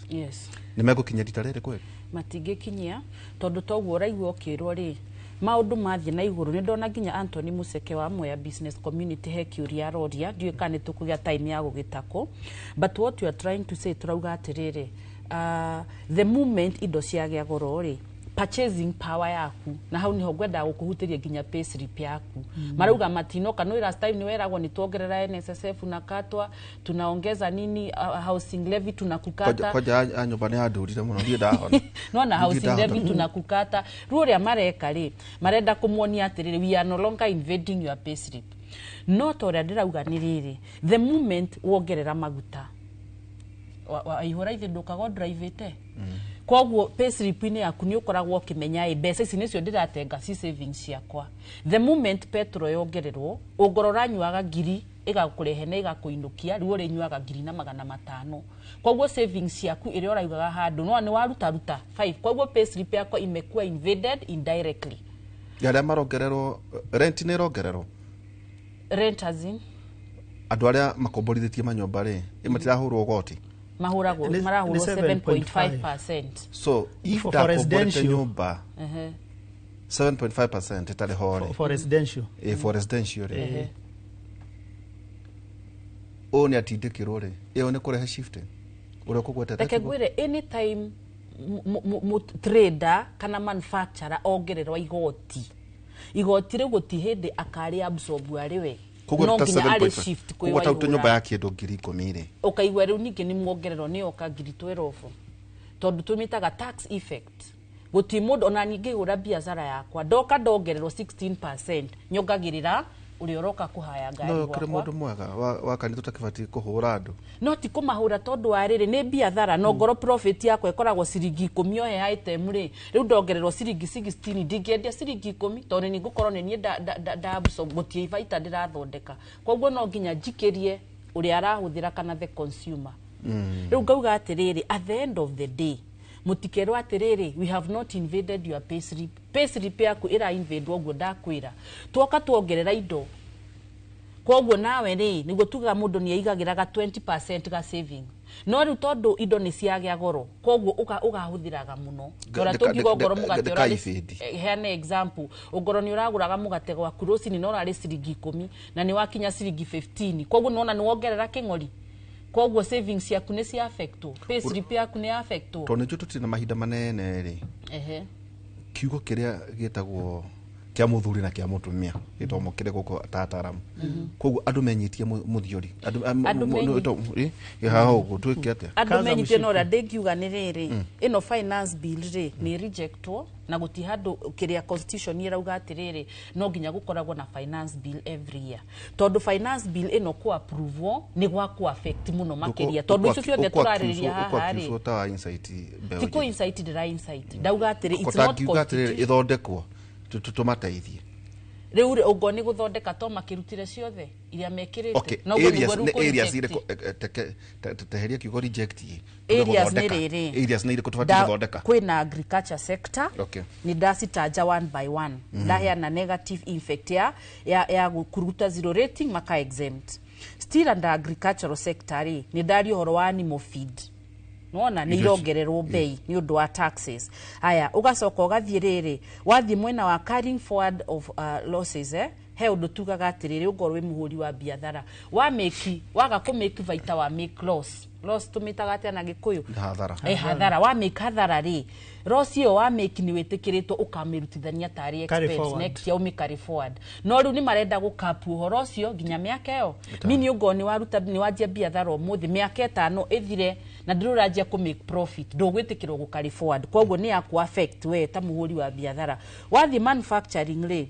nĩ megũkinyia rita rĩrĩ kweli? Matingĩkinyia, tondũ toguo ũraigua ũkĩrwo rĩ, maũndũ mathiĩ na igũrũ. Nĩ ndona nginya Anthony Museke wa Mwea Business Community he kĩũria aroria, ndiũĩ kana nĩ tũkũgĩa time ya gũgĩtakũ, but what we are trying to say, tũrauga atĩrĩrĩ, the moment indo ciagĩa goro rĩ, purchasing power yaku, na hau niho ngwendaga gũkũhutĩria nginya payslip yaku. Marauga matinoka no last time nĩ weragwo nĩ tuongerera NSSF na katwa tunaongeza nini, housing levy tunakukata. Kwanja a nyũmba nĩ yandũrire mũno, ndirĩ ndahona. Nona Ndirĩ housing ndahota. levy tunakukata. Rĩu ũrĩa mareka rĩ, marenda kũmuonia atĩrĩrĩ, we are no longer invading your payslip. No ta ũrĩa ndĩrauga nĩ rĩrĩ, the moment wongerera maguta, waihũra ithe ndũkaga ũndrive-ĩte, koguo payslip-inĩ yaku nĩ ũkoragwo ũkĩmenya ĩ mbeca ici nĩcio ndĩratenga ci savings ciakwa. The moment petrol yongererwo, ũngorwo ũranyuaga ngiri ĩgakũrehe na ĩgakũinũkia, rĩu ũrĩnyuaga 1,500. Koguo savings ciaku ĩrĩa ũraugaga handũ no nĩ warutaruta 5, koguo payslip yakwa imekuwa invaded indirectly. Arĩa marongererwo rent, nĩ ĩrongererwo? Rent as in? Andũ arĩa makomborithĩtie manyũmba rĩ, matirahũrwo goti? Mahũragwo. Marahũrwo Nĩ 7.5%. So if For ndakomborete residential. nyũmba 7.5% ĩtarĩ ho rĩ, For residential. Ĩ, for residential rĩ, ũyũ nĩ atindĩkĩrwo rĩ, ĩyo nĩ kũrehe shifting ũrĩa ũkũgwetete? Reke ngwĩre, anytime trader kana manufacturer ongererwo igoti rĩu, gũti hĩndĩ akarĩ absorb arĩ we. Koguo No ta nginya arĩ 7.5. shift kwĩ Koguo ta Waihũra. nyũmba ya kĩndũ 10,000 rĩ, Ũkaigua rĩu ningĩ nĩ muongererwo nĩ yoka 12,000, tondũ tũmĩtaga tax effect. Gũti mũndũ ona ningĩhũra biacara yakwa ndoka ndongererwo 16%, nyongagĩrĩra ũrĩa ũroka kũhaya ngari No ũkĩrĩ gwakwa. mũndũ mwega wa kanitha ũtakĩbatiĩ kũhũra andũ. No ti kũmahũra, tondũ wa rĩrĩ, nĩ biathara, no ngorwo profit yakwa ĩkoragwo ciringi 10 o he item rĩ, rĩu ndongererwo ciringi 16, ndingĩendia ciringi 10, tondũ nĩ ngũkorwo nĩ niĩ nda absorb, gũtirĩ baita ndĩrathondeka. Koguo no nginya njikĩrie ũrĩa arahũthĩra kana the consumer. Rĩu ngauga atĩrĩrĩ, at the end of the day, mũtikerwo atĩrĩrĩ, we have not invaded your payslip. Payslip yaku ĩra invade ũguo ndakwĩra, twoka tuongerera indo. Koguo nawe rĩ, nĩguo tugaga mũndũ nĩ aigagĩra ga 20% ga saving, no rĩu tondũ indo nĩ ciagĩa goro, koguo ũgahũthĩraga mũno. Tora tũngiuga ongorwo mũgate ndĩka ũrarĩ evade. Heane example, ongorwo nĩ ũragũraga mũgate gwaku rũcinĩ no ũrarĩ ciringi 10, na nĩ wakinya ciringi 15, koguo nĩwona nĩ wongerera kĩng'ori, koguo savings ciaku nĩ cia affectwo, payslip yaku nĩ affectwo. Tondũ nĩnjũĩ tũtirĩ na mahinda manene rĩ, kiugo kĩrĩa gĩtagwo kĩa mũthuri na kĩa mũtumia gĩthomo kĩrĩ gũkũ ta ataramu, koguo andũ menyitie mũthiori Andũ haha ũguo twĩke atĩa? Andũ menyitie, no ũrĩa ndĩngiuga nĩ rĩrĩ, ĩno finance bill rĩ, nĩ rejectwo, na gũti handũ kĩrĩa constitution ĩrauga atĩrĩrĩ, no nginya gũkoragwo na finance bill every year, tondũ finance bill ĩno kũ approve nĩ gwa kũ affect mũno makĩria, tondũ icio ciothe tũrarĩrĩria haha rĩ. Ta wa insight mbeũ Ti kũ njĩthĩ. insight, ndĩra insight, ndauga atĩrĩ, it's not Kotangiuga atĩrĩrĩ, constitution. ĩthondekwo tũmateithie. Rĩu rĩ, ũngorwo nĩ gũthondeka to makĩrutire ciothe iria mekĩrĩte. Okay, Noguo areas nĩguo rĩu nĩ areas kũ-reject. irĩkũ, teheria kiugo reject ĩ, tuge Areas nĩ gũthondeka. rĩrĩ. Areas nĩ irĩkũ tũbatiĩ gũthondeka? Kwĩna agriculture sector. Nĩ ndacitanja one by one. Ndaheana negative effect ya kũruta zero rating, maka exempt. Still under agricultural sector rĩ, nĩ ndaria ũhoro wa animal feed. Nona nĩ irongererwo bei nĩ ũndũ wa taxes. Haya, ũgacoka ũgathiĩ rĩrĩ, wathiĩ mwena wa carrying forward of losses, he ũndũ tugaga atĩrĩrĩ, ũngorwo wĩ mũhũri wa biathara, wa make waga kũ make baita, wa make loss. Loss tũmĩtaga atĩa na Gĩkũyũ? Hathara. Hathara. Wa make hathara rĩ, loss ĩyo wa make nĩ wĩtĩkĩrĩtwo ũkamĩrutithania tarĩ Carry expense forward. next year, ũmĩ carry forward. No rĩu nĩ marenda gũkapu ũhoro ũcio nginya mĩaka ĩyo mini. Ũngorwo nĩ waruta, nĩ wanjia biathara ũmũthĩ, mĩaka 5 ĩthire na ndĩrĩ ũranjia kũ make profit, ndũgwĩtĩkĩrwo gũ carry forward. Koguo nĩ ya kũ affect we ta mũhũri wa biathara. Wathiĩ manufacturing rĩ,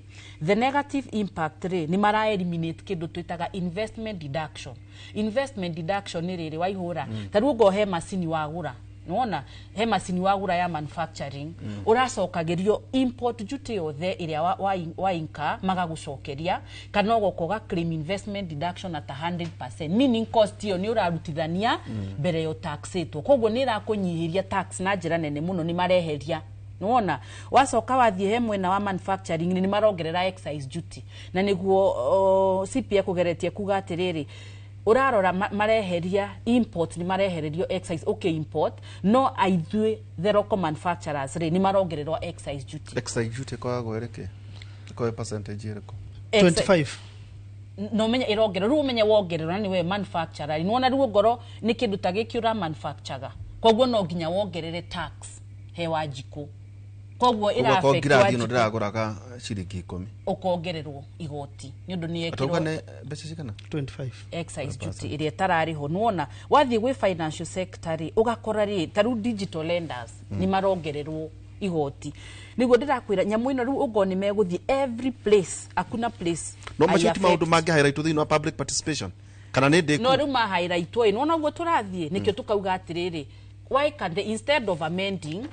the negative impact rĩ, nĩ mara eliminate kĩndũ twĩtaga investment deduction. Investment deduction nĩ rĩrĩ, waihũra ta rĩu ũngorwo he macini wagũra, nĩwona he macini wagũra ya manufacturing, ũracokagĩrio import duty yothe ĩrĩa wa incur, magagũcokeria, kana ũgoka ũga claim investment deduction at 100%, meaning cost ĩyo nĩ ũrarutithania mbere ya ũtaxĩtwo. Koguo nĩ ĩrakũnyihĩria tax na njĩra nene mũno, nĩ mareheria. Nĩwona wacoka wathiĩ he mwena wa manufacturing, nĩ marongerera excise duty, na nĩguo CPA kũgeretie kuga atĩrĩrĩ, ũrarora mareheria import, nĩ marehererio excise okay import, no aithuĩ the local manufacturers rĩ, nĩ marongererwo excise duty. Excise duty ĩkoragwo ĩrĩkĩ? Ĩkoragwo ĩ percentage ĩrĩkũ? 25. No menye ĩrongererwo rĩu, ũmenye wongererwo na nĩwe manufacturer. Nĩwona rĩu ngoro nĩ kĩndũ ta gĩkĩ ũra manufacture, koguo no nginya wongerere tax he Wanjikũ, koguo ĩra Koguo affect ngirathi ĩno Wanjikũ. ndĩragũraga ciringi 10. Ũkongererwo igoti nĩ ũndũ nĩ Atauga ekĩrwo nĩ mbeca cigana? 25. Excise duty ĩrĩa ĩtararĩho. Nĩwona wathiĩ gwĩ financial sector rĩ, ũgakora rĩ, ta rĩu digital lenders nĩ marongererwo igoti. Nĩguo ndĩrakwĩra nyamũ ĩno rĩu ũngorwo nĩ megũthiĩ every place, hakuna place No macio ti hai maũndũ mangĩ highlight thĩinĩ wa public participation, kana nĩ ndĩku? No rĩu mahairaitwo ĩ, nĩwona ũguo tũrathiĩ nĩkĩo tũkauga atĩrĩrĩ, why can they, instead of amending,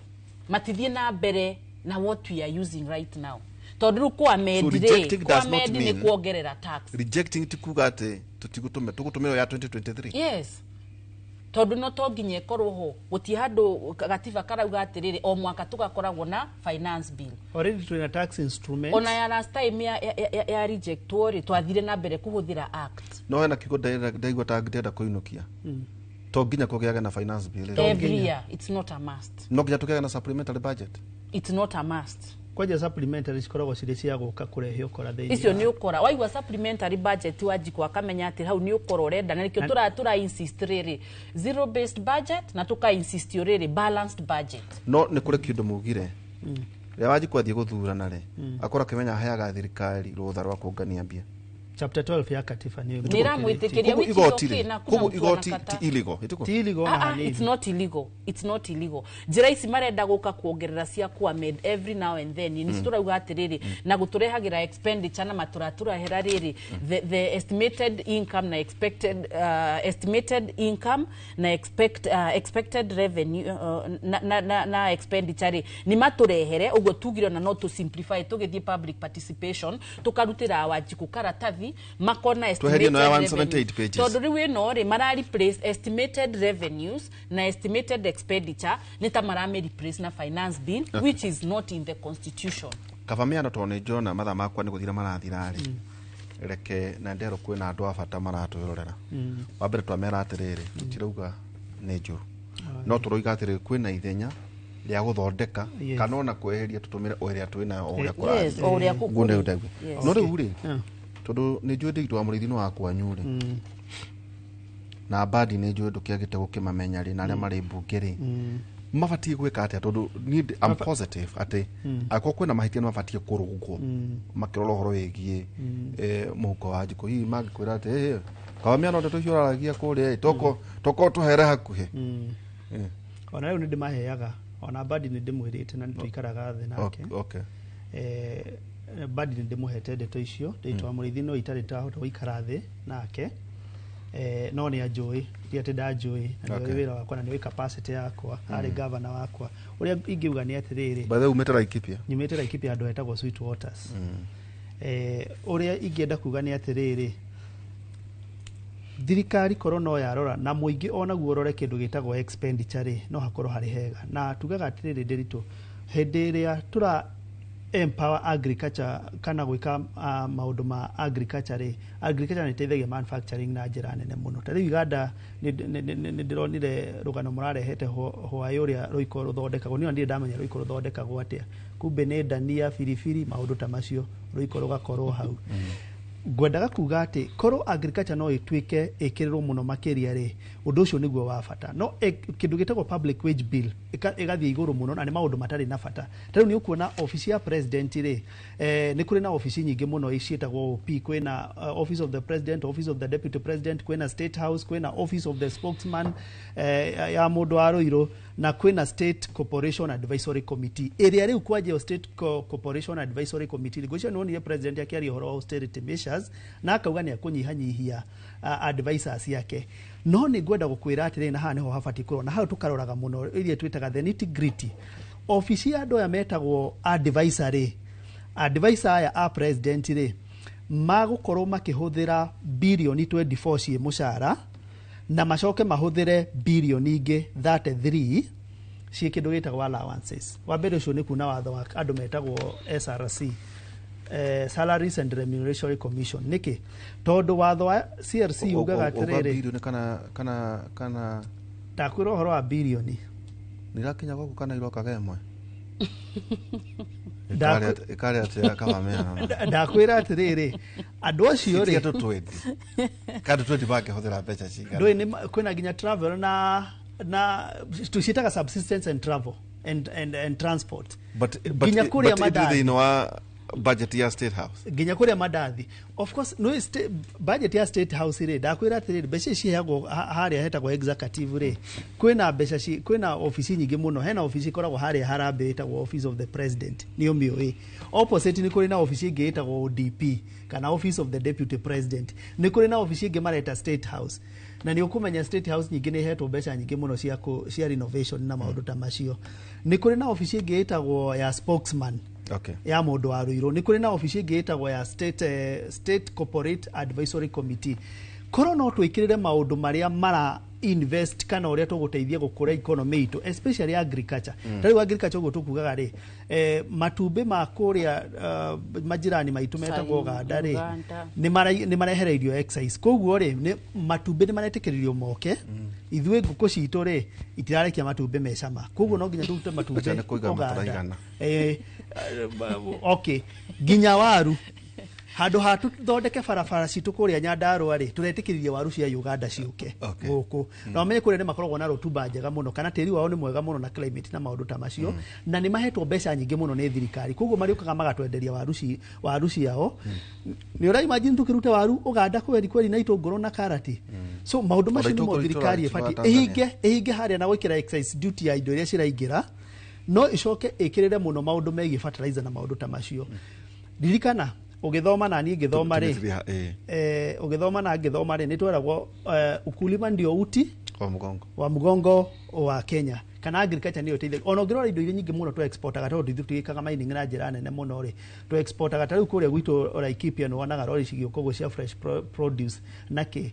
matithiĩ na mbere na what we are using right now, tondũ rĩu kũ amend So rĩ, rejecting does not kũ amend nĩ mean- kuongerera tax. Rejecting ti kuga atĩ tũtigũtũmĩra, tũgũtũmĩra ya 2023. Yes, tondũ no to nginya ĩkorwo ho, gũtirĩ handũ gatiba karauga atĩrĩrĩ, o mwaka tũgakoragwo na finance bill. Already twĩna tax instruments. Ona ya last time ya rejectwo rĩ, twathire na mbere kũhũthĩra act. No hena kiugo ndaigua ta ndĩrenda kũinũkia. To nginya kũgĩage na finance bill rĩ? Every year, it's not a must. No nginya tũkĩage na supplementary budget? It's not a must. Kwanja supplementary cikoragwo cirĩ cia gũka kũrehe ũkora thĩinĩ Icio nĩ ũkora waigua supplementary budget, Wanjikũ akamenya atĩ hau nĩ ũkora ũrenda, na nĩkĩo tũra insist rĩrĩ zero based budget, na tũka insist rĩrĩ balanced budget. No nĩ kũrĩ kĩndũ mugire rĩrĩa Wanjikũ athiĩ gũthurana rĩ, akorwo akĩmenya aheaga thirikari rũtha rwa kũngania mbia. Chapter 12 ya katiba nĩ Nĩ ĩramwĩtĩkĩria, Koguo which is igoti okay, rĩ, na hakuna koguo mtu igoti anakataa. ti illegal, ĩtiguo? Ti illegal ona Ah, ah, hanini. it's not illegal, it's not illegal. Njĩra ici marenda gũka kuongerera cia ku amend every now and then, nĩ tũrauga atĩrĩrĩ, na gũtũrehagĩra expenditure na matũratũrahera rĩrĩ the estimated income na expected estimated income na expected revenue na expenditure rĩ, nĩ matũrehere ũguo tugire, ona no tũ simplify tũgĩthiĩ public participation, tũkarutĩra Wanjikũ karatathi makona Tweherie ĩno ya estimated revenue. 178 pages. Tondũ rĩu ĩno rĩ, mara replace estimated revenues na estimated expenditure, nĩ ta marame replace na finance bill, which is not in the constitution. Kaba mĩano, tondũ nĩ njona mathaa makwa nĩ gũthira marathira rĩ, reke na nderwo kwĩna andũ a bata maratwĩrorera. Wa mbere twamera atĩrĩrĩ, tũtirauga nĩ njũru, no tũroiga atĩrĩrĩ, kwĩna ithenya rĩa gũthondeka kana ona kweheria, tũtũmĩre o ĩrĩa twĩnayo, o ũrĩa Yes, o ũrĩa kũrathiĩ. Ũguo nĩguo ndaigua. No rĩu rĩ, tondũ nĩ njũĩ ndĩitũ wa mũrĩithi nĩ wa kwanyu rĩ, na mbandi nĩ njũĩ ndũkĩagĩte gũkĩmamenya rĩ, na arĩa marĩ mbunge rĩ, mabatiĩ gwĩka atĩa? Tondũ niĩ I'm positive atĩ angĩkorwo kwĩna mahĩtia nĩ mabatiĩ kũrũngwo, makĩrora ũhoro wĩgiĩ mũhuko wa Njikũ. Hihi mangĩkwĩra atĩ, "Eh, kaba mĩano, ndeto icio ũraragia kũrĩa ĩ, toko tũhere hakuhĩ." Ona rĩu nĩ ndĩmaheaga, ona badi nĩ ndĩmwĩrĩte na nĩ tũikaraga thĩ nake. Badi nĩ ndĩmũhete ndeto icio ndĩitũ wa mũrĩithi, no itarĩ ndahota gũikara thĩ nake, no nĩ anjũĩ, ti atĩ ndanjũĩ, na nĩoĩ wĩra wakwa na nĩoĩ capacity yakwa arĩ gavana wakwa. Ũrĩa ingiuga nĩ atĩrĩrĩ, By the way, umĩte Laikipia? Nyumĩte Laikipia, handũ hetagwo Sweet Waters. Ũrĩa ingĩenda kuga nĩ atĩrĩrĩ, thirikari korwo no yarora na mũingĩ onaguo ũrore kĩndũ gĩtagwo expenditure rĩ, no hakorwo harĩ hega. Na tugaga atĩrĩrĩ, Ndĩritũ, hĩndĩ ĩrĩa tũra empower agriculture kana gwĩka maũndũ ma agriculture rĩ, agriculture nĩ ĩteithagia manufacturing na njĩra nene mũno. Ta rĩu Uganda nĩ ndĩronire rũgano mũrarehete hwaĩ ũrĩa rũiko rũthondekagwo. Niĩ ona ndirĩ ndamenya rũiko rũthondekagwo atĩa, kumbe nĩ ndania, biribiri, maũndũ ta macio, rũiko rũgakorwo hau. Ngwendaga kuga atĩ korwo agriculture no ĩtuĩke ĩkĩrĩrwo mũno makĩria rĩ, ũndũ ũcio nĩguo wa bata. No kĩndũ gĩtagwo public wage bill ĩgathiĩ igũrũ mũno, na nĩ maũndũ matarĩ na bata. Ta rĩu nĩ ũkuona obici ya president rĩ, nĩ kũrĩ na obici nyingĩ mũno ciĩtagwo OP. Kwĩna office of the president, office of the deputy president, kwĩna State House, kwĩna office of the spokesman ya mũndũ wa Ruiru, na kwĩna State Corporation Advisory Committee, ĩrĩa rĩu kwanjia State Corporation Advisory Committee, ngwĩciria nĩ wonire president akĩaria ũhoro wa austerity measures na akauga nĩ akũnyihanyihia advisors yake. No nĩ ngwenda gũkwĩra atĩrĩrĩ, na haha nĩho habatiĩ kũrora, na hau tũkaroraga mũno iria twĩtaga the nitty gritty. Obici ya andũ aya metagwo advisor rĩ, advisor aya a president rĩ, magũkorwo makĩhũthĩra birioni 24 ciĩ mũcara, na macoke mahũthĩre birioni ingĩ 33 ciĩ kĩndũ gĩtagwo allowances. Wa mbere, ũcio nĩ kuna watho wa andũ metagwo SRC, Salaries and Remuneration Commission. Nĩkĩ? Tondũ watho wa CRC ugaga atĩrĩrĩ, Birioni kana Ndakwĩra ũhoro wa birioni. Nĩrakinya gwaku kana irokaga ĩmwe? Ĩkarĩ atĩa kamamea? Ndakwĩra atĩrĩrĩ, andũ acio rĩ, Andũ 20 kandũ 20 mangĩhũthĩra mbeca cigana? Ndũĩ kwĩna nginya travel na tũciĩtaga subsistence and travel and transport. But Nginya kũrĩa but ĩrĩ mandathi. thĩinĩ wa budget ya State House? Nginya kũrĩa mandathi, of course. No budget ya State House rĩ, ndakwĩra atĩrĩrĩ, mbeca ici ciheagwo harĩa hetagwo executive rĩ, kwĩna mbeca kwĩna obici nyingĩ mũno. Hena obici ĩkoragwo harĩa Harambee ĩtagwo Office of the President, nĩyo mĩũĩ. Opposite nĩ kũrĩ na obici ĩngĩ ĩtagwo ODP kana Office of the Deputy President. Nĩ kũrĩ na obici ĩngĩ mareta State House, na nĩ ũkũmenya State House nyingĩ nĩ ĩhetwo mbeca nyingĩ mũno cia renovation na maũndũ ta macio. Nĩ kũrĩ na obici ĩngĩ ĩtagwo ya spokesman ya mũndũ wa Ruiru. Nĩ kũrĩ na obici ĩngĩ ĩtagwo ya State Corporate Advisory Committee. Korwo no twĩkĩrĩre maũndũ marĩa mara invest kana ũrĩa tũgũteithia gũkũra economy itũ, especially agriculture. Ta rĩu agriculture ũguo tũkugaga rĩ, matumbĩ ma kũrĩa majirani maitũ metagwo Uganda rĩ, Uganda. nĩ marehereirio excise. Koguo rĩ, nĩ matumbĩ nĩ maretĩkĩririo moke. Ithuĩ ngũkũ citũ rĩ, itirarekia matumbĩ me cama, koguo no nginya tũrute Acha matumbĩ nĩ kũigana Uganda. tũraigana. Okay, nginya waru, handũ ha tũthondeke barabara citũ kũrĩa Nyandarũa rĩ, tũretĩkĩririe waru cia Uganda ciũke gũkũ. Na ũmenye kũrĩa nĩ makoragwo na rotuba njega mũno, kana tĩri wao nĩ mwega mũno na climate na maũndũ ta macio, na nĩ mahetwo mbeca nyingĩ mũno nĩ thirikari, koguo marĩũkaga magatwenderia waru ciao. Nĩ ũra imagine tũkĩrute waru Uganda kweri kweri na itũngũrũ na karati? So maũndũ macio Ona nĩmo itũngũrũ thirikari itũra- ĩbatiĩ Tanzania. ĩhinge harĩa na gwĩkĩra excise duty ya indo iria ciraingĩra, no ĩcoke ĩkĩrĩre mũno maũndũ megiĩ fertilizer na maũndũ ta macio. Ririkana ũgĩthoma na niĩ ngĩthoma rĩ, Tũgĩthiĩ, ũgĩthoma na ngĩthoma rĩ, nĩ tweragwo ukulima ndio uti wa mgongo wa mgongo wa Kenya, kana agriculture nĩyo ĩteithagia. Ona ũngĩrora indo iria nyingĩ mũno tũ exportaga, tondũ ithuĩ tũgĩkaga mining na njĩra nene mũno rĩ, tũ exportaga. Ta rĩu kũrĩa gwitũ Laikipia nĩ wonaga rori cigĩũka ũguo cia fresh produce na kĩ.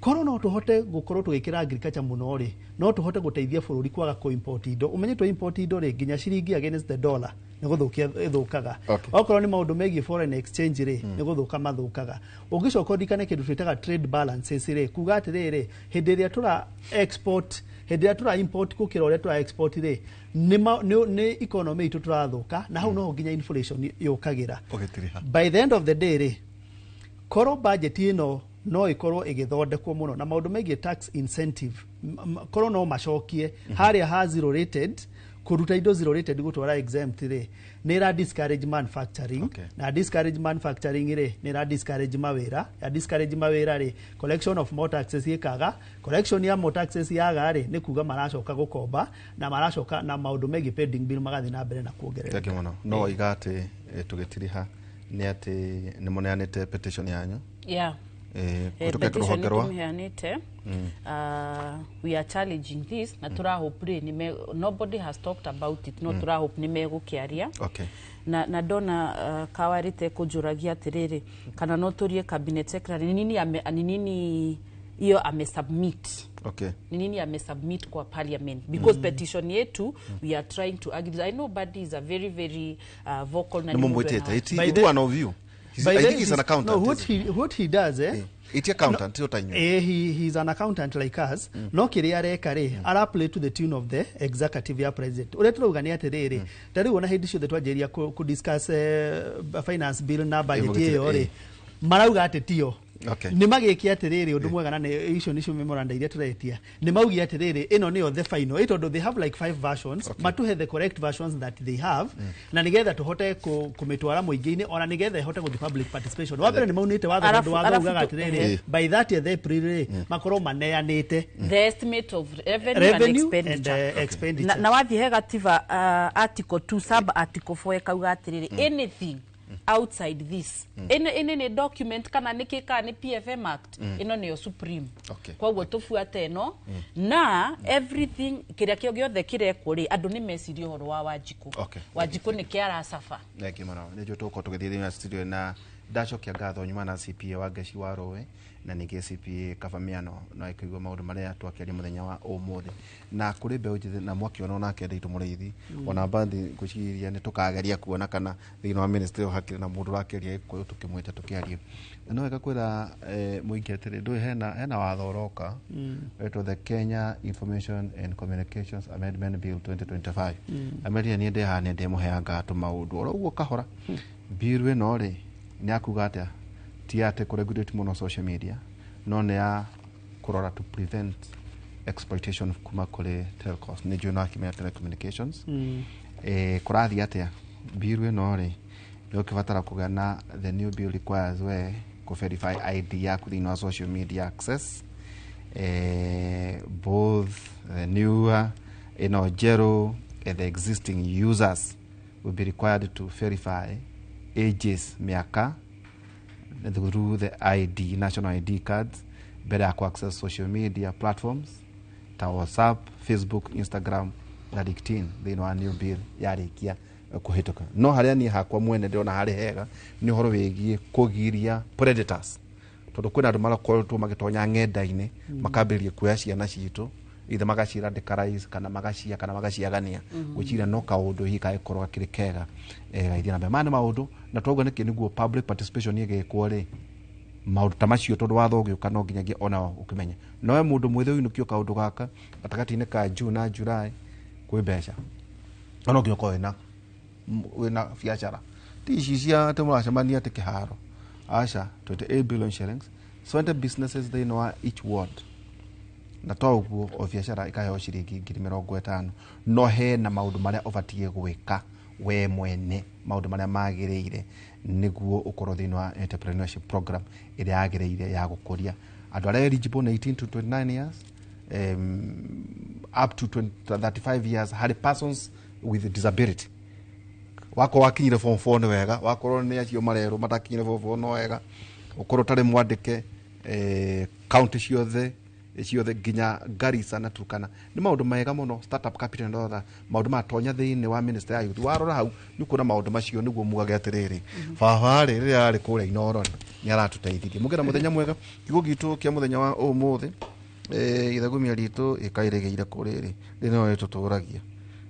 Korwo no tũhote gũkorwo tũgĩkĩra agriculture mũno rĩ, no tũhote gũteithia bũrũri kwaga kũ-import indo. Ũmenye tũ import indo rĩ, nginya ciringi against the dollar nĩ gũthũkia ĩthũkaga. Okorwo nĩ maũndũ megiĩ foreign exchange rĩ, nĩ gũthũka mathũkaga. Ũngĩcoka ũririkane kĩndũ twĩtaga trade balances rĩ, kuga atĩrĩrĩ, hĩndĩ ĩrĩa tũra export, hĩndĩ ĩrĩa tũra import gũkĩra ũrĩa tũra export rĩ, nĩ economy itũ tũrathũka, na hau noho nginya inflation yũkagĩra. Ũgĩtiriha. By the end of the day rĩ, korwo budget ĩno no ĩkorwo ĩgĩthondekwo mũno na maũndũ megiĩ tax incentive, korwo no macokie harĩa ha zero rated, kũruta indo zero rated gũtwara exempt rĩ, nĩ ĩra discourage manufacturing. Na discourage manufacturing rĩ, nĩ ĩra discourage mawĩra. Ya discourage mawĩra rĩ, collection of more taxes ĩkaga. Collection ya more taxes yaga rĩ, nĩ kuga maracoka gũkomba na maracoka na maũndũ megiĩ pending bill magathiĩ na mbere na kuongerereka. Thank you mũno. No waiga atĩ tũgĩtiriha nĩ atĩ nĩ mũneanĩte petition yanyu kũhĩtũkĩra Petition rũhonge rwa nĩtũmĩheanĩte. We are challenging this na tũrahope rĩ nobody has talked about it, no tũrahope nĩ megũkĩaria. Na ndona kawarĩte kũnjũragia atĩrĩrĩ, kana no tũrie cabinet secretary nĩ nini nĩ nini Hiyo amesubmit. Okay. Ni nini amesubmit kwa parliament? Because petition yetu, we are trying to argue. I know Badi is a very very vocal na Nĩ ni mũndũ mũmwĩtĩte. ena- It one of you. By I then think he's an accountant. No, what he does, eh? Iti accountant, no, ta inyuĩ. He's an accountant like us. No kĩrĩa areka rĩ, ara play to the tune of the executive ya president. Ũrĩa tũrauga nĩ atĩrĩrĩ, ta rĩu ona hĩndĩ ciothe twanjĩrĩria kũ discuss finance bill na budget ĩyo rĩ, marauga atĩ tio. Nĩ magĩkia atĩrĩrĩ, ũndũ mwega, na nĩ icio nĩcio memoranda iria tũretia, nĩ maugia atĩrĩrĩ, ĩno nĩyo the final, ĩ tondũ they have like five versions. Matuhe the correct versions that they have, na nĩgetha tũhote kũmĩtwara mũingĩ-inĩ, ona nĩgetha ĩhote gũthiĩ public participation. Wa mbere nĩ maunĩte watho, tondũ watho ugaga atĩrĩrĩ, by 30th April rĩ, makorwo maneanĩte the estimate of revenue, revenue and expenditure. And expenditure. Na wathiĩ he gatiba, article 2 sub article 4 ĩkauga atĩrĩrĩ, anything outside this, ĩno nĩ document kana nĩ kĩ, kana nĩ PFM Act, ĩno nĩyo supreme. Koguo tũbuate ĩno, na everything kĩrĩa kĩo gĩothe kĩrekwo rĩ, andũ nĩ mecirie ũhoro wa Wanjikũ. Wanjikũ nĩ kĩ aracaba. Thengi mũno. Nĩ njũĩ tũgũkorwo tũgĩthiĩ thĩinĩ wa studio na ndacokia ngatho nyuma na CPA wa Ngeci wa Rũĩ na ningĩ CPA Kabamiano, no ĩkĩigua maũndũ marĩa twakĩaria mũthenya wa ũmũthĩ na kũrĩ mbeũ njĩthĩ na mwakĩona onake Nditũ Mũrĩithi. Ona mbathi ngwĩciria nĩ tũkageria kuona kana thĩinĩ wa ministry ĩyo hakĩrĩ na mũndũ ũrakĩaria Gĩkũyũ, tũkĩmwĩta tũkĩarie. Na no wega kwĩra mũingĩ atĩrĩ, ndũĩ hena watho ũroka wetwo the Kenya Information and Communications Amendment Bill 2025. Ameria niĩ ndĩ haha nĩ ndĩmũheanga tũmaũndũ oro ũguo kahora. Bill ĩno rĩ, nĩ akuga atĩa? Ti atĩ kũregulate mũno social media, no nĩ ya kũrora to prevent exploitation kuma kũrĩ telcos, nĩ njũĩ no akĩmenya telecommunications. Kũrathiĩ atĩa? Bill ĩno rĩ, nĩ ũkĩbatara kũgĩa na, the new bill requires we kũ verify ID yaku thĩinĩ wa social media access, both the newer ĩno njerũ and the existing users will be required to verify ages, mĩaka, through the ID, national ID cards, mbere ya ku access social media platforms ta WhatsApp, Facebook, Instagram na LinkedIn thĩinĩ wa new bill yarĩkia kũhĩtũka. No harĩa niĩ hakwa mwene ndĩrona harĩ hega nĩ ũhoro wĩgiĩ kũgiria predators, tondũ kwĩna andũ marakoretwo magĩtonya ng'enda-inĩ, makambĩrĩria kuoya ciana citũ, either magaciradicalize kana magacia kana magaciagania. Gwĩciria no kaũndũ hihi kangĩkorwo gakĩrĩ kega, gaithie na mbere. Maya nĩ maũndũ na twauga nĩkĩ nĩguo public participation ĩgĩkwo rĩ, maũndũ ta macio, tondũ watho ũgĩũka no nginyagia ona ũkĩmenya. No we mũndũ mwĩthĩ ũinũkio kaũndũ gaka gatagatĩ-inĩ ka June na July kwĩ mbeca, no nginya ũkorwo wĩna biacara, ti ici cia atĩ mũracemania atĩ kĩharo, aca. 28 billion shillings, 20 businesses thĩinĩ wa each ward, na to ũguo, o biacara ĩkaheo ciringi 50,000. No hena maũndũ marĩa ũbatiĩ gwĩka we mwene, maũndũ marĩa magĩrĩire nĩguo ũkorwo thĩinĩ wa entrepreneurship program ĩrĩa yagĩrĩire ya gũkũria andũ arĩa eligible na 18 to 29 years, up to 20, 35 years harĩ persons with disability. Wakorwo wakinyire form 4 nĩ wega, wakorwo nĩ acio marerwo matakinyire form 4 no wega, ũkorwo ũtarĩ mwandĩke, county ciothe ciothe nginya Garissa na Turkana. Nĩ maũndũ mega mũno, startup capital and other maũndũ matonya thĩinĩ wa ministry ya youth. Warora hau nĩ ũkuona maũndũ macio nĩguo mugage atĩrĩrĩ, baba rĩ, rĩrĩa arĩ kũrĩa Inooro nĩ aratũteithirie. Mũgĩe na mũthenya mwega. Kiugo gitũ kĩa mũthenya wa ũmũthĩ, ithagumia ritũ ĩkairĩgĩire kũrĩrĩ rĩ, no rĩtũtũragia.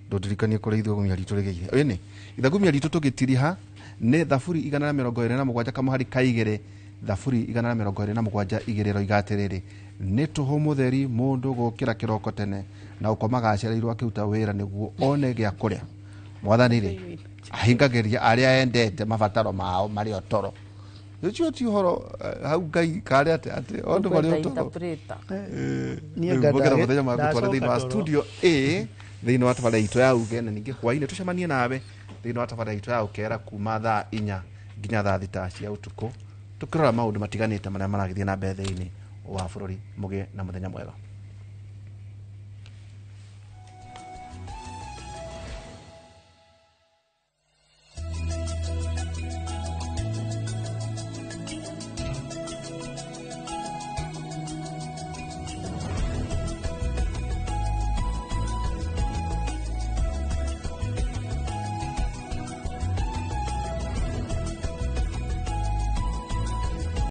Ndũndirikanie kũrĩa ithagumia ritũ rĩgĩire. Ĩnĩ ithagumia ritũ tũgĩtiriha nĩ Thaburi 127 kamũhari ka 2. Thaburi 127:2 ĩroiga atĩrĩrĩ, nĩ tũhũ mũtheri mũndũ gũkĩra kĩroko tene na ũkomaga acereirwo akĩruta wĩra nĩguo one gĩa kũrĩa. Mwathani rĩ, ahingagĩria arĩa endete mabataro mao marĩ o toro. Ũcio ti ũhoro, hau Ngai karĩ atĩ andũ marĩ o toro. Niĩ Rĩu mũgĩre mũthenya mwega. ndacoka Gũtwara thĩinĩ wa toro. studio A thĩinĩ wa tabarĩra itũ ya uge, na ningĩ hwainĩ tũcemanie nawe thĩinĩ wa tabarĩra itũ ya ũkera kuma thaa 4 nginya thaa 6 cia ũtukũ, tũkĩrora maũndũ matiganĩte marĩa maragĩthiĩ na mbere thĩinĩ wa bũrũri. Mũgĩe na mũthenya mwega.